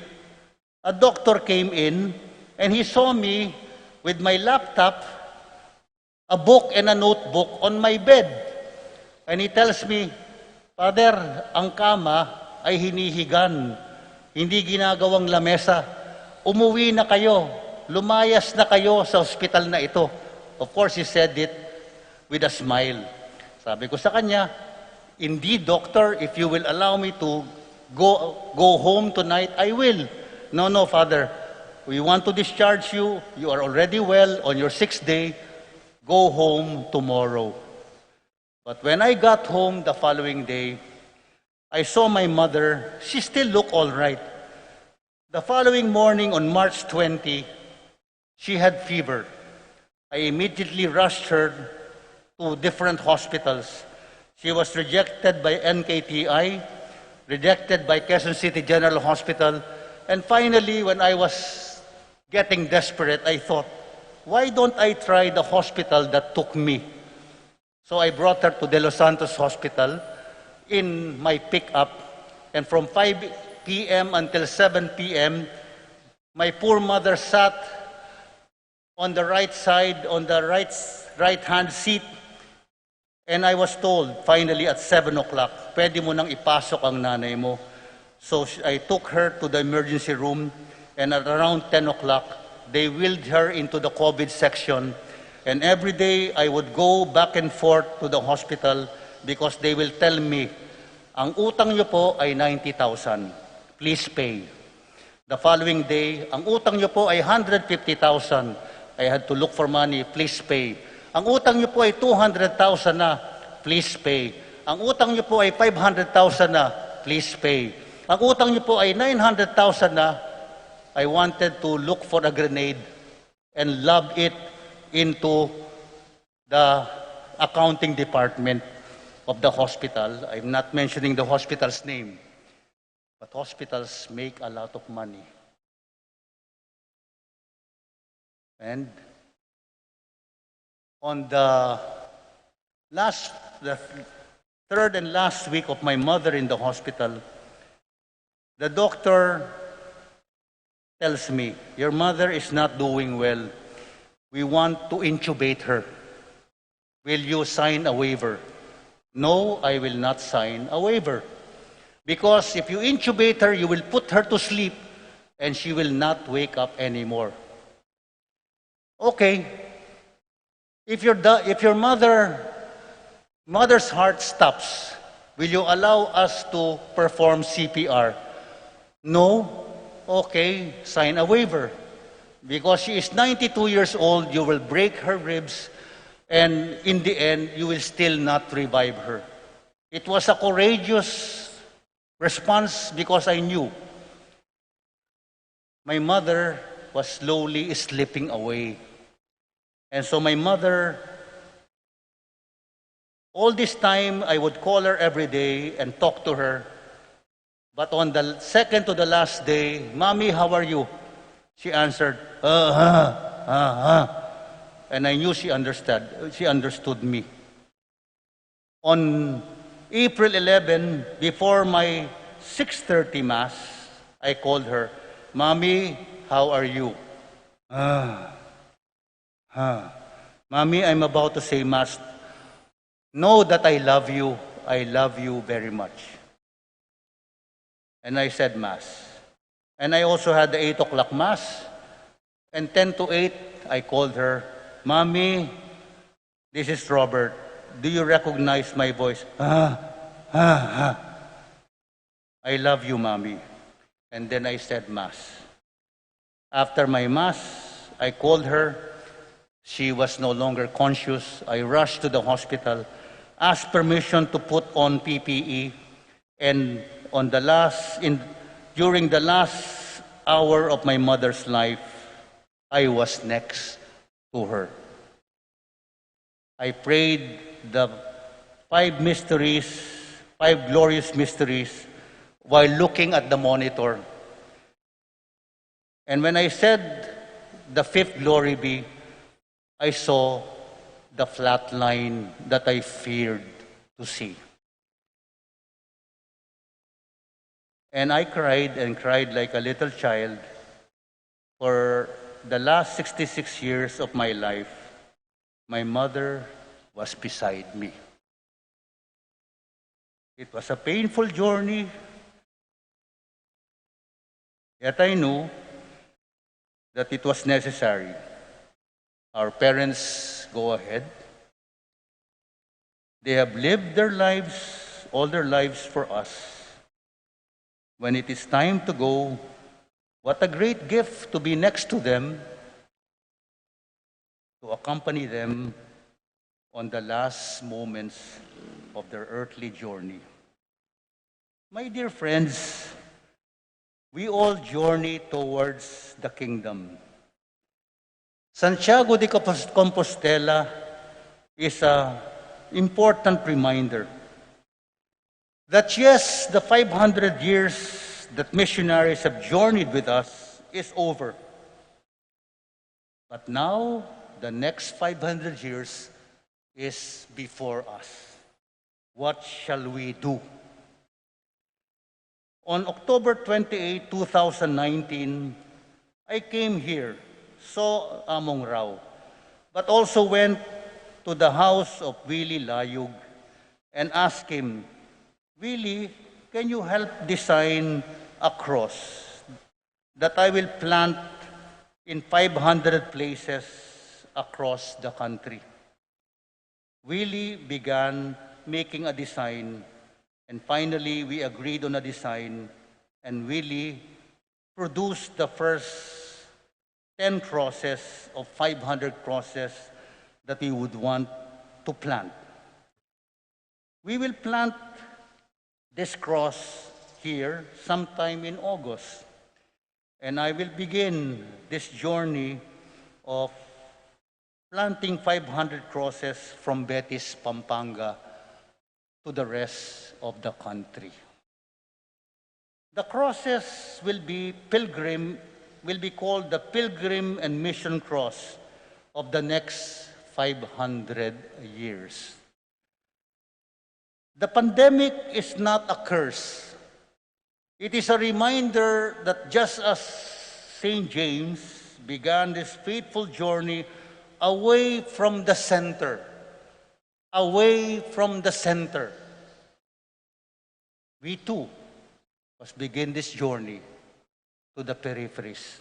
a doctor came in and he saw me with my laptop, a book, and a notebook on my bed. And he tells me, "Father, ang kama ay hinihigan, hindi ginagawang lamesa. Umuwi na kayo, lumayas na kayo sa ospital na ito." Of course, he said it with a smile. Sabi ko sa kanya, "Indeed, doctor, if you will allow me to go, go home tonight, I will." "No, no, Father. We want to discharge you. You are already well on your sixth day. Go home tomorrow." But when I got home the following day, I saw my mother. She still looked all right. The following morning, on March twenty, she had fever. I immediately rushed her to different hospitals. She was rejected by N K T I, rejected by Quezon City General Hospital, and finally, when I was getting desperate, I thought, "Why don't I try the hospital that took me?" So I brought her to De Los Santos Hospital in my pickup, and from five p m until seven p m, my poor mother sat on the right side, on the right, right-hand seat, and I was told, finally, at seven o'clock, "Pwede mo nang ipasok ang nanay mo." So sh- I took her to the emergency room, and at around ten o'clock, they wheeled her into the COVID section. And every day, I would go back and forth to the hospital because they will tell me, "Ang utang nyo po ay ninety thousand. Please pay." The following day, "Ang utang nyo po ay hundred fifty thousand." I had to look for money. "Please pay." "Ang utang nyo po ay two hundred thousand na. Please pay." "Ang utang nyo po ay five hundred thousand na. Please pay." "Ang utang nyo po ay nine hundred thousand na." I wanted to look for a grenade and lob it into the accounting department of the hospital. I'm not mentioning the hospital's name, but hospitals make a lot of money. And on the last, the third and last week of my mother in the hospital, the doctor tells me, "Your mother is not doing well. We want to intubate her. Will you sign a waiver?" "No, I will not sign a waiver. Because if you intubate her, you will put her to sleep and she will not wake up anymore." "Okay, if your, da- if your mother, mother's heart stops, will you allow us to perform C P R?" "No." "Okay, sign a waiver. Because she is ninety-two years old, you will break her ribs, and in the end, you will still not revive her." It was a courageous response because I knew my mother was slowly slipping away. And so my mother, all this time, I would call her every day and talk to her. But on the second to the last day, "Mommy, how are you?" She answered, "Ah, ah, ah, ah." And I knew she understood, she understood me. On April eleven, before my six thirty mass, I called her, "Mommy, how are you?" "Ah, ah. Mommy, I'm about to say mass. Know that I love you. I love you very much." And I said mass. And I also had the eight o'clock mass. And ten to eight, I called her, "Mommy, this is Robert. Do you recognize my voice?" "Ah, ah, ah." "I love you, Mommy." And then I said mass. After my mass, I called her. She was no longer conscious. I rushed to the hospital, asked permission to put on P P E, and on the last, in, during the last hour of my mother's life, I was next to her. I prayed the five mysteries, five glorious mysteries, while looking at the monitor. And when I said the fifth glory be, I saw the flat line that I feared to see. And I cried and cried like a little child. For the last sixty-six years of my life, my mother was beside me. It was a painful journey, yet I knew that it was necessary. Our parents go ahead. They have lived their lives, all their lives for us. When it is time to go, what a great gift to be next to them, to accompany them on the last moments of their earthly journey. My dear friends, we all journey towards the kingdom. Santiago de Compos-, Compostela is an important reminder that, yes, the five hundred years that missionaries have journeyed with us is over. But now, the next five hundred years is before us. What shall we do? On October twenty-eight, two thousand nineteen, I came here, saw Among Rau, but also went to the house of Willie Layug and asked him, "Willie, can you help design a cross that I will plant in five hundred places across the country?" Willie began making a design, and finally we agreed on a design, and Willie produced the first ten crosses of five hundred crosses that we would want to plant. We will plant this cross here sometime in August, and I will begin this journey of planting five hundred crosses from Betis, Pampanga, to the rest of the country. The crosses will be pilgrim, will be called the pilgrim and mission cross of the next five hundred years. The pandemic is not a curse. It is a reminder that just as Saint James began this faithful journey away from the center, away from the center, we too must begin this journey to the peripheries.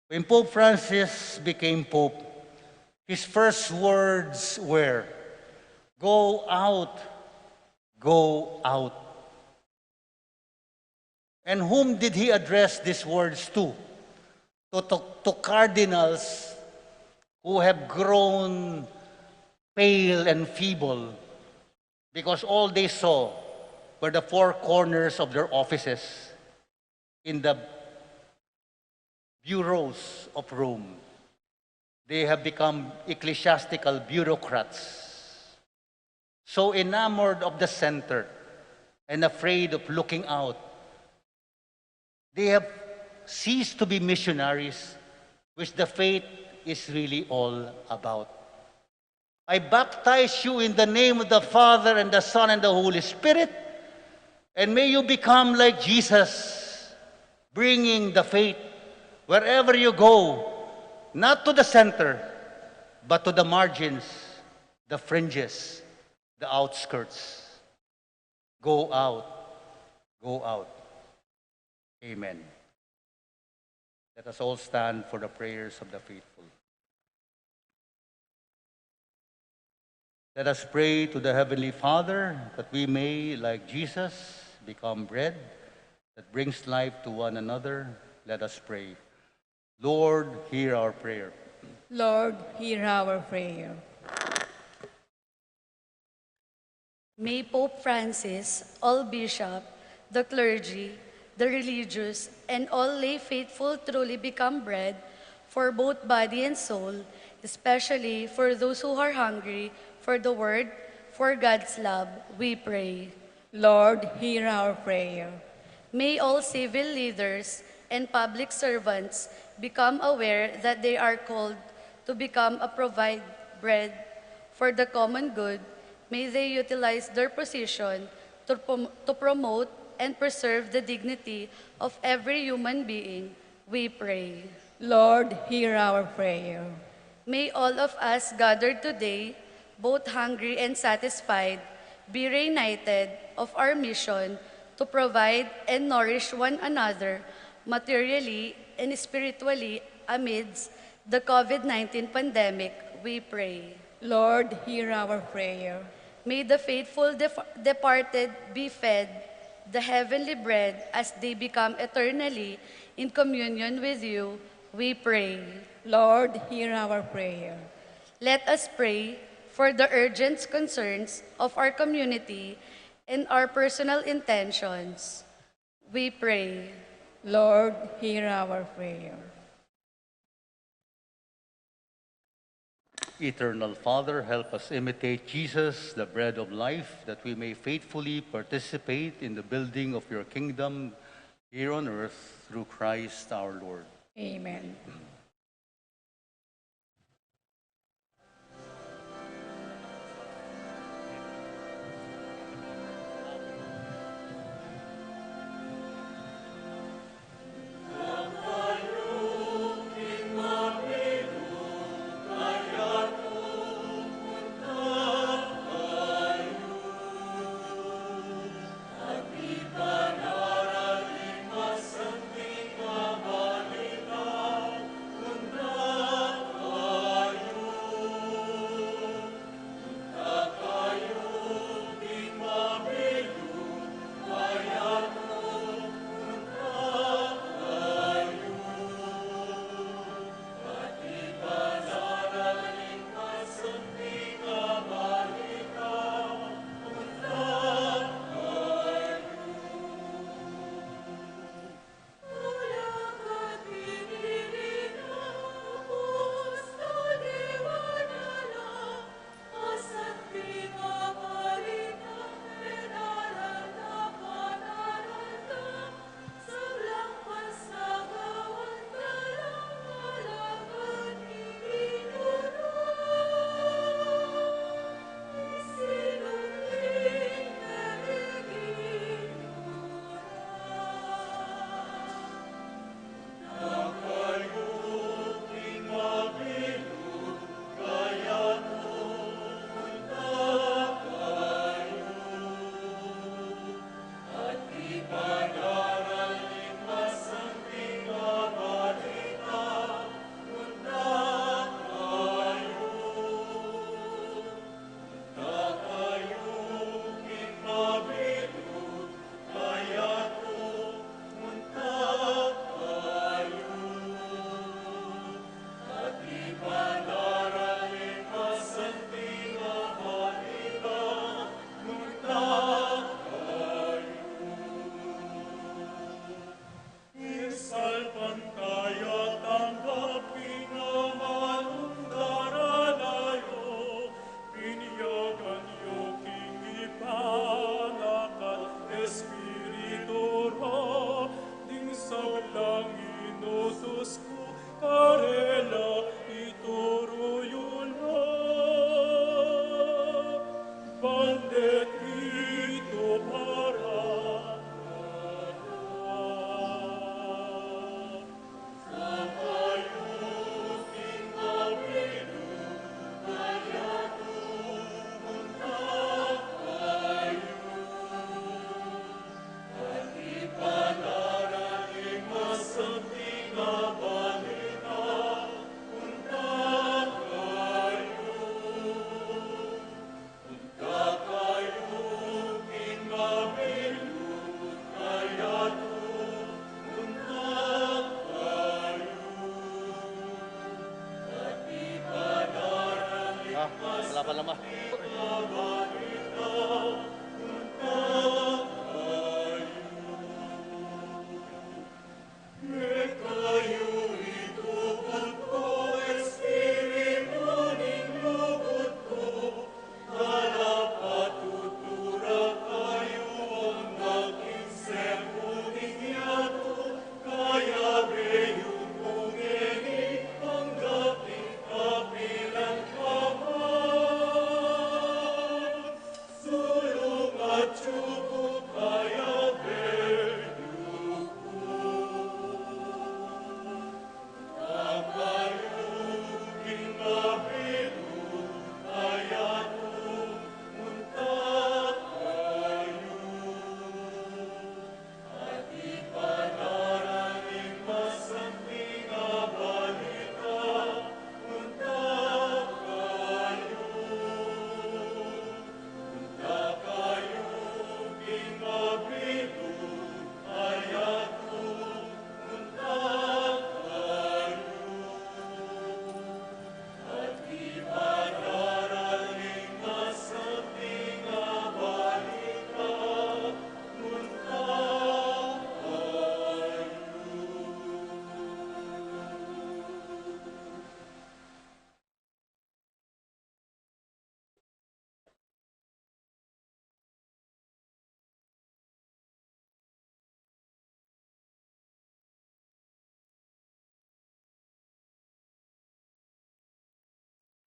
When Pope Francis became Pope, his first words were, "Go out, go out." And whom did he address these words to? To, to, to cardinals who have grown pale and feeble because all they saw were the four corners of their offices in the bureaus of Rome. They have become ecclesiastical bureaucrats, so enamored of the center and afraid of looking out. They have cease to be missionaries, which the faith is really all about. I baptize you in the name of the Father and the Son and the Holy Spirit, and may you become like Jesus, bringing the faith wherever you go, not to the center, but to the margins, the fringes, the outskirts. Go out, go out. Amen. Let us all stand for the prayers of the faithful. Let us pray to the Heavenly Father that we may, like Jesus, become bread that brings life to one another. Let us pray. Lord, hear our prayer. Lord, hear our prayer. May Pope Francis, all bishop, the clergy, the religious, and all lay faithful truly become bread for both body and soul, especially for those who are hungry for the word, for God's love, we pray. Lord, hear our prayer. May all civil leaders and public servants become aware that they are called to become a provide bread for the common good. May they utilize their position to, prom- to promote and preserve the dignity of every human being, we pray. Lord, hear our prayer. May all of us gathered today, both hungry and satisfied, be reunited of our mission to provide and nourish one another materially and spiritually amidst the COVID nineteen pandemic, we pray. Lord, hear our prayer. May the faithful def- departed be fed the heavenly bread as they become eternally in communion with you, we pray. Lord, hear our prayer. Let us pray for the urgent concerns of our community and our personal intentions, we pray. Lord, hear our prayer. Eternal Father, help us imitate Jesus, the bread of life, that we may faithfully participate in the building of your kingdom here on earth through Christ our Lord. Amen.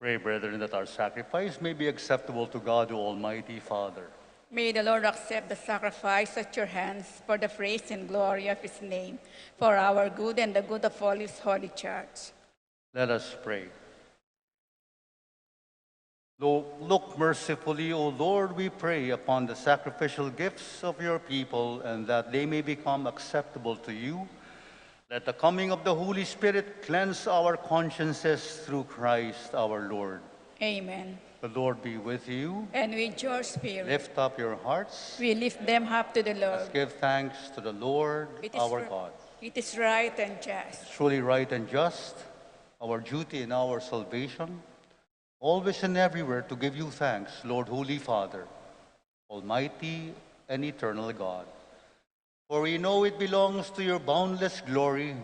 Pray, brethren, that our sacrifice may be acceptable to God, the Almighty Father. May the Lord accept the sacrifice at your hands for the praise and glory of his name, for our good and the good of all his holy church. Let us pray. Lo-, look mercifully, O Lord, we pray, upon the sacrificial gifts of your people, and that they may become acceptable to you. Let the coming of the Holy Spirit cleanse our consciences through Christ our Lord. Amen. The Lord be with you. And with your spirit. Lift up your hearts. We lift them up to the Lord. Let's give thanks to the Lord our God. It is right and just. Truly right and just, our duty and our salvation, always and everywhere to give you thanks, Lord, Holy Father, Almighty and eternal God. For we know it belongs to your boundless glory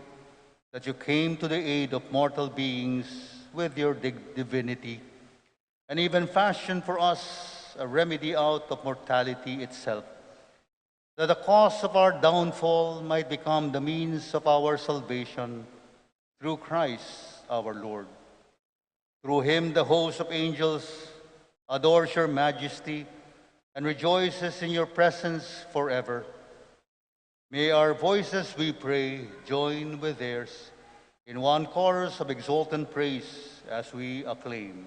that you came to the aid of mortal beings with your dig-, divinity, and even fashioned for us a remedy out of mortality itself, that the cause of our downfall might become the means of our salvation through Christ our Lord. Through him, the host of angels adores your majesty and rejoices in your presence forever. May our voices, we pray, join with theirs in one chorus of exultant praise as we acclaim.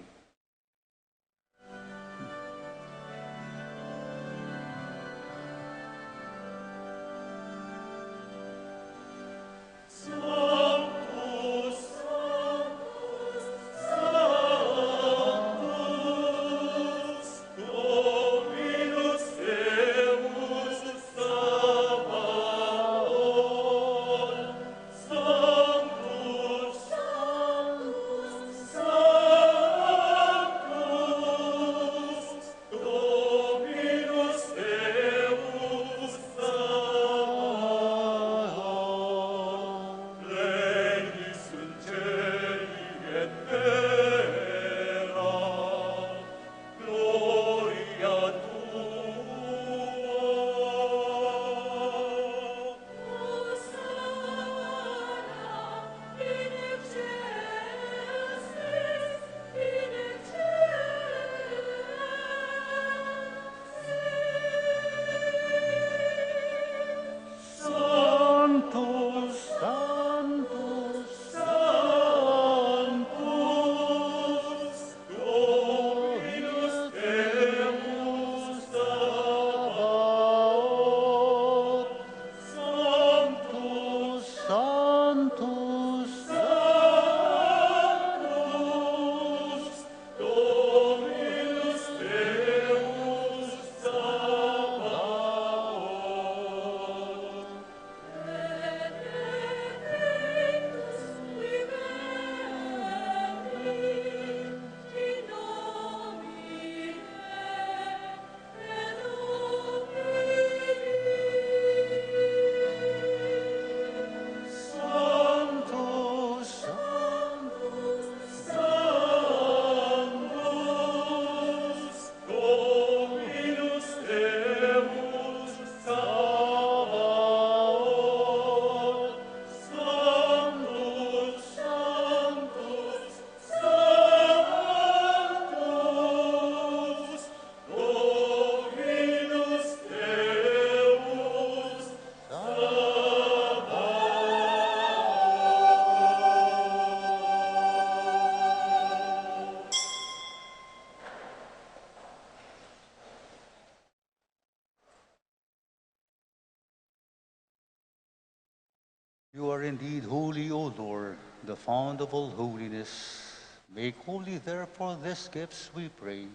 You are indeed holy, O Lord, the fount of all holiness. Make holy, therefore, these gifts, we pray,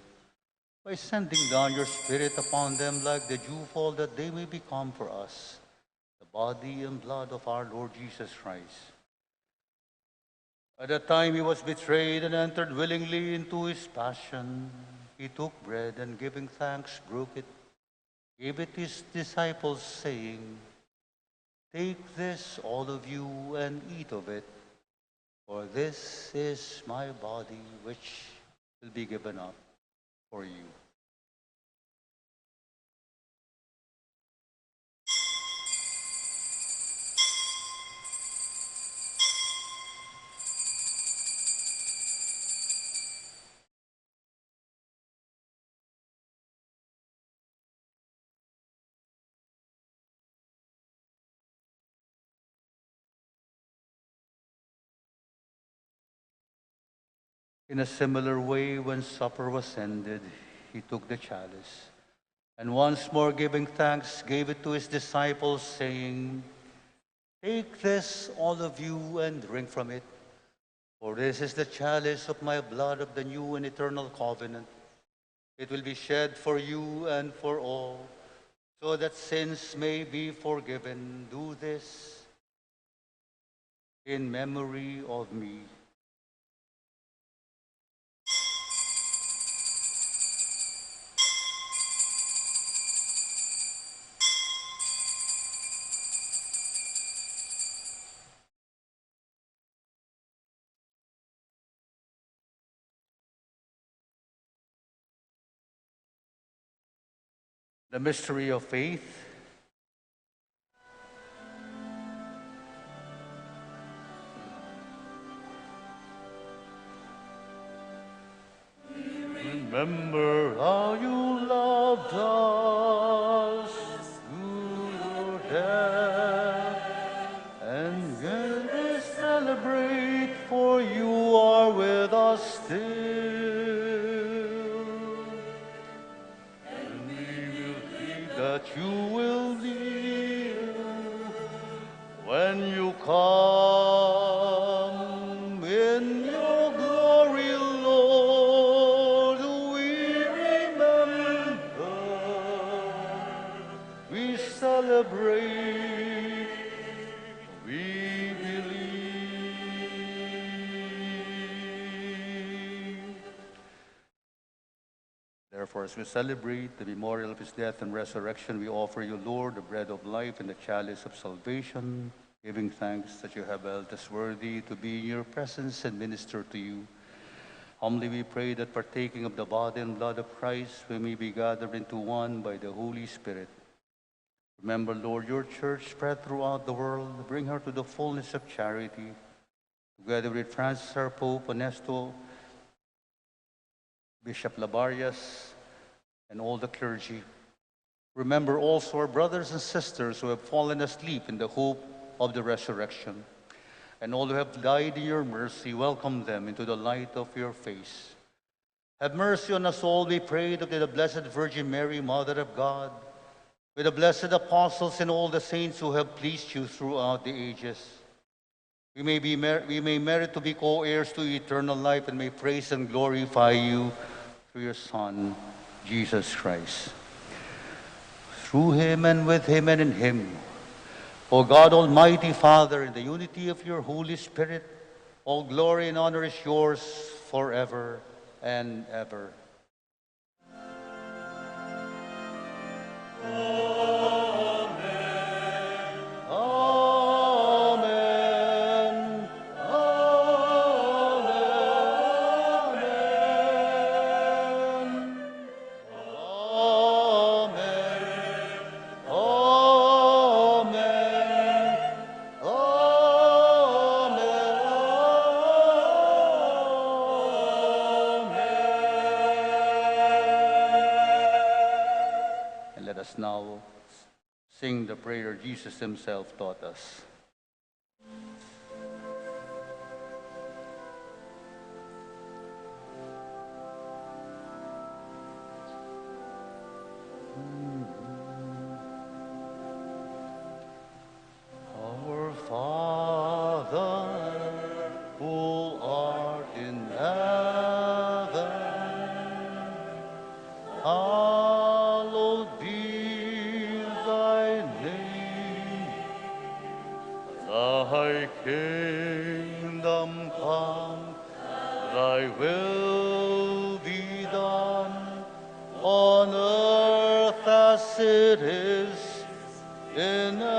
by sending down your Spirit upon them like the dewfall, that they may become for us the body and blood of our Lord Jesus Christ. At the time he was betrayed and entered willingly into his passion, he took bread and, giving thanks, broke it, gave it to his disciples, saying, "Take this, all of you, and eat of it, for this is my body, which will be given up for you." In a similar way, when supper was ended, he took the chalice, and once more giving thanks, gave it to his disciples, saying, "Take this, all of you, and drink from it, for this is the chalice of my blood of the new and eternal covenant. It will be shed for you and for all, so that sins may be forgiven. Do this in memory of me." The mystery of faith. Remember how you loved us through your death, and when we celebrate, for you are with us still. And we will be that you will be when you come in your glory, Lord. We remember, we celebrate, we believe. Therefore, as we celebrate the memorial of his death and resurrection, we offer you, Lord, the bread of life and the chalice of salvation, giving thanks that you have held us worthy to be in your presence and minister to you. Humbly we pray that, partaking of the body and blood of Christ, we may be gathered into one by the Holy Spirit. Remember, Lord, your church spread throughout the world. Bring her to the fullness of charity, together with Francis our Pope, Ernesto, Bishop Labarias, and all the clergy. Remember also our brothers and sisters who have fallen asleep in the hope of the resurrection, and all who have died in your mercy, welcome them into the light of your face. Have mercy on us all, we pray, that with the Blessed Virgin Mary, Mother of God, with the blessed apostles and all the saints who have pleased you throughout the ages, we may be mer-, we may merit to be co-heirs to eternal life and may praise and glorify you through your Son, Jesus Christ. Through him and with him and in him, O God, Almighty Father, in the unity of your Holy Spirit, all glory and honor is yours forever and ever. Amen. Amen. Amen. Amen. Amen. And let us now sing the prayer Jesus himself taught us. Our Father, who art in heaven, hallowed be thy name. Thy kingdom come, thy will be done on earth as it is in heaven.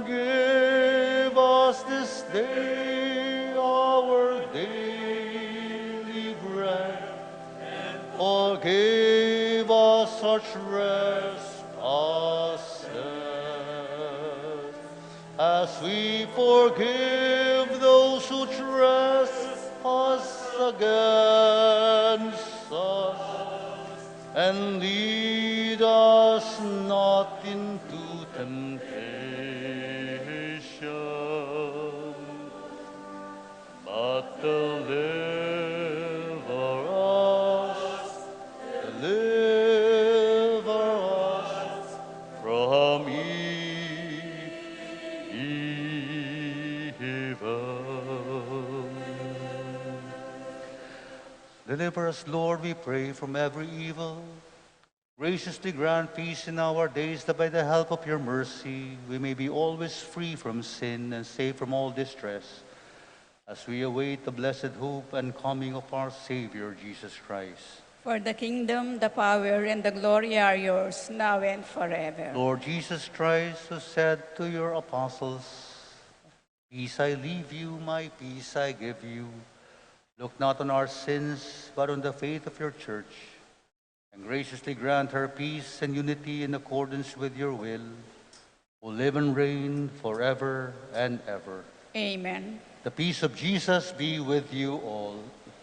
Give us this day our daily bread, and forgive us our trespasses, as we forgive those who trespass against us, and lead us not into temptation, Deliver us, deliver us from evil. Deliver us, Lord, we pray, from every evil. Graciously grant peace in our days, that by the help of your mercy we may be always free from sin and safe from all distress, as we await the blessed hope and coming of our Savior, Jesus Christ. For the kingdom, the power, and the glory are yours, now and forever. Lord Jesus Christ, who said to your apostles, "Peace I leave you, my peace I give you," look not on our sins, but on the faith of your church, and graciously grant her peace and unity in accordance with your will, who live and reign forever and ever. Amen. The peace of Jesus be with you all.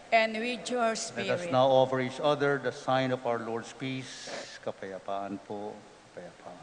And with your spirit. Let us now offer each other the sign of our Lord's peace. Kapayapaan po, kapayapaan.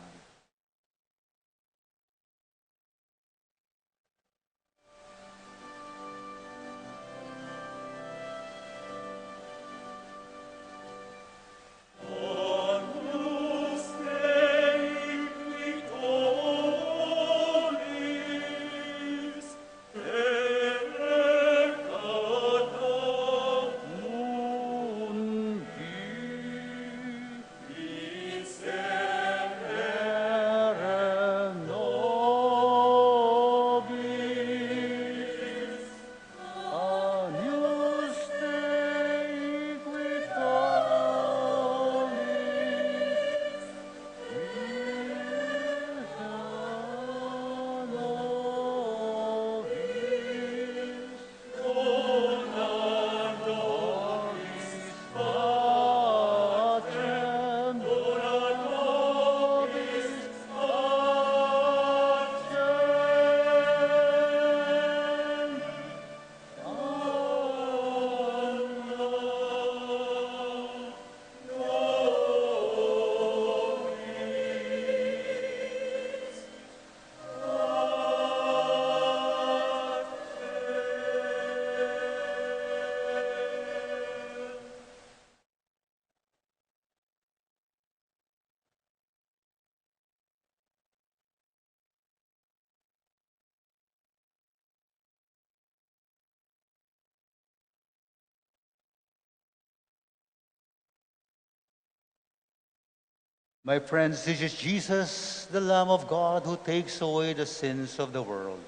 My friends, this is Jesus, the Lamb of God, who takes away the sins of the world.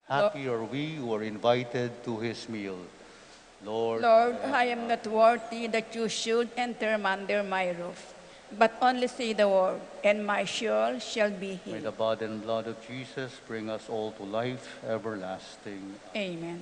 Happy are we who are invited to his meal. Lord, Lord, I am not worthy that you should enter under my roof, but only say the word, and my soul shall be healed. May the body and blood of Jesus bring us all to life everlasting. Amen.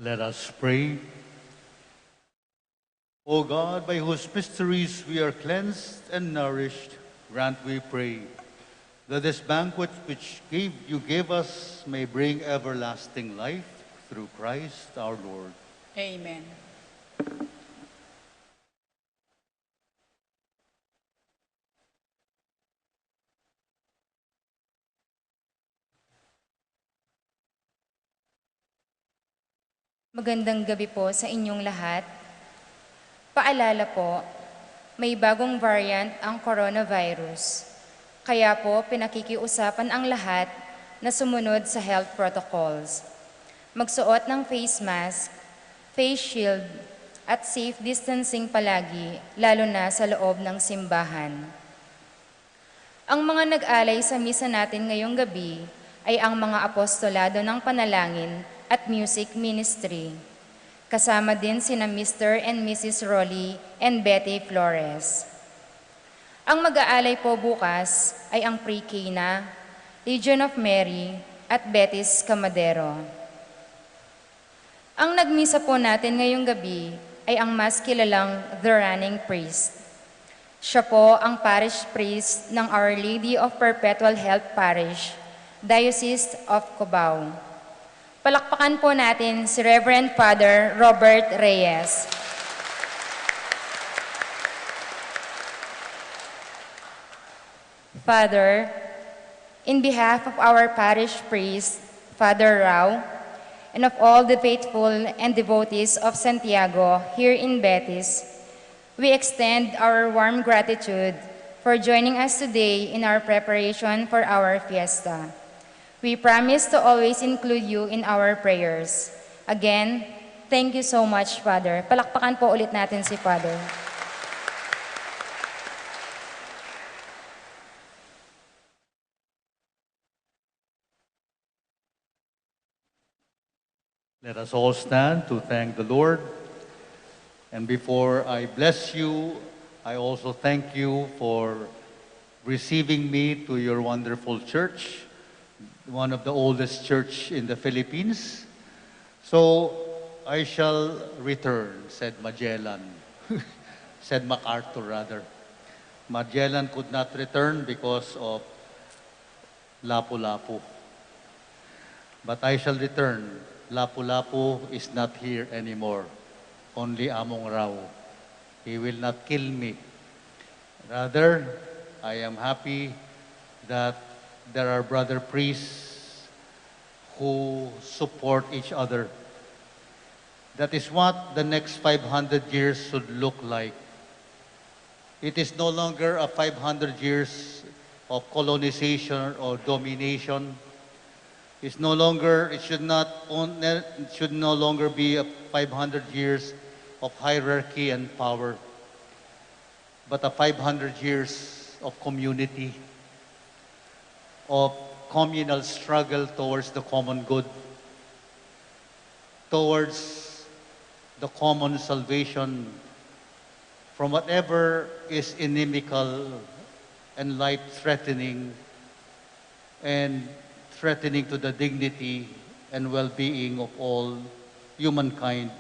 Let us pray. O God, by whose mysteries we are cleansed and nourished, grant, we pray, that this banquet which gave, you gave us may bring everlasting life through Christ our Lord. Amen. Magandang gabi po sa inyong lahat. Paalala po, may bagong variant ang coronavirus. Kaya po, pinakikiusapan ang lahat na sumunod sa health protocols. Magsuot ng face mask, face shield, at safe distancing palagi, lalo na sa loob ng simbahan. Ang mga nag-alay sa misa natin ngayong gabi ay ang mga apostolado ng panalangin at music ministry. Kasama din sina Mister and Missus Rolly and Betty Flores. Ang mag-aalay po bukas ay ang Pre Cana, Legion of Mary, at Betis Camadero. Ang nagmisa po natin ngayong gabi ay ang mas kilalang The Running Priest. Siya po ang parish priest ng Our Lady of Perpetual Help Parish, Diocese of Cubao. Palakpakan po natin si Reverend Father Robert Reyes. Father, in behalf of our parish priest, Father Rao, and of all the faithful and devotees of Santiago here in Betis, we extend our warm gratitude for joining us today in our preparation for our fiesta. We promise to always include you in our prayers. Again, thank you so much, Father. Palakpakan po ulit natin si Father. Let us all stand to thank the Lord. And before I bless you, I also thank you for receiving me to your wonderful church, one of the oldest church in the Philippines. "So I shall return," said Magellan. Said MacArthur, rather. Magellan could not return because of Lapu-Lapu. "But I shall return." Lapu-Lapu is not here anymore. Only Among Rao. He will not kill me. Rather, I am happy that there are brother priests who support each other. That is what the next five hundred years should look like. It is no longer a five hundred years of colonization or domination. It's no longer, it should not on-, it should no longer be a five hundred years of hierarchy and power, but a five hundred years of community, of communal struggle towards the common good, towards the common salvation from whatever is inimical and life-threatening and threatening to the dignity and well-being of all humankind,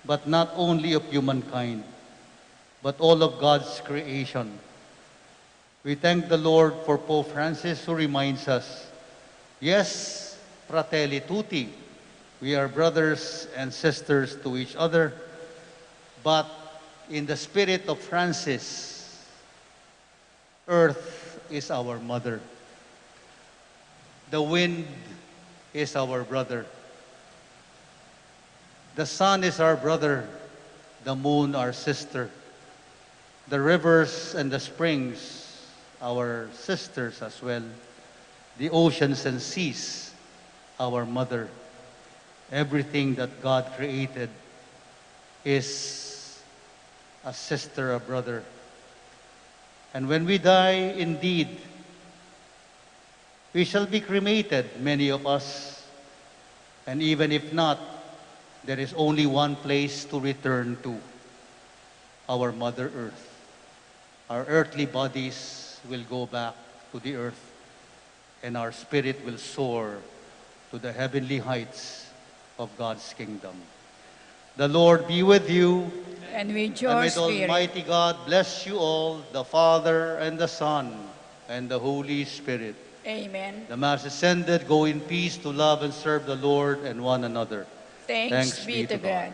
but not only of humankind, but all of God's creation. We thank the Lord for Pope Francis, who reminds us, yes, fratelli tutti, we are brothers and sisters to each other, but in the spirit of Francis, earth is our mother. The wind is our brother. The sun is our brother, the moon our sister. The rivers and the springs, our sisters as well. The oceans and seas, our mother. Everything that God created is a sister, a brother. And when we die, indeed, we shall be cremated, many of us, and even if not, there is only one place to return to, our Mother Earth. Our earthly bodies will go back to the earth, and our spirit will soar to the heavenly heights of God's kingdom. The Lord be with you. And with And your may the spirit. Almighty God bless you all, the Father and the Son and the Holy Spirit. Amen. The Mass is ended. Go in peace to love and serve the Lord and one another. Thanks, be to God.